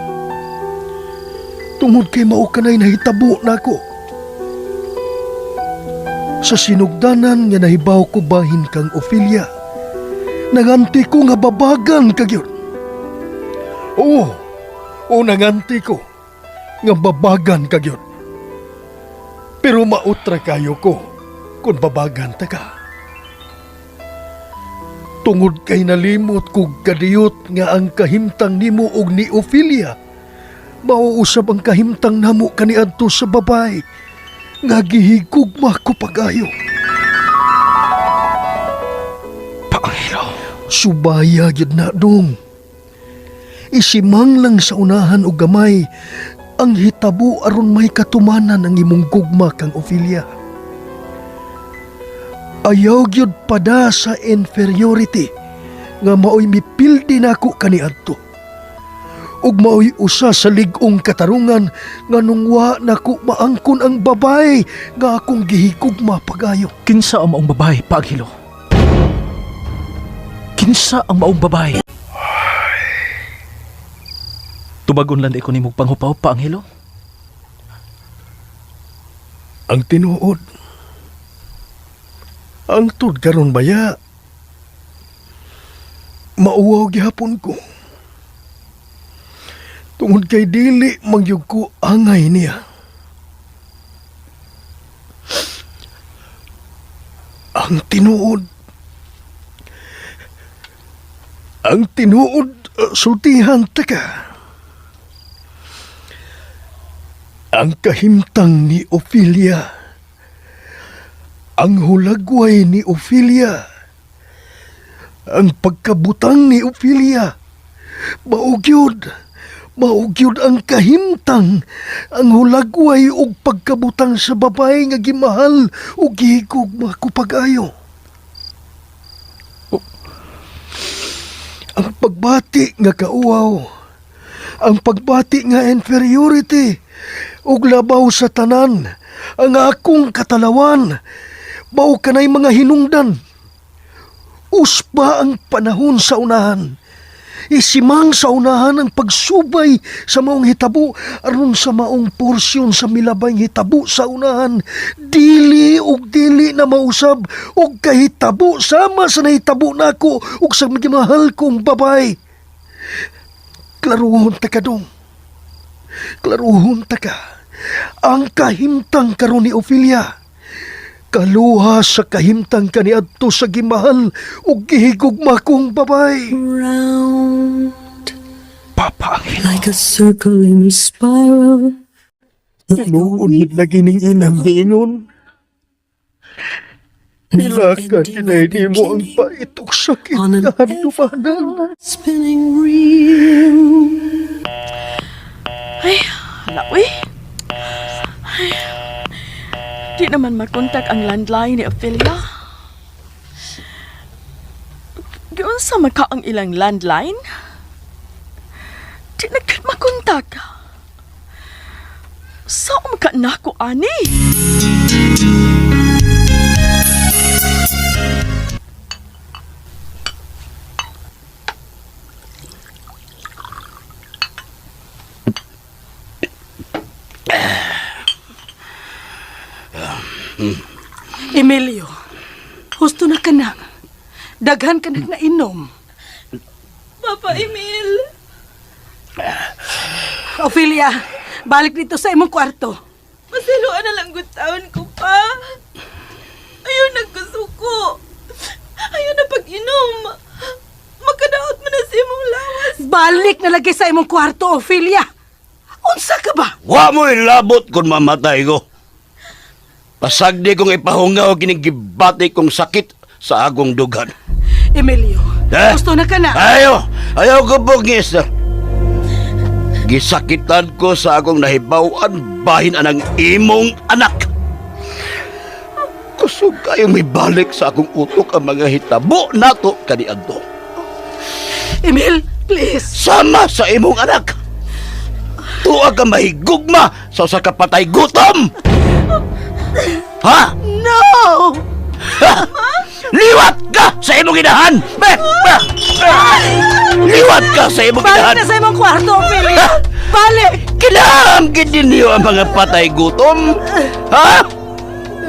Speaker 6: Tungod kay mao kanay nahitabo nako. Sa sinugdanan nga nahibaw ko bahin kang Ophelia, nanganti ko nga babagan ka gyud. Oo, o nanganti ko nga babagan ka gyud. Pero mautra kayo ko kung babagan ta ka. Tungod kay nalimot kog kadiyot nga ang kahimtang nimo og ni Ophelia, mauusab ang kahimtang namo kaniadto sa babay nga gihigugma ko pagayo.
Speaker 7: Paanghelo.
Speaker 6: Subaya gyud na dong. Isimang lang sa unahan og gamay ang hitabo aron may katumanan ang imong gugma kang Ophelia. Ayaw gyud pada sa inferiority nga maoy mipildi nako kaniadto. Ug maoy usa sa lig-ong katarungan nga nung wa nako maangkon ang babay nga akong gihigugma pagayo.
Speaker 7: Kinsa ang maong babae, Paaghilo? Kinsa ang maong babae? Tubagon lang di ko nimog panghupaw, Paanghelo.
Speaker 6: Ang tinuod. Ang tud karon baya. Mauwaw gihapon ko. Tungod kay dili mangyug ko angay niya. Ang tinuod. Ang tinuod, sultihan ta ka. Ang kahimtang ni Ophelia. Ang hulagway ni Ophelia. Ang pagkabutang ni Ophelia. Maugyod. Maugyod ang kahimtang. Ang hulagway ug pagkabutang sa babae nga gimahal ug gihigugma ko pag-ayo. Ang pagbati nga kauwaw. Ang pagbati nga inferiority. Ug labaw sa tanan, ang akong katalawan, mao kanay mga hinungdan. Uspa ang panahon sa unahan. Isimang sa unahan ang pagsubay sa maong hitabo aron sa maong porsyon sa milabay hitabo sa unahan. Dili ug dili na mausab ug kahitabo sama sa nahitabo nako ug sa gimahal kong babay. Klaruhon ta ka dong. Klaruhon ta ka. Ang kahimtang karon ni Ophelia. Kaluha sa kahimtang kaniadto sa gimahal ug gihigugma kong babay.
Speaker 10: Round
Speaker 7: Papa Anghelo.
Speaker 10: like a circle in a spiral.
Speaker 6: Tinuod lagi ning inang giingon. Pila ka kinay nimo ang pait ug sakit
Speaker 10: On an
Speaker 6: nga handumanan.
Speaker 10: Spinning reel.
Speaker 4: Ay, hala, uy. Ay, di naman makontak ang landline ni Ophelia. Giunsa man ka ang ilang landline? Di na gyud makontak. Saan ka nako, ani?
Speaker 11: Emilio, husto na ka na. Daghan ka na nainom.
Speaker 3: Papa Emil.
Speaker 11: Ophelia, balik dito sa imong kwarto.
Speaker 3: Masiluan na lang gud taon ko pa. Ayaw nagkasuko. Ayaw na pag-inom. Makadaot man na sa imong lawas.
Speaker 11: Balik na lagi sa imong kwarto, Ophelia. Unsa ka ba?
Speaker 5: Wa mo ilabot kung mamatay ko. Pasagdi kong ipahungaw kining gibati kong sakit sa agong dugan.
Speaker 11: Emilio,
Speaker 5: Eh?
Speaker 11: gusto na ka na.
Speaker 5: Ayaw! Ayaw ko po, Esther. Gisakitan ko sa akong nahibaw-an bahin anang imong anak. Kusog kayo may balik sa akong utok ang mga hitabo nato kaniadto.
Speaker 11: Emil, please.
Speaker 5: Sama sa imong anak. Tuwa ka mahigugma sa usa ka patay gutom. Ha?
Speaker 11: No!
Speaker 5: Ha? Liwat ka sa imong inahan! Be! Be! Liwat ka sa imong
Speaker 11: Balik
Speaker 5: inahan!
Speaker 11: na sa imong kwarto, Ophelia! Balik!
Speaker 5: Kinahanglan gid ninyo ang mga patay gutom! Ha?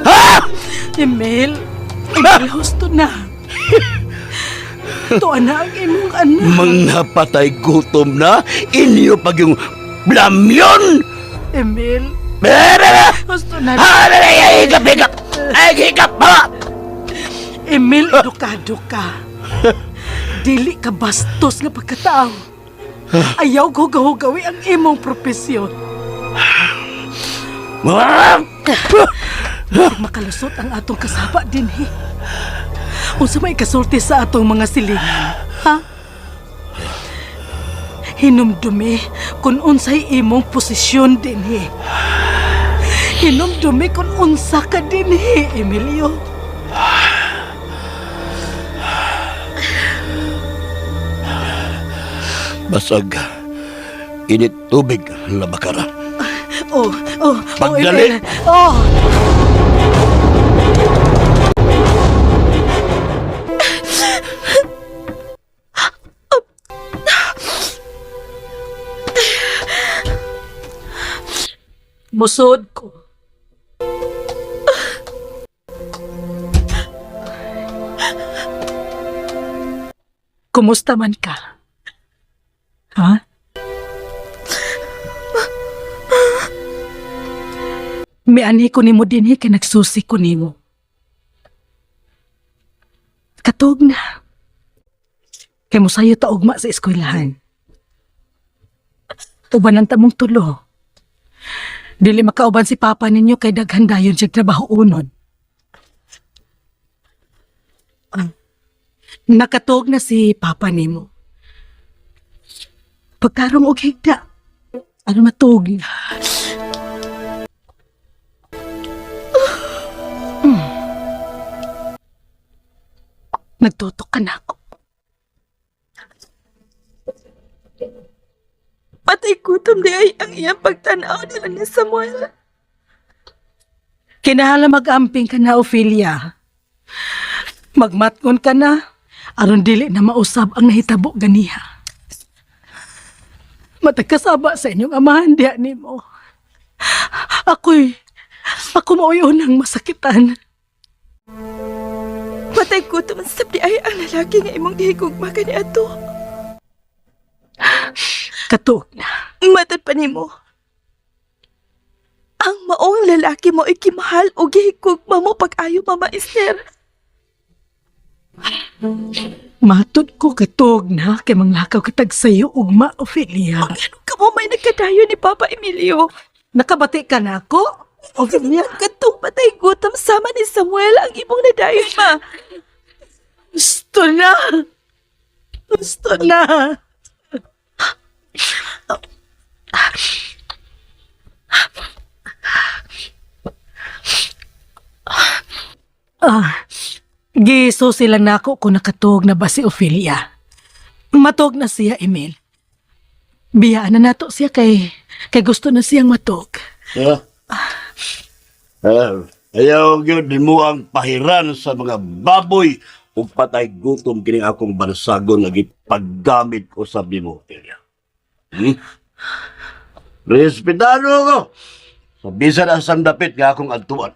Speaker 5: Ha?
Speaker 11: Emil, Emil, husto na. Tuan na ang imong anak.
Speaker 5: Mga patay gutom na inyo pag yung blamyon!
Speaker 11: Emil,
Speaker 5: Be! Be! Be!
Speaker 11: husto na.
Speaker 5: Ha? Be! Be! Ay, hikap, hikap! Ay, hikap! Ha?
Speaker 11: Emil, edukado ka. Dili ka bastos nga pagkatao. Ayaw ko gahugawi ang imong propesyon. Makalusot ang atong kasaba dinhi. Unsa may kasulti sa atong mga silingan, ha? Hinumdumi kung unsay imong posisyon dinhi. Hinumdumi kung unsa ka dinhi, Emilio.
Speaker 5: Basag, init tubig, labakara.
Speaker 11: Oh, oh, oh,
Speaker 5: Pagdali.
Speaker 11: Emil. Oh. Musod ko. Kumusta man ka? Ha? Miani ko nimo dinhi kay nagsusi ko nimo. Katog na. Kay mosayo ta ugma sa eskwelahan. Uban ang tamong tulo. Dili makauban si papa ninyo kay daghan dayon siya trabaho unon. Ah, nakatuog na si papa nimo. Pagkarong og higda, ano matuog na. Nagtutok ka na ako.
Speaker 3: Patay gutom di ay ang iyang pagtanaw nila ni Samuel.
Speaker 11: Kinahala mag-amping ka na, Ophelia. Magmatngon ka na, aron dili na mausab ang nahitabo ganiha. Matagkasaba sa inyong amahan diha nimo. Ako'y, ako mao'y unang masakitan.
Speaker 3: Patay gutom ang sab di ay ang lalaki nga imong gihigugma kani ato.
Speaker 11: Katuog na.
Speaker 3: Matod pa nimo. Ang maong lalaki mo ikimahal o gihigugma mo pag-ayo, Mama Esther.
Speaker 11: Matod ko katuog na kay manglakaw kitag sayo ugma, Ophelia.
Speaker 3: Ano ka mo may nagkadayo ni Papa Emilio?
Speaker 11: Nakabati ka na ako, Ophelia?
Speaker 3: Katong patay gutom sama ni Samuel ang imong nadayon, ma.
Speaker 11: Gusto na! Gusto na! Ah, giso sila nako kung nakatuog na ba si Ophelia. Matuog na siya, Emil. Biyaan na nato siya kay, kay gusto na siyang matuog.
Speaker 5: Ha? Ah, ayaw gyud nimo ang pahiran sa mga baboy ug patay gutom kini akong bansagon nga gipaggamit ko sa nimo, Ophelia. Hmm? Respetado ko sa bisan asang dapit nga akong adtuan.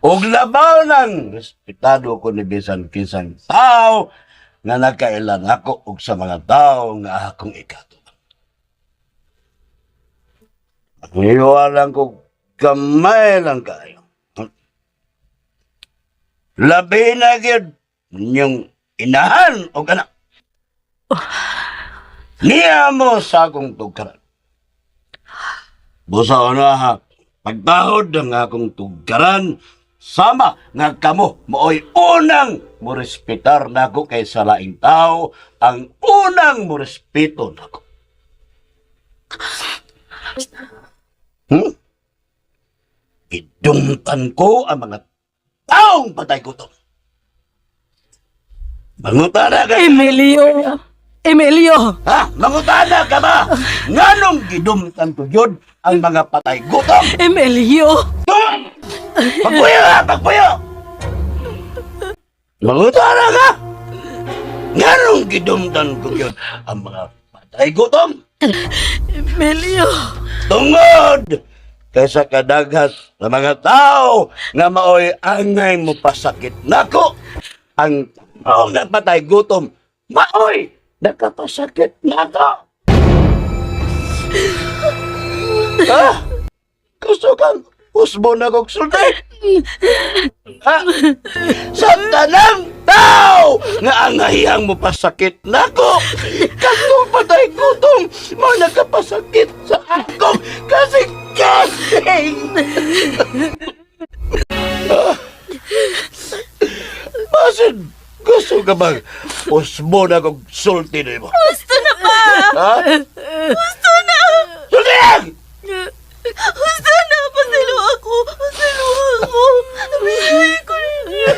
Speaker 5: Og labaw nang respetado ko ni bisan kinsang tao nga nakailan ako og sa mga tao nga akong ikatuan. Ang ko gamay lang kayo. Labi na gyud ninyong inahan o anak. Niya mo sa akong tugkaran. Busa na ha, pagtahod ang akong tugkaran, sama nga kamo mooy unang morespetar nako kay sa laing tao, ang unang morespeto nako. Gidumtan ko ang mga taong patay gutom. Mangutana ka.
Speaker 11: Emilio! Emilio!
Speaker 5: Ha? Mangutana ka ba? Nganong gidumtan ko yun ang mga patay gutom?
Speaker 11: Emilio!
Speaker 5: Pagpuyo ha! Pagpuyo! Mangutana ka! Nganong gidumdan ko yun ang mga patay gutom?
Speaker 4: Emilio!
Speaker 5: Tungod! Kaysa kadaghas sa mga tao nga maoy angay mo pasakit nako. Ang tao nga patay gutom, maoy nakapasakit nako. Ha? Gusto kang usbo na kong sulti? Ha? Sa tanang tao nga angayang mo pasakit nako. Katong patay gutom mo nakapasakit sa akong kasing-kasing. Ah. Basin, gusto ka bang usbo na kong sulti nimo?
Speaker 3: Gusto na pa!
Speaker 5: Ha?
Speaker 3: Gusto na!
Speaker 5: Sulti lang!
Speaker 3: Gusto na! Pasalo ako! Pasalo ako! Ay, ko ninyo!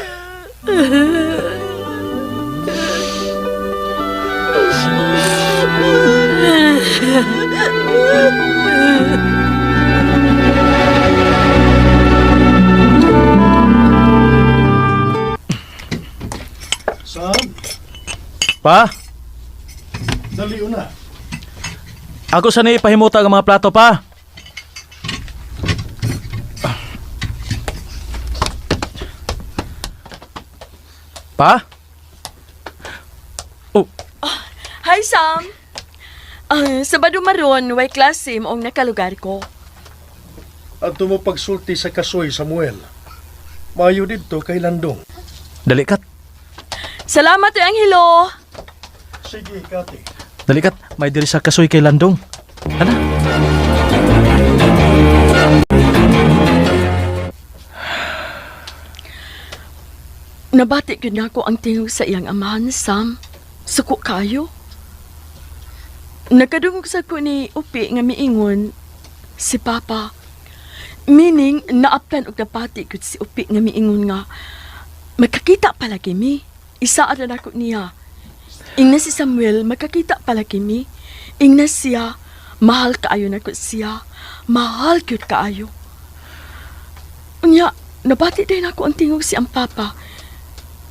Speaker 6: Sam,
Speaker 7: Pa,
Speaker 6: dali na.
Speaker 7: ako sa ipahimutag ang mga plato pa. Pa? Oh,
Speaker 4: Hi, Sam! Ah, Sabado maron, way klase maong nakalugar ko.
Speaker 6: Adto mo pagsulti sa kasoy, Samuel. Mayo didto kay Landong.
Speaker 7: dali kat.
Speaker 4: Salamat, Uy Angelo!
Speaker 6: Sige, Kati.
Speaker 7: Dali kat, may diri sa kasoy kay Landong. Ana.
Speaker 4: Nabati gyud nako ang tingog sa iyang amahan, Sam. Suko kayo. Nakadungog sa ko ni Upi nga miingon si Papa. Meaning, naaptan og nabati gyud si Upi nga miingon nga magkakita palagi mi. Isa ra nako niya. Ingna si Samuel, magkakita palagi mi. Ingna siya, mahal kaayo nako siya. Mahal gyud kaayo. Unya, nabati din ako ang tingog si ang Papa.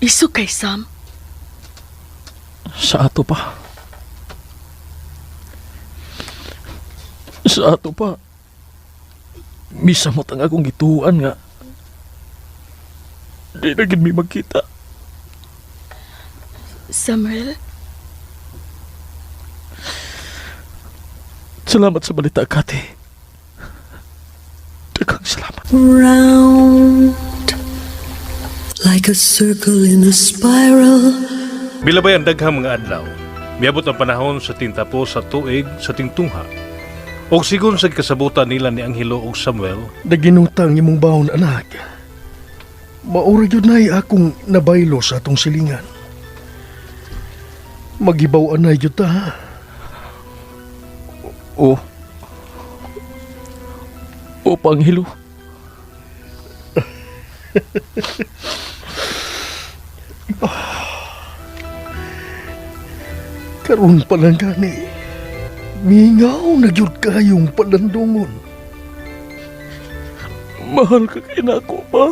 Speaker 4: Iso kay Sam.
Speaker 7: Sa ato pa. Sa ato pa. Misamot ang akong gituan nga. Di na gid mi magkita.
Speaker 4: Samuel,
Speaker 7: Salamat sa balita, Kati. Daghang salamat.
Speaker 10: Round like a circle in a spiral.
Speaker 2: Bilabay ang daghang mga adlaw. Miabot ang panahon sa tintapos sa tuig sa tingtungha. Og sigon sa kasabutan nila ni Angelo ug Samuel,
Speaker 6: Naginutang imong baon, anak. Maura gyud nay akong nabaylo sa atong silingan. Magibaw anay gyud ta. Ha?
Speaker 7: Oo. Oo, Panghilo.
Speaker 6: Karon pa lang gani. Mingaw na gyud kayong palandungon.
Speaker 7: Mahal ka kay nako pa.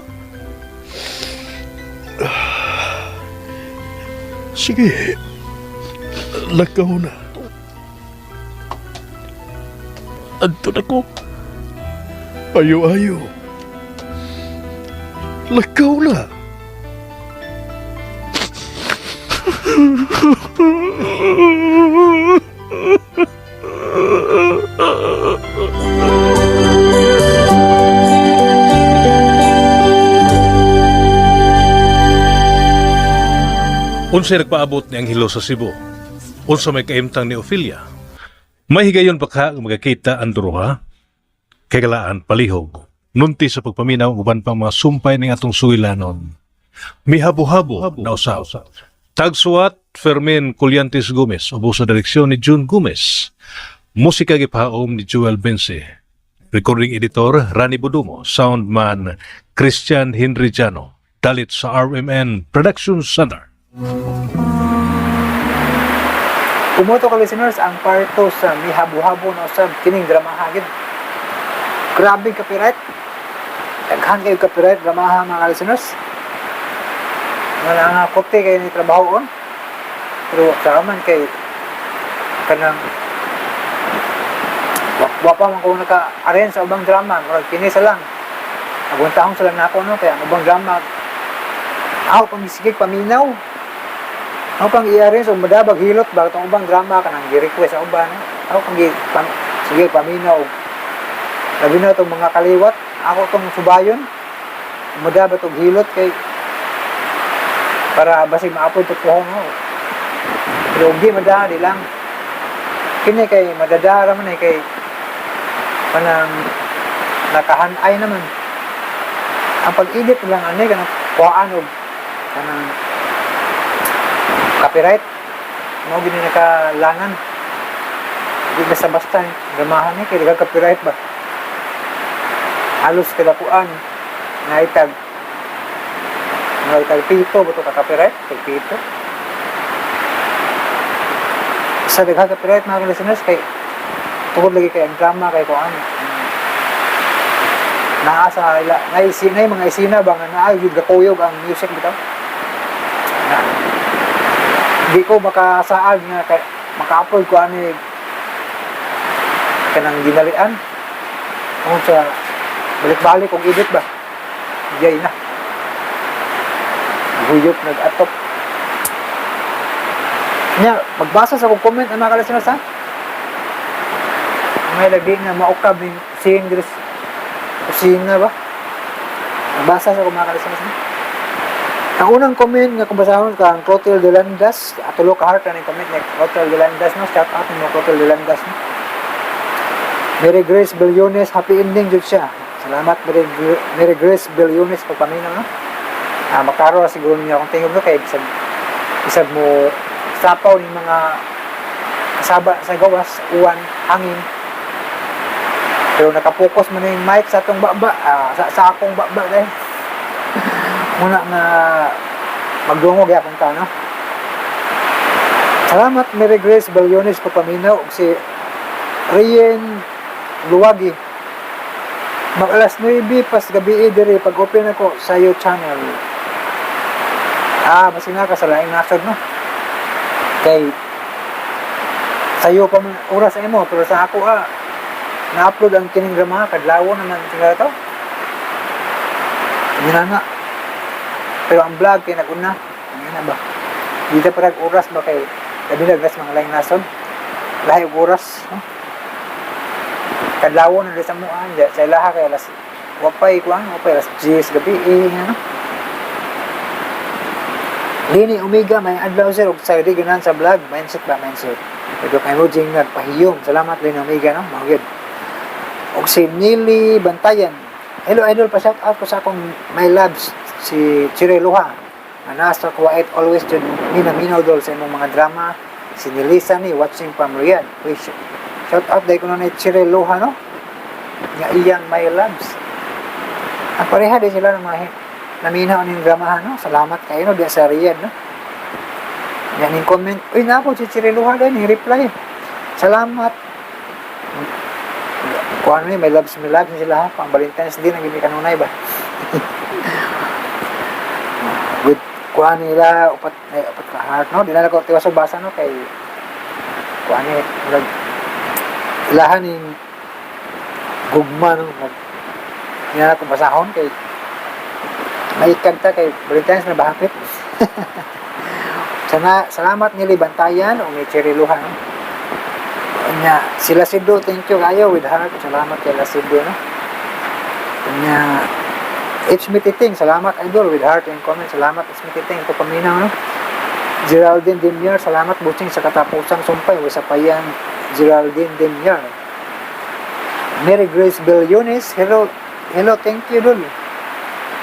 Speaker 6: Sige. Lakaw na.
Speaker 7: Adto na ko.
Speaker 6: Ayo-ayo. Lakaw na.
Speaker 2: unsay nagpaabot ni Angelo sa Cebu? Unsa may kaimtang ni Ophelia? May higayon pa ka nga magakita ang duruha? Kay kalaan palihog. Nunti sa pagpaminaw ang uban pang mga sumpay ning atong suwilanon. Mihabo-habo na usaw. Tagsuwat Fermin Colyantes Gomez, ubo sa direksyon ni June Gomez. Musika gipaom ni Joel Bense. Recording editor Rani Budumo, soundman Christian Henry Jano. Dalit sa RMN Production Center.
Speaker 1: Kumoto ka listeners, ang parto sa mihabo-habo na usab kining dramaha gid. Grabe copyright. Daghan kayo copyright dramaha, mga listeners. Wala nga kote kayo ni trabahoon. Pero sa man kay kanang wa pa man ko naka-arrange sa ubang drama, murag kini sa lang. Aguntahon sa lang nako, no, kaya ang ubang drama ako pang gisigig paminaw. Ako pang i-arrange og madabag hilot ba itong ubang drama kanang gi-request sa uban, no? Ako pang, sige paminaw. Labi na itong mga kaliwat, ako itong subayon. Madabag og hilot kay para basig ma-upload to pohong, no. Pero di madaha di lang. Kini kay madadara man eh kay kanang nakahanay naman. Ang pag-edit lang ani kanang kuhaan og kanang copyright mo gini nakalangan. Di basta-basta dramahan ni kay daghang copyright ba. Halos kadakuan naitag mga tag 7 ba to ka copyright? Tag 7. Sa daghang copyright, mga listeners, kay tungod lagi kay ang drama kay kuan naa sa ila naisina mga isina ba nga naa gyud gakuyog ang music bitaw na di ko makasaad nga kay maka-upload ko ani kanang ginalian tungod sa balik-balik kong edit ba. Yay na huyop nag-atop nya. Magbasa sa akong comment ang mga listeners, ha. May lagi nga maukab yung scene diri sa kusina ba. Magbasa sa akong mga listeners, ha? Ang unang comment nga kung basahon kang Clotilde Landas, atulo ka heart ang comment ni Clotilde Landas, no. Shout out mo, Clotilde Landas, no. Mary Grace Bellones, happy ending jud siya. Salamat, Mary Grace Bellones, pagpaminaw, no. Makaro siguro niya akong tingog, no, kay bisag bisag mo sapaw ni mga kasaba sa gawas, uwan, hangin. Pero nakapokus man yung mic sa atong baba, sa akong baba dahil. Muna nga magdungog yapon ta, no. Salamat, Mary Grace Bellones, pagpaminaw ug si Rien Luwagi. Mag alas 9 pas gabi diri pag open ako sa iyo channel. Basi na ka sa laing nasod, no. Kay sayo pa man oras imo pero sa ako na-upload ang kining drama kadlawon naman tingala to. Yun na. Pero ang vlog kay naguna. Ano na ba? Dito parang oras ba kay labi na mga laing nasod. Lahi og oras, no? Kadlawon na sa muan sa ilaha kay alas wapay kuan, wapay alas 10 gabi eh, ano. Lini Omega, may adlaw sir ug sa di ganahan sa vlog, mindset ba, mindset. Pero kay mo jing nagpahiyom. Salamat, Lini Omega, no. Mao gyud. Og si Nili Bantayan. Hello idol, pa shout out ko sa akong my loves si Chire Luha. Nga nasa Kuwait, always jud minaminaw dol sa imong mga drama. Si Nilisa ni watching from Riyadh. Uy, shout out dahil ko na ni Chire Luha, no. Nga iyang my loves. Ang pareha din sila ng mga naminaw ning drama, no. Salamat kayo, no, diya sa Riyadh, no. Yan yung comment. Uy, napo si Chire Luha din, yung reply. Salamat. Kuan ni may loves ni sila, ha. Pang Valentine's Day nang kanunay ba. With kuan nila upat eh, upat ka heart, no. Di na ko tiwas og basa, no, kay kuan ni murag ilahan ning gugma, no. Mag di na ko basahon kay maikag ta kay Valentine's na bahapit. Sana salamat nili Bantayan o ni Cherry Luha, no. Nya sila Sido, thank you kayo with heart. Salamat kay La Sido, no. Nya H. Mititing, salamat idol with heart and comment. Salamat H. Mititing po paminaw, no. Geraldine Demiar, salamat butsing sa katapusang sumpay. Wisa pa yan, Geraldine Demiar. Mary Grace Bellones, hello, hello, thank you dol.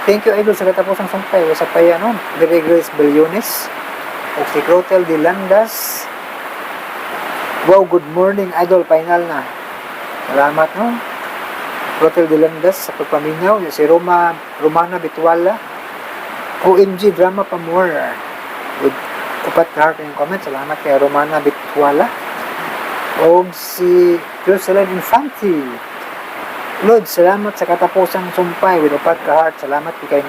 Speaker 1: Thank you idol sa katapusang sumpay. Wisa pa yan, no. Mary Grace Bellones. O si Crotel de Landas. Wow, good morning idol, final na. Salamat, no. Crotel de Landas sa pagpaminaw. Si Romana Bituala. OMG, drama pa more. With upat ka heart yung comment. Salamat kay Romana Bituala. O si Jocelyn Infanti. Lord, salamat sa katapusang sumpay with upat ka heart. Salamat kay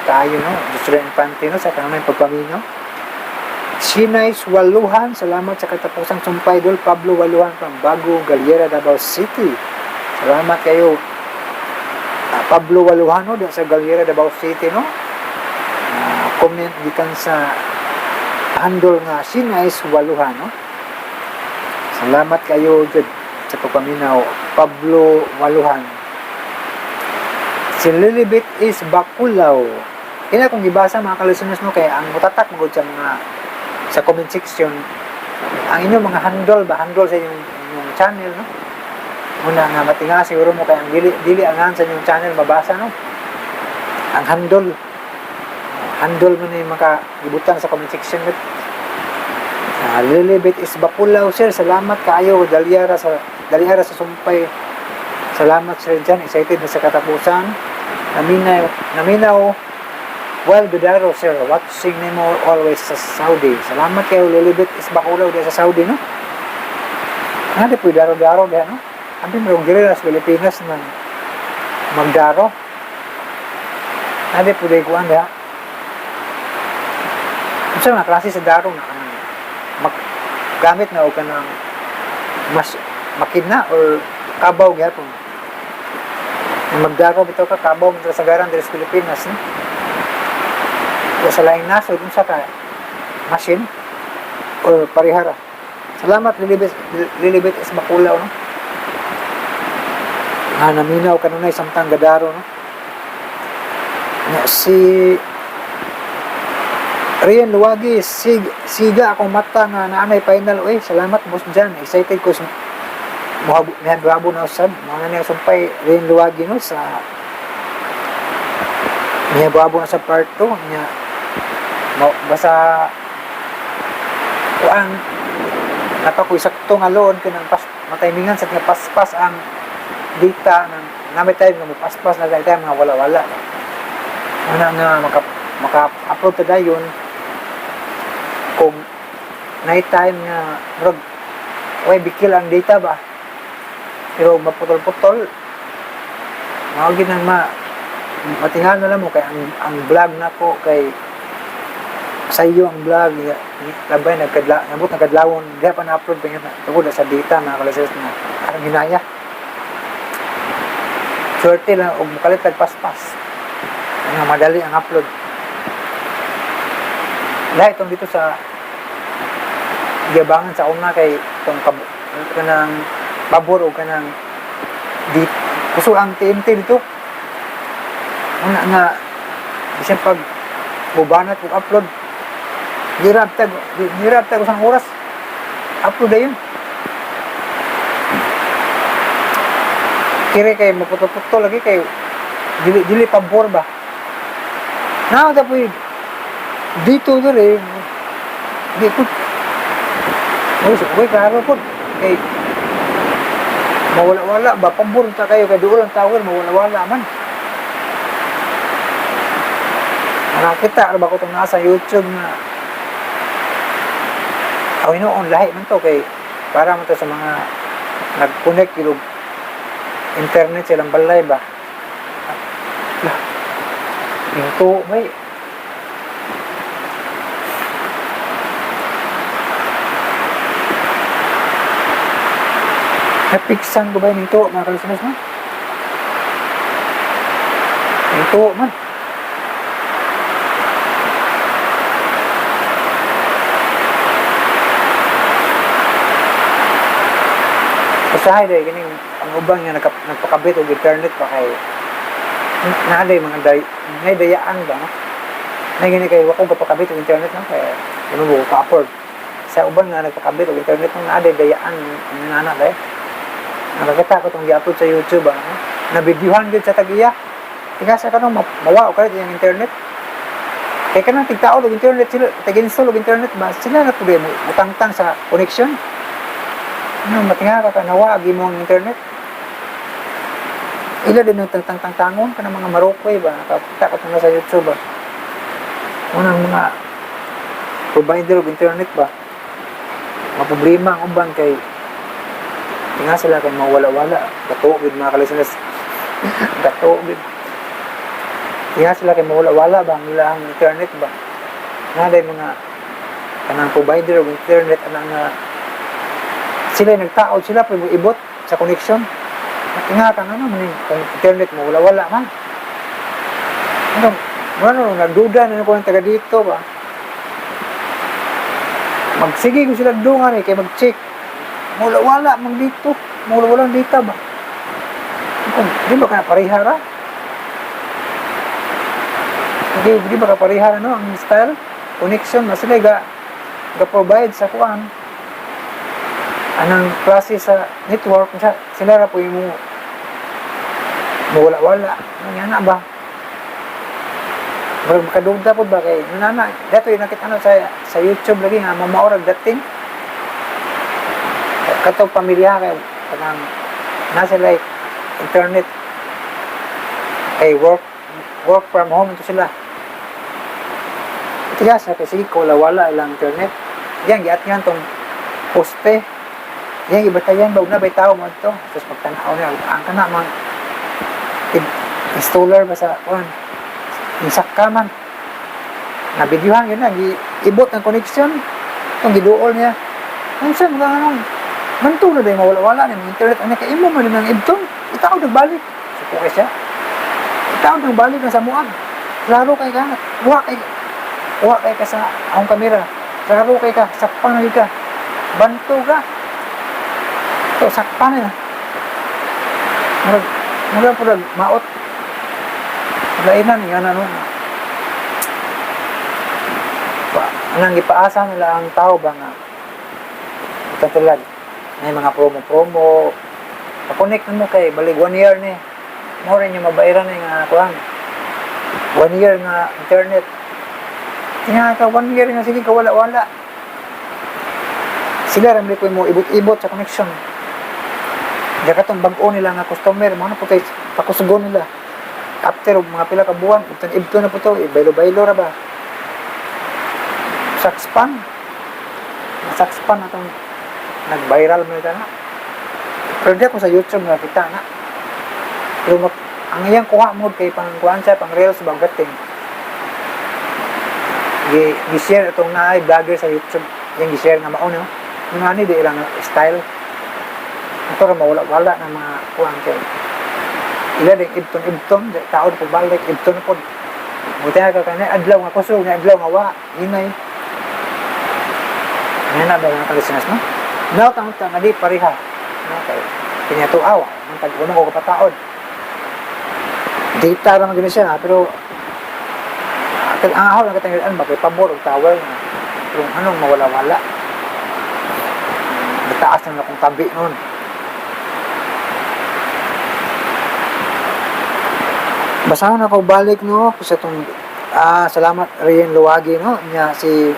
Speaker 1: kaayo, no. Jocelyn Infante, no, sa kanang pagpaminaw. Sinais Waluhan, salamat sa katapusang sumpay, Dol Pablo Waluhan from Bago, Galiera, Davao City. Salamat kayo, Pablo Waluhan, no, sa Galiera, Davao City, no. Comment gikan sa handle nga Sinais Waluhan, no. Salamat kayo jud sa pagpaminaw, Pablo Waluhan. Si Lilibet is Bakulaw. Kaya kung gibasa mga ka-listeners, no, kay ang mutatak magud sa mga sa comment section ang inyong mga handle ba, handle sa inyong channel, no. Una nga matinga siguro mo kay ang dili dili angan sa inyong channel mabasa, no. Ang handle handle mo ni maka gibutan sa comment section. Lilibet is Bakulaw, sir, salamat kaayo, daliara sa sumpay. Salamat sir Jan, excited na sa katapusan. Naminaw, naminaw well Dudaro sir, watching nimo always sa Saudi. Salamat kayo Lilibet is Bakulaw diya sa Saudi, no. Nga di po daro-daro diya, no. Abi mo diri sa Pilipinas nang magdaro. Nga di po di kuan diha. Unsa mga klase sa daro na kanang mag gamit na og kanang mas makina or kabaw gyapon? Magdaro bitaw ka, kabaw man sa sagaran diri sa Pilipinas, no? O sa laing nasod, unsa ka, machine or parihara? Salamat Lilibet, Lilibet is Makulaw, no, nga naminaw kanunay samtang gadaro, no. Nya si Rian Luwagi, siga akong mata nga naanay final oy. Salamat boss Jan. Excited ko sa muhabo na usab. Mga na sumpay Rian Luwagi, no, sa mihabo na sa part 2 nya. Basta kuan napa ko sakto nga load kanang pas mataymingan sa nga paspas ang data ng namay time nga mopaspas na time nga wala-wala. Una nga maka upload ta dayon kung night time nga murag way bikil ang data ba, pero maputol-putol mao gid nang matingal na lang mo kay ang vlog nako kay sa iyo ang vlog labay nagkadla nabot nagkadlawon di pa na-upload pa yun tungod na sa data mga kalisers na arang hinaya. Swerte lang og mukalit paspas nga madali ang upload. Lahi itong dito sa giyabangan sa una kay itong kanang pabor o kanang di kusog ang TNT dito. Una nga bisan pag mubanat og upload dirab tag usang oras upload dayon. Kiri kay maputol-putol lagi kay dili dili pabor ba na tapoy dito dire di ko. Uy, uy, klaro po. Kay mawala-wala ba, pabor ta kayo kay duol ang tower, mawala-wala man. Nakakita ra ba ko itong nasa YouTube na aw hinuon lahi man to kay para man to sa mga nag-connect yung internet silang balay ba. Lah, hinto may napiksan ko ba yung hinto mga kalisunod, no? Hinto man. Usahay dahil kining ang uban nga nagpakabit og internet pa kay naa day mga day nay dayaan ba, no? Nay gini kay wa ko kapakabit og internet, no, kay di mo ko ka-afford. Sa uban nga nagpakabit og internet, no, naa day dayaan ang nana day. Nakakita ko itong gi-upload sa YouTube ba, no? Na videohan gyud sa tag-iya. Tingasa ka no, mawa o kalit yung internet. Kay kanang tigtao og internet sila, tig-install og internet ba, sila na pud mo utangtang sa connection. Ano, matinga ka ka, nawa, agi mo ang internet. Ila din ang tangtang-tangtangon ka ng mga Marokoy ba, nakakita ko na sa YouTube ba. Unang mga provider og internet ba, maproblema ang uban kay tinga sila kay mawala-wala. Katuo gid mga kalistenes. Gato gid. Iya sila kay mawala-wala ba ang ilang internet ba. Nga day mga kanang provider og internet ana nga sila yung nagtaod sila pero ibot sa connection. Tinga ka nga naman eh, kung internet mo wala-wala man. Ano, ano, nagduda na ko ng taga dito ba. Magsige ko sila dungan eh, kay mag-check. Wala-wala man dito. Wala-wala data ba. Kung, di ba ka pareha ra? Di ba ka pareha no, ang style? Connection na sila ga provide sa kuan anang klase sa network sa sila ra po yung mo wala-wala nga na ba. Murag makadugda po ba kay nana dato yung nakita na sa YouTube lagi nga mamaorag dating kato pamilya kay kanang nasa like internet kay work work from home ito sila. Tigas kay sige ko wala ilang internet yan giat nga tong poste yan gibatayan ba na bay tao mo to tapos pagtanaw niya ang kana man installer ba sa kuan insakka man na videohan yun na ibot ang connection itong giduol niya unsa mga anong manto na dahil mawala-wala ni internet ano kay imo man ang ibton itaw nagbalik suko kay siya itaw nagbalik na sa muag klaro kay ka wa kay ka sa akong kamera klaro kay ka sakpan na ka banto ka to sakpan na murag murag murag maot lainan nga na no pa anang gipaasa nila ang tao ba nga katulag may mga promo-promo pa-connect mo kay balig 1 year ni mo rin yung mabayaran ni nga kuan 1 year nga internet tinga ka 1 year nga sige ka wala-wala sila ramli ko mo ibot-ibot sa connection diya katong bag-o nila nga customer mo na po kay pakusgon nila after mga pila ka buwan ibton-ibton na po to baylo-baylo ra ba sakspan sakspan atong nag-viral man ito na pero di ako sa YouTube nakita na pero ang iyang kuha mo kay pang kuan siya pang reels bang gating gi-share itong naay vlogger sa YouTube yung gi-share nga mao no yung ani di ilang style ito ra mawala-wala ng mga kuan kay ila din ibton-ibton taon po balik ibton po buti ka kani adlaw nga kusog nga adlaw nga wa hinay nga na ba mga kalisteners no now tang nga di pareha no kay kinatuaw man tag unang ko kapataon data ra man gini siya pero ang ahol ang katanggilan ba kay pabor og tower nga pero anong mawala-wala mataas na akong tabi noon. Basahon ako balik no sa itong salamat Rian Luwagi no nya si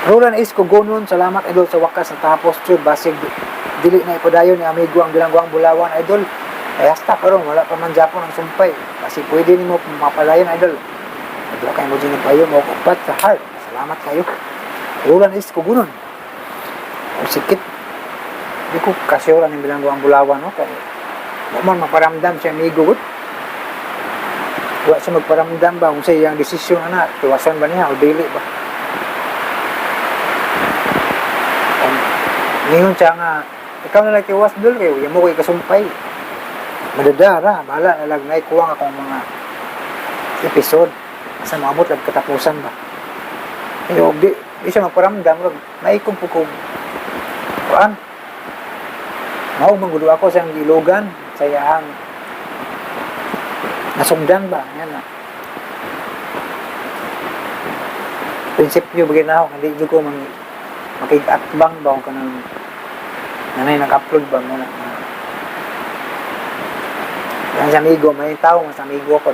Speaker 1: Roland Isko Gonon salamat idol sa wakas natapos jud basig dili na ipadayon ni amigo ang bilangguang Bulawan idol ay hasta karon wala pa man Japon ang sumpay kasi pwede nimo mapalayon idol idol kay mo din payo mo upat sa heart salamat kayo Roland Isko Gonon o sikit di ko kasyura ni bilangguang Bulawan no kay mo man maparamdam si amigo gud. Wa siya magparamdam ba kung sa iyang desisyon ana, tuwasan ba niya o dili ba? Ngayon siya nga, ikaw na lang tiwas dul kayo, yung mo ko'y kasumpay. Madadara, bahala na lang naikuha akong mga episode sa maabot lang katapusan ba. Pero di siya magparamdam, naikong po kong kuan. Mao manggulo ako sa iyang ilogan, sa iyang nasugdan ba? Yan na. Prinsipyo ba ginawa? Hindi ko makig-atbang ba kung kanang nanay nag-upload ba muna. Yan sa amigo, may tao sa amigo ko.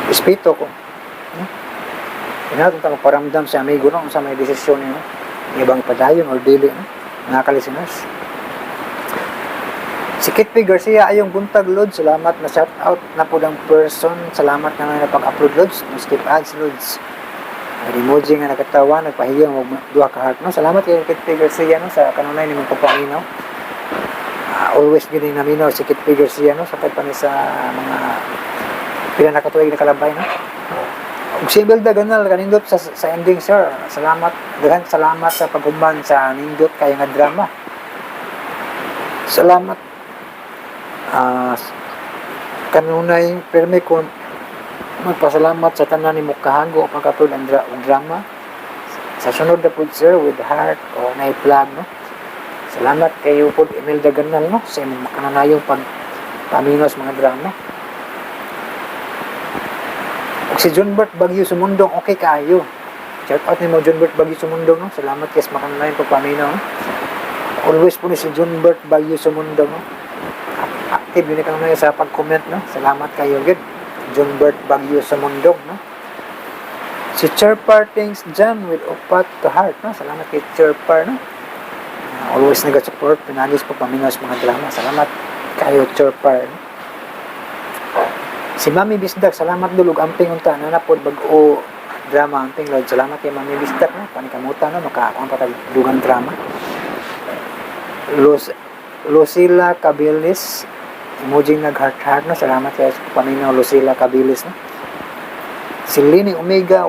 Speaker 1: Respeto ko. Inato ta magparamdam sa amigo no sa may desisyon niyo. Ibang padayon or dili no? Mga ka-listeners. Si Kit P. Garcia ayong buntag Lods, salamat na shout out na po ng person, salamat na nga napag-upload Lods, no skip ads Lods. May emoji nga nakatawa, nagpahiyang og duha ka heart no. Salamat kay Kit P. Garcia no sa kanunay nimong pagpaminaw. Always gini naminaw si Kit P. Garcia, no, sakit pa ni sa mga pila na katuig na kalabay, no. Ug si Imelda Ganal, kanindot sa ending, sir. Salamat, daghan salamat sa paghuman sa nindot kay nga drama. Salamat. Kanunay permi ko magpasalamat sa tanan nimo kahago pagkatul ang og drama. Sa sunod na pud, sir, with heart o na plug, no. Salamat kayo pod, Imelda Ganal, no, sa imong makananayong pag paminaw sa mga drama. Ug si Junbert Bagyo Sumundong, okay kaayo. Shout out nimo, Junbert Bagyo Sumundong, no. Salamat kay sa makananayong pagpaminaw, no. Always po ni si Junbert Bagyo Sumundong, no. Active yun kanunay sa pag-comment, no. Salamat kayo gid, Junbert Bagyo Sumundong, no. Si Chirpar Things Jan with upat to heart, no. Salamat kay Chirpar, no. Always nag-support pinagis pagpaminaw sa mga drama. Salamat kayo, Chirpar, no? Si Mami Bisdak, salamat dulog amping unta na napod bag-o drama amping lord. Salamat kay Mami Bisdak, no. Panikamuta, no, makakuan pa tag dugang drama. Lucila Cabilis, emoji nag heart heart, no. Salamat kay paminaw, Lucila Cabilis, no. Si Lini Omega,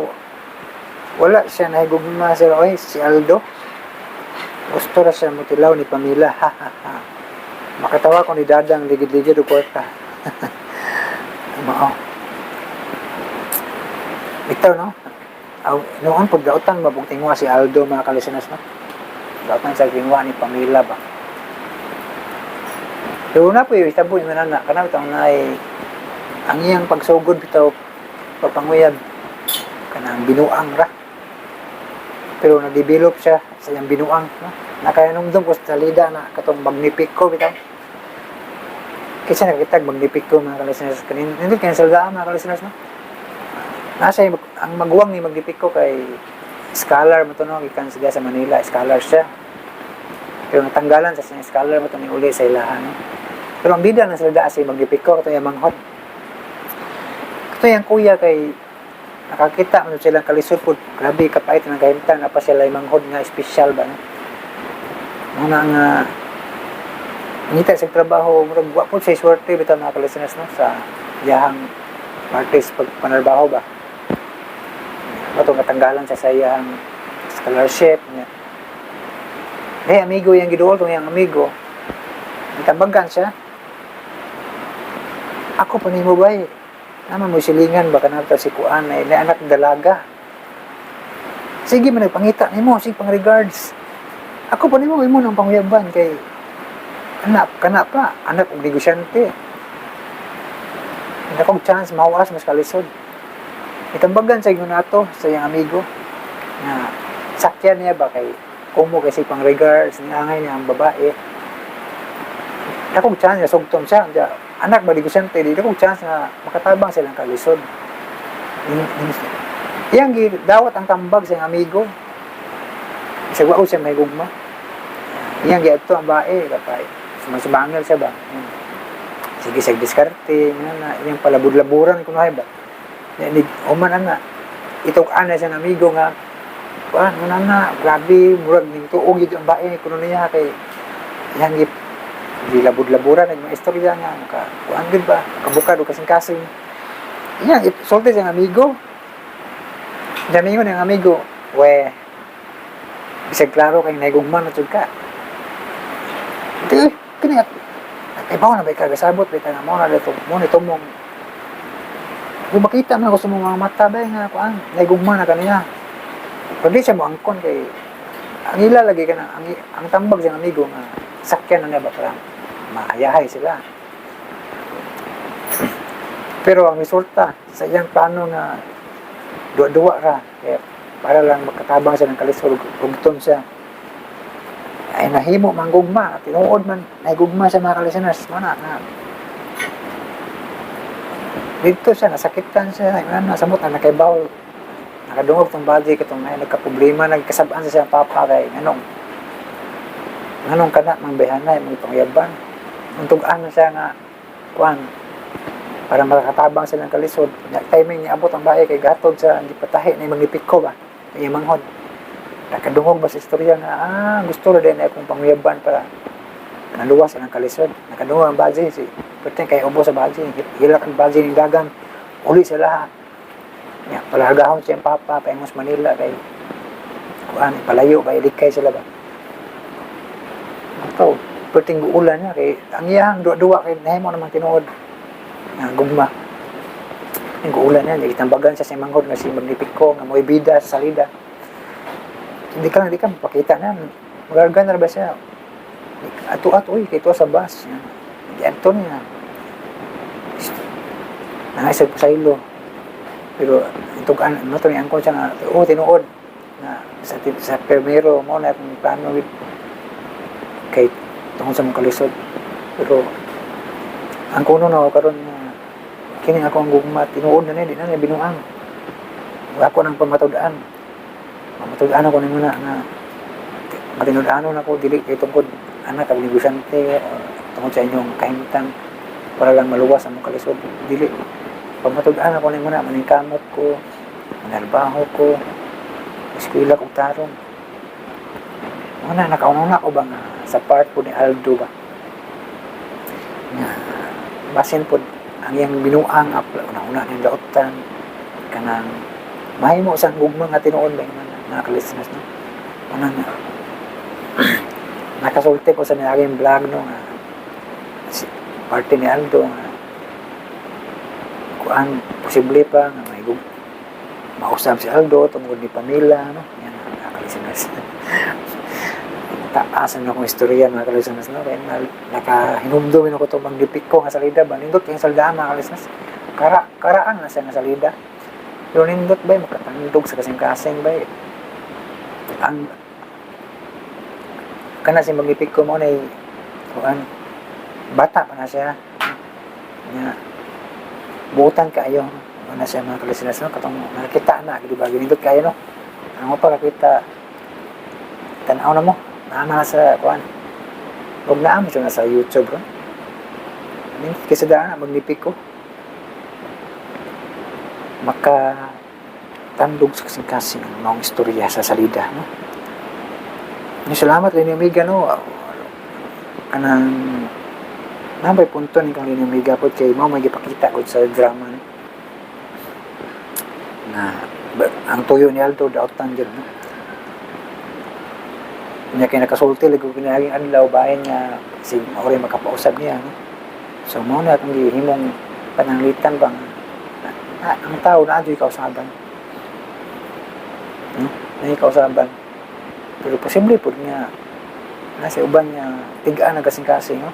Speaker 1: wala siya nahigugma sir oy si Aldo. Gusto ra siya mutilaw ni Pamela. Ha ha ha. Makatawa ko ni Dadang ligid-ligid og kwarta. Mao. Bitaw, no? Aw, noon pag dautan ba pug tingwa si Aldo, mga kalistenas, no? Dautan sa tingwa ni Pamela ba. Pero na po yung itabo yung nana, kana bitaw na ay ang iyang pagsugod bitaw pagpanguyab kanang binuang ra. Pero na-develop siya sa iyang binuang, no? Nakayanumdum ko sa salida na katong Magnifico bitaw. Kasi nakakitag Magnifico, mga kalisteners. Kanin hindi kaya salda, mga kalisteners, no. Nasa ang maguwang ni Magnifico kay scholar mo to, no, gikan siya sa Manila, scholar siya. Pero natanggalan sa siyang scholar mo to ni uli sa ilahan, no. Pero ang bida ng salda si Magnifico kato yung manghod. Kato yung kuya kay nakakita man silang kalisod pud, grabe kapait ng kahimtang na pa sila manghod nga espesyal ba, no. Muna nga ngita sa trabaho, murag wa po siya swerte bitaw, mga kalisteners, no, sa iyahang artist pagpanarbaho ba. Ato katanggalan siya sa iyahang scholarship niya. Eh, amigo yang giduol tong iyang amigo. Itambagan siya. Ako pa nimo bay. Naman mo silingan ba kanang si Kuan ay na anak dalaga. Sige man nagpangita nimo, sige pang regards. Ako pa nimo imo nang panguyaban kay anak kana pa, anak og negosyante. Hindi akong chance mahuas mas kalisod. Itambagan sa inyo nato sa iyang amigo nga sakyan niya ba kay kumo kasi pang regards ni angay niya ang babae. Akong chance nga sugton siya. Diya, anak ba negosyante, di akong chance nga makatabang silang kalisod. Iyang gidawat ang tambag sa iyang amigo. Bisag wa siya may gugma. Iyang giadto ang bae kapay. Sumasubangil siya ba. Sige sa diskarte, nga na iyang palabud-laburan kuno ba. Ni human ana ituk-an na siyang amigo nga kuan mo na na grabe murag ning tuog gyud ang bae kuno niya kay iyang gilabud-laburan nag mga istorya nga maka kuan gyud ba kabukad og kasing-kasing. Iyang sulti siyang amigo. Jamingon ang amigo, we bisag klaro kay nahigugma na jud ka. Di, kini kay bawo na ba ka gasabot ba nga mo na dito mo ni tumong. Kung makita man ako sa mga mata ba nga kuan nahigugma na kaniya. Pero di siya mo angkon kay ang ila lagi ka na ang tambag siyang amigo nga sakyan na niya ba para maayahay sila. Pero ang resulta sa iyang plano nga duwa-duwa ra kaya para lang makatabang siya ng kalisod ugton siya ay nahimo manggugma tinuod man nahigugma sa mga kalisteners mo na na dito siya nasakitan siya na nasamot na nakaibaw nakadungog tong bagay katong ay nagkaproblema nagkasabaan sa siyang papa kay nganong nganong kana mang bayhanay mga pangyaban untug-an na siya nga kuan para makakatabang sila ng kalisod. Timing niya abot ang bahay kay gatod sa gipatahi na yung magnipiko ba kay manghod. Nakadungog ba sa istorya nga gusto ra din akong pangyaban para Naluwas ang kalisod. Nakadungog ang baji si perting kay ubo sa baji, hilak ang baji ning dagan. Uli sila ha. Ya, palargahon siya ang papa paingos Manila kay kuan palayo ba ilikay sila ba. Ato, perting guulan niya kay ang iyang duwa-duwa kay nahimo naman tinuod nga gugma. Ang guulan niya, gitambagan siya sa manghod nga si Magnifico nga mo'y bida sa salida. Hindi ka lang, di ka mapakita na. Magargan na ba siya? Ato-ato, uy, kay sa bus. Di-ato niya. Nangaisag po sa ilo. Pero itugan, ano to ni angkon siya nga, oo, tinuod. Na, sa permero, mo na akong plano with kay tungkol sa mong kalisod. Pero ang kuno na ako karon nga kini ako ang gugma, tinuod na ni, di na ni binuang. Ako nang pamatud-an. Pamatud-an ako nimo na nga matinud-anon ako dili kay tungkod anak ang negosyante o tungkod sa inyong kahimtang para lang maluwas ang mong kalisod. Dili pamatud-an ako nimo na maningkamot ko, manarbaho ko, eskwela kog tarong. Una, nakauna ko ba nga sa part po ni Aldo ba? Nga, basin po ang iyang binuang una-una ning daotan kanang mahimo sa gugma nga tinuod ba yung mga ka-listeners, no? Una nga nakasulti ko sa niaging vlog, no, nga si parte ni Aldo nga kuan posible pa nga may mausab si Aldo tungod ni Pamela, no? Yan mga ka-listeners, taas na akong istorya mga ka-listeners, no? Kaya nakahinumdum ako itong Magnifico nga salida ba, nindot yung salida mga ka-listeners, karaan na siya nga salida pero nindot ba makatandog sa kasing-kasing ba ang kana si Magnifico mo na kuan bata pa na siya nga buutan kaayo na siya mga ka-listeners, no? Katong nakita na di ba, nindot kayo, no? Ang pa kakita tan-aw na mo naama na sa kuan ug naama siya na sa YouTube ron kaysa daan na Magnifico maka tandog sa kasing-kasing ang maong istorya sa salida, no? Ni salamat rin amiga, no, kanang nambay punto ni kang amiga po kay mao may gipakita ko sa drama, no? Na ang tuyo ni Aldo daotan jud, no? Nya kay nakasulti lagi ko pinaaging adlaw bahin nga si maoray makapausab niya, no? So mao na akong gihimong pananglitan bang na, ang tao na adyo'y kausaban, no? Naay kausaban pero posible pud nga nasa uban nga tig-an ang kasing-kasing, no?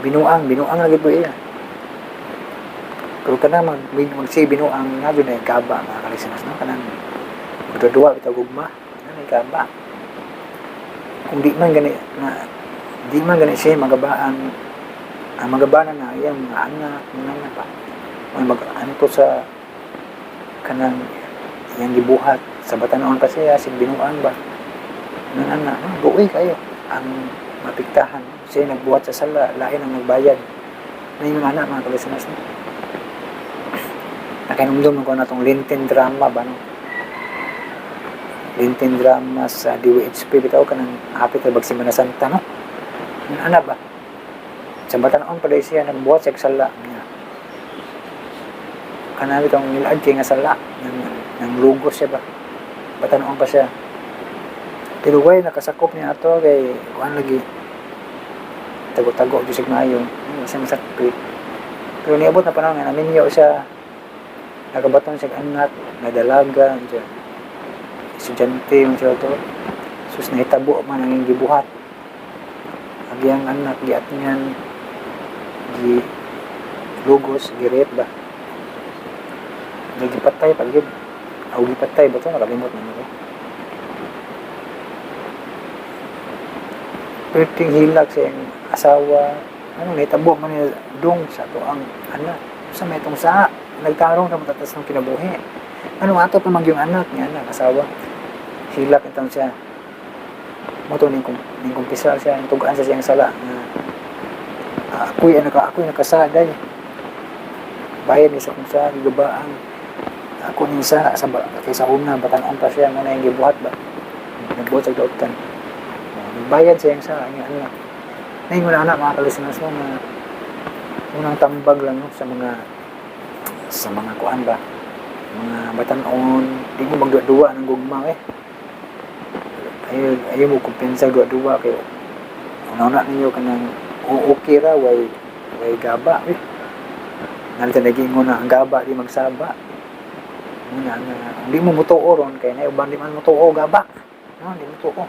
Speaker 1: Binuang binuang lagi po iya pero kanang magsi binuang nga na kaba mga ka-listeners, no? Kanang magdudua bitaw gugma na kaba kung di man gani na di man gani siya magabaan ang magabanan na iyang mga anak mga anak pa may mag-anto sa kanang iyang gibuhat sa batanon pa siya sig binuang ba nang anak, no? Buoy kayo ang mapiktahan siya nagbuhat sa sala lain ang nagbayad na yung anak mga ka-listeners, no? Nakainumdum ko na tong Lenten drama ba, no? Lenten drama sa DWHP bitaw kanang hapit na Simana Santa, no? Ang anak ba sa batanon pa dahil siya nagbuhat sa sala niya kanang bitong nilaad kay nga sala nang lugos siya ba batanon pa siya pero way nakasakop niya ato kay kuan lagi tago-tago jud maayo siya masakit pero niabot na panahon nga naminyo siya nakabaton siya anak nadalaga siya estudyante man siya to sus nahitabo man ang gibuhat ang iyang anak giatngan gi lugos gi-rape ba gipatay pa gyud aw gipatay ba to nakalimot na nako perting hilak sa iyang asawa ano nahitabo man niya dong sa to ang anak sa may itong saa nagtarong sa matatas ng kinabuhi ano ato pa magyong anak niya anak asawa hilak itong siya mo to ning kumpisal siya ning tugaan sa siyang sala nga ako'y nakasaday bayad ni sa kung sa gigabaan ako ning sa kay sa una batan-on pa siya mo na yung gibuhat ba nagbuhat sa dautan nagbayad siya sa iyang anak. Ngayon na anak mga kalisteners mo nga unang tambag lang, no, sa mga kuan ba, mga batan-on, di mo magduwa-duwa ng gugma eh. Ayo ayo mo kumpensa duwa-duwa kay una-una ninyo kanang okay ra, way way gaba eh. Nalita nagingon na ang gaba di magsaba. Muna nga di mo mutuo ron kay na uban di man mutuo gaba. No, di mutuo.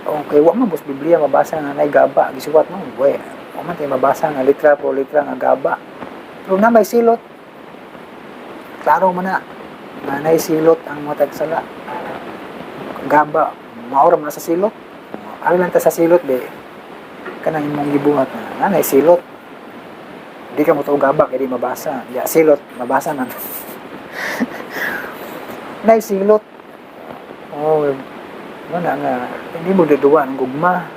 Speaker 1: Okay, wa man bus Biblia mabasa nga nay gaba gisuwat mo. We, wa man tay mabasa nga litra po litra nga gaba. Pero na may silot. Klaro man na na nay silot ang matag sala. Gaba, maura man na sa silot. Ari lang ta sa silot be. Kanang imong gibuhat na nanay silot. Di ka mo tuo gaba kay di mabasa. Ya silot mabasa man. Nay silot. Oh, wala nga hindi mo duduwa ng gugma.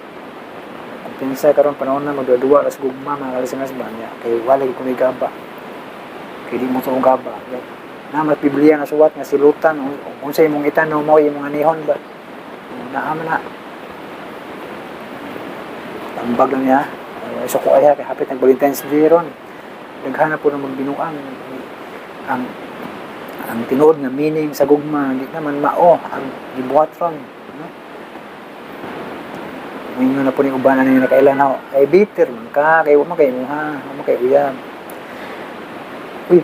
Speaker 1: Kung pinsa karon panahon na magduduwa ras gugma mga kalisingas ba niya kay wala gyud kunoy gaba. Kay di mo tuo gaba. Ya, na mas Biblia nga suwat nga silutan unsay imong itanom mao imong anihon ba. Naa man na. Tambag lang niya. So ko ay kay hapit nag Valentine's Day ron. Daghan na po ng magbinuang ang tinuod nga meaning sa gugma di naman mao ang gibuhat ron, no? Mingon na po ni uban ani nakailan na kay bitter man ka kay wa man kay imuha, wa man kay uyab. Uy,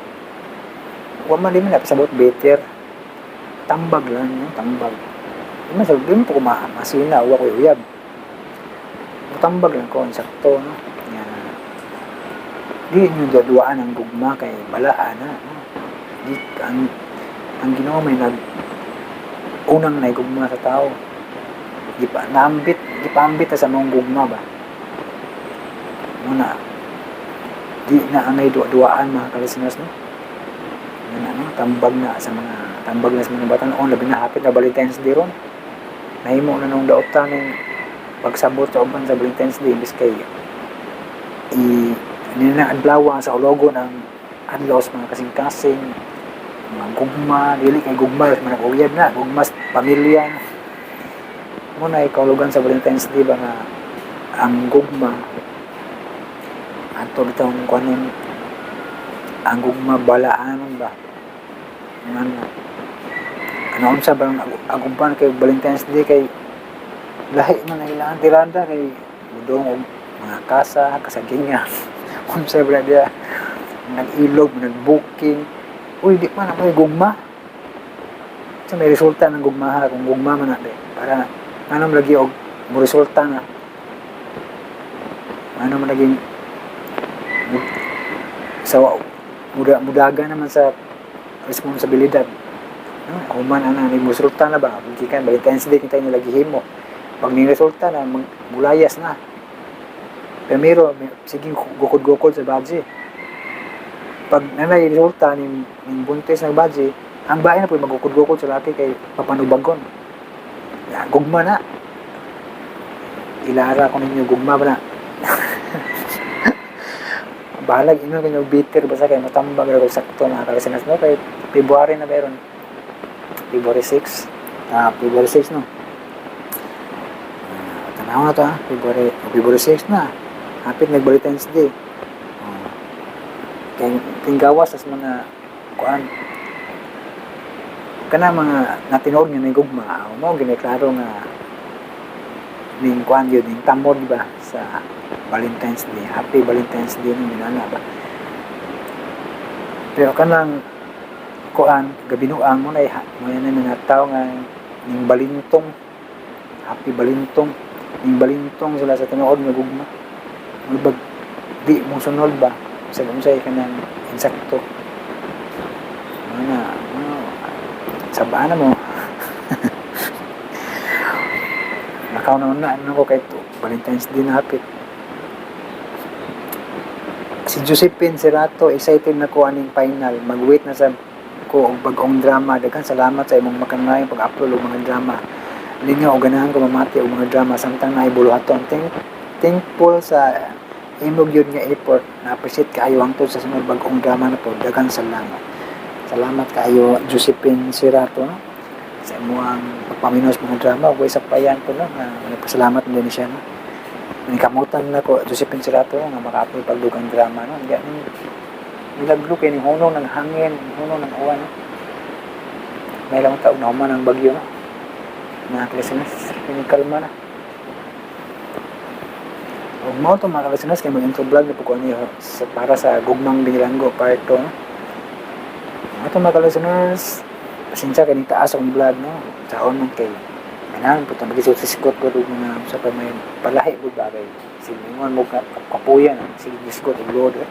Speaker 1: wa man di man napasabot bitter. Tambag lang, no? Tambag. Di man sa di man po ko masina wa koy uyab. Tambag lang ko insakto, no? Nga di inyo duwaan ang gugma kay balaan na, no? Di ang Ginoo may nag unang naigugma sa tao. Di pa naambit, di pa ambit na sa mong gugma ba. Muna di na angay duwa-duwaan mga kalisteners, no? Muna, no? Tambag na sa mga batan-on, labi na hapit na Valentine's Day ron. Nahimo na nung daotan ning pagsabot sa uban sa Valentine's Day imbis kay i nina adlaw sa ulogo ng adlaw sa mga kasing-kasing mga gugma, dili kay gugma sa mga uyab na, gugma sa pamilya. Muna ikaulugan sa Valentine's Day ba nga ang gugma ato bitong kuanon ang gugma balaanon ba. Ano ano unsa ba ang agumpan kay Valentine's Day kay lahi man ang ilang tirada kay mudong og mga kasa, kasagingan. Unsa ba diya nag-ilog, nag-booking. Uy, di man may gugma. Sa may resulta ng gugma ha, kung gugma man na be. Para anong lagi og mo resulta na. Ano man lagi sa muda mudaga naman sa responsibilidad. No? Human ana ni resulta na ba? Gikan Valentine's Day kita nila gihimo. Pag ni resulta na mulayas na. Primero, sige gukod-gukod sa badge. Pag nanay resulta ning buntis ng badge, ang bae na po magukod-gukod sa laki kay papanubagon. Ya, gugma na. Ilara ko ninyo gugma ba na. Bahalag ino kanyo bitter basta kay matambag ra sakto na kalisanas no kay February na meron. February 6. Ah, February 6 no. Tanaw na to ha, February 6 na. Hapit nag Valentine's Day. Oh. Kay tinggawas sa mga kuan kana mga natinood nga gugma, mo giniklaro nga ning kuan yun, ning tamod ba sa Valentine's Day. Happy Valentine's Day ning minana ba. Pero kanang kuan gabinuang mo na mo na mga tao nga ning balintong, happy balintong, ning balintong sila sa tinuod nga gugma. Murag di mo sunod ba sa unsay kanang insakto. Mga sabaan na mo. Nakaw na na ano ko kay to Valentine's Day na hapit. Si Josephine Serato, excited na ko aning final. Mag-wait na sa ko og bag-ong drama. Daghan salamat sa imong makanayong pag-upload og mga drama. Lingaw og ganahan ko mamati og mga drama samtang naay buluhaton. Thankful sa imong gyud nga effort. Na-appreciate kaayo hangtod sa sunod bag-ong drama na po. Daghan salamat. Salamat kaayo Josephine Serato, no? Sa imong pagpaminos mga drama ug sa payan po, no, nga nagpasalamat din siya, no. Nikamutan na ko Josephine Serato nga makaapil pagdugang drama, no. Hindi ni milagro kay ni hunong ng hangin, hunong ng uwan, no? May lang taog na human ang bagyo, no? Mga listeners, kini kalma na. Ug mao to, mga listeners, kay mag-intro vlog na po ko niyo sa, para sa Gugmang Binilanggo part 2, no? Mao to, mga listeners, pasensya kay taas akong vlog, no? Saon man kay ganahan po ito mag-isgot ko og mga sa pa may palahi po ba kay siningon mo ka kapuya na sige gisgot og load eh.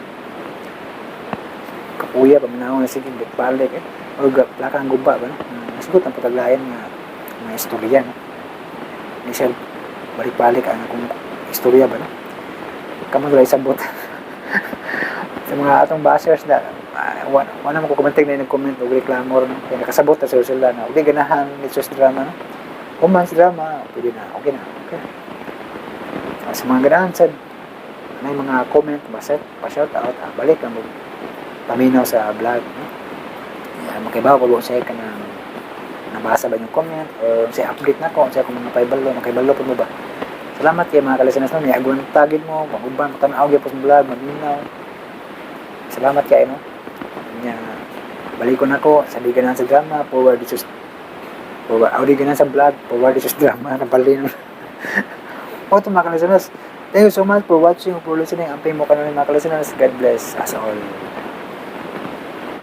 Speaker 1: Kapuya paminaw na sige balik eh o plaka ang guba ba, no? Nasgot ang pataglayan nga mga istorya, no? Ni siya balik-balik ang akong istorya ba, no? Kamo dala isabot sa mga atong bashers na wala, wala mo ko komento na nag-comment og reklamo, no? Kaya nakasabot na sila sila na okay ganahan ni drama, no? Romance drama pwede na, okay na, okay na. Sa mga ganahan sad may mga comment basta pa shout out, balik ang paminaw sa vlog, no? Yan, makibaw ko sa ka na nabasa ba yung comment or sa update na ko sa akong mga paibalo, makibalo po mo ba. Salamat kay mga kalisanas, no? May agwanta gid mo panguban mo tan-aw gyud sa vlog maminaw. Salamat kay, no? Nya balikon ako sa di ganahan sa drama forward this forward aw di ganahan sa vlog forward this drama na balin o to, mga kalisanas. Thank you so much for watching, for listening. Amping mo kanon, mga kalisanas. God bless us all.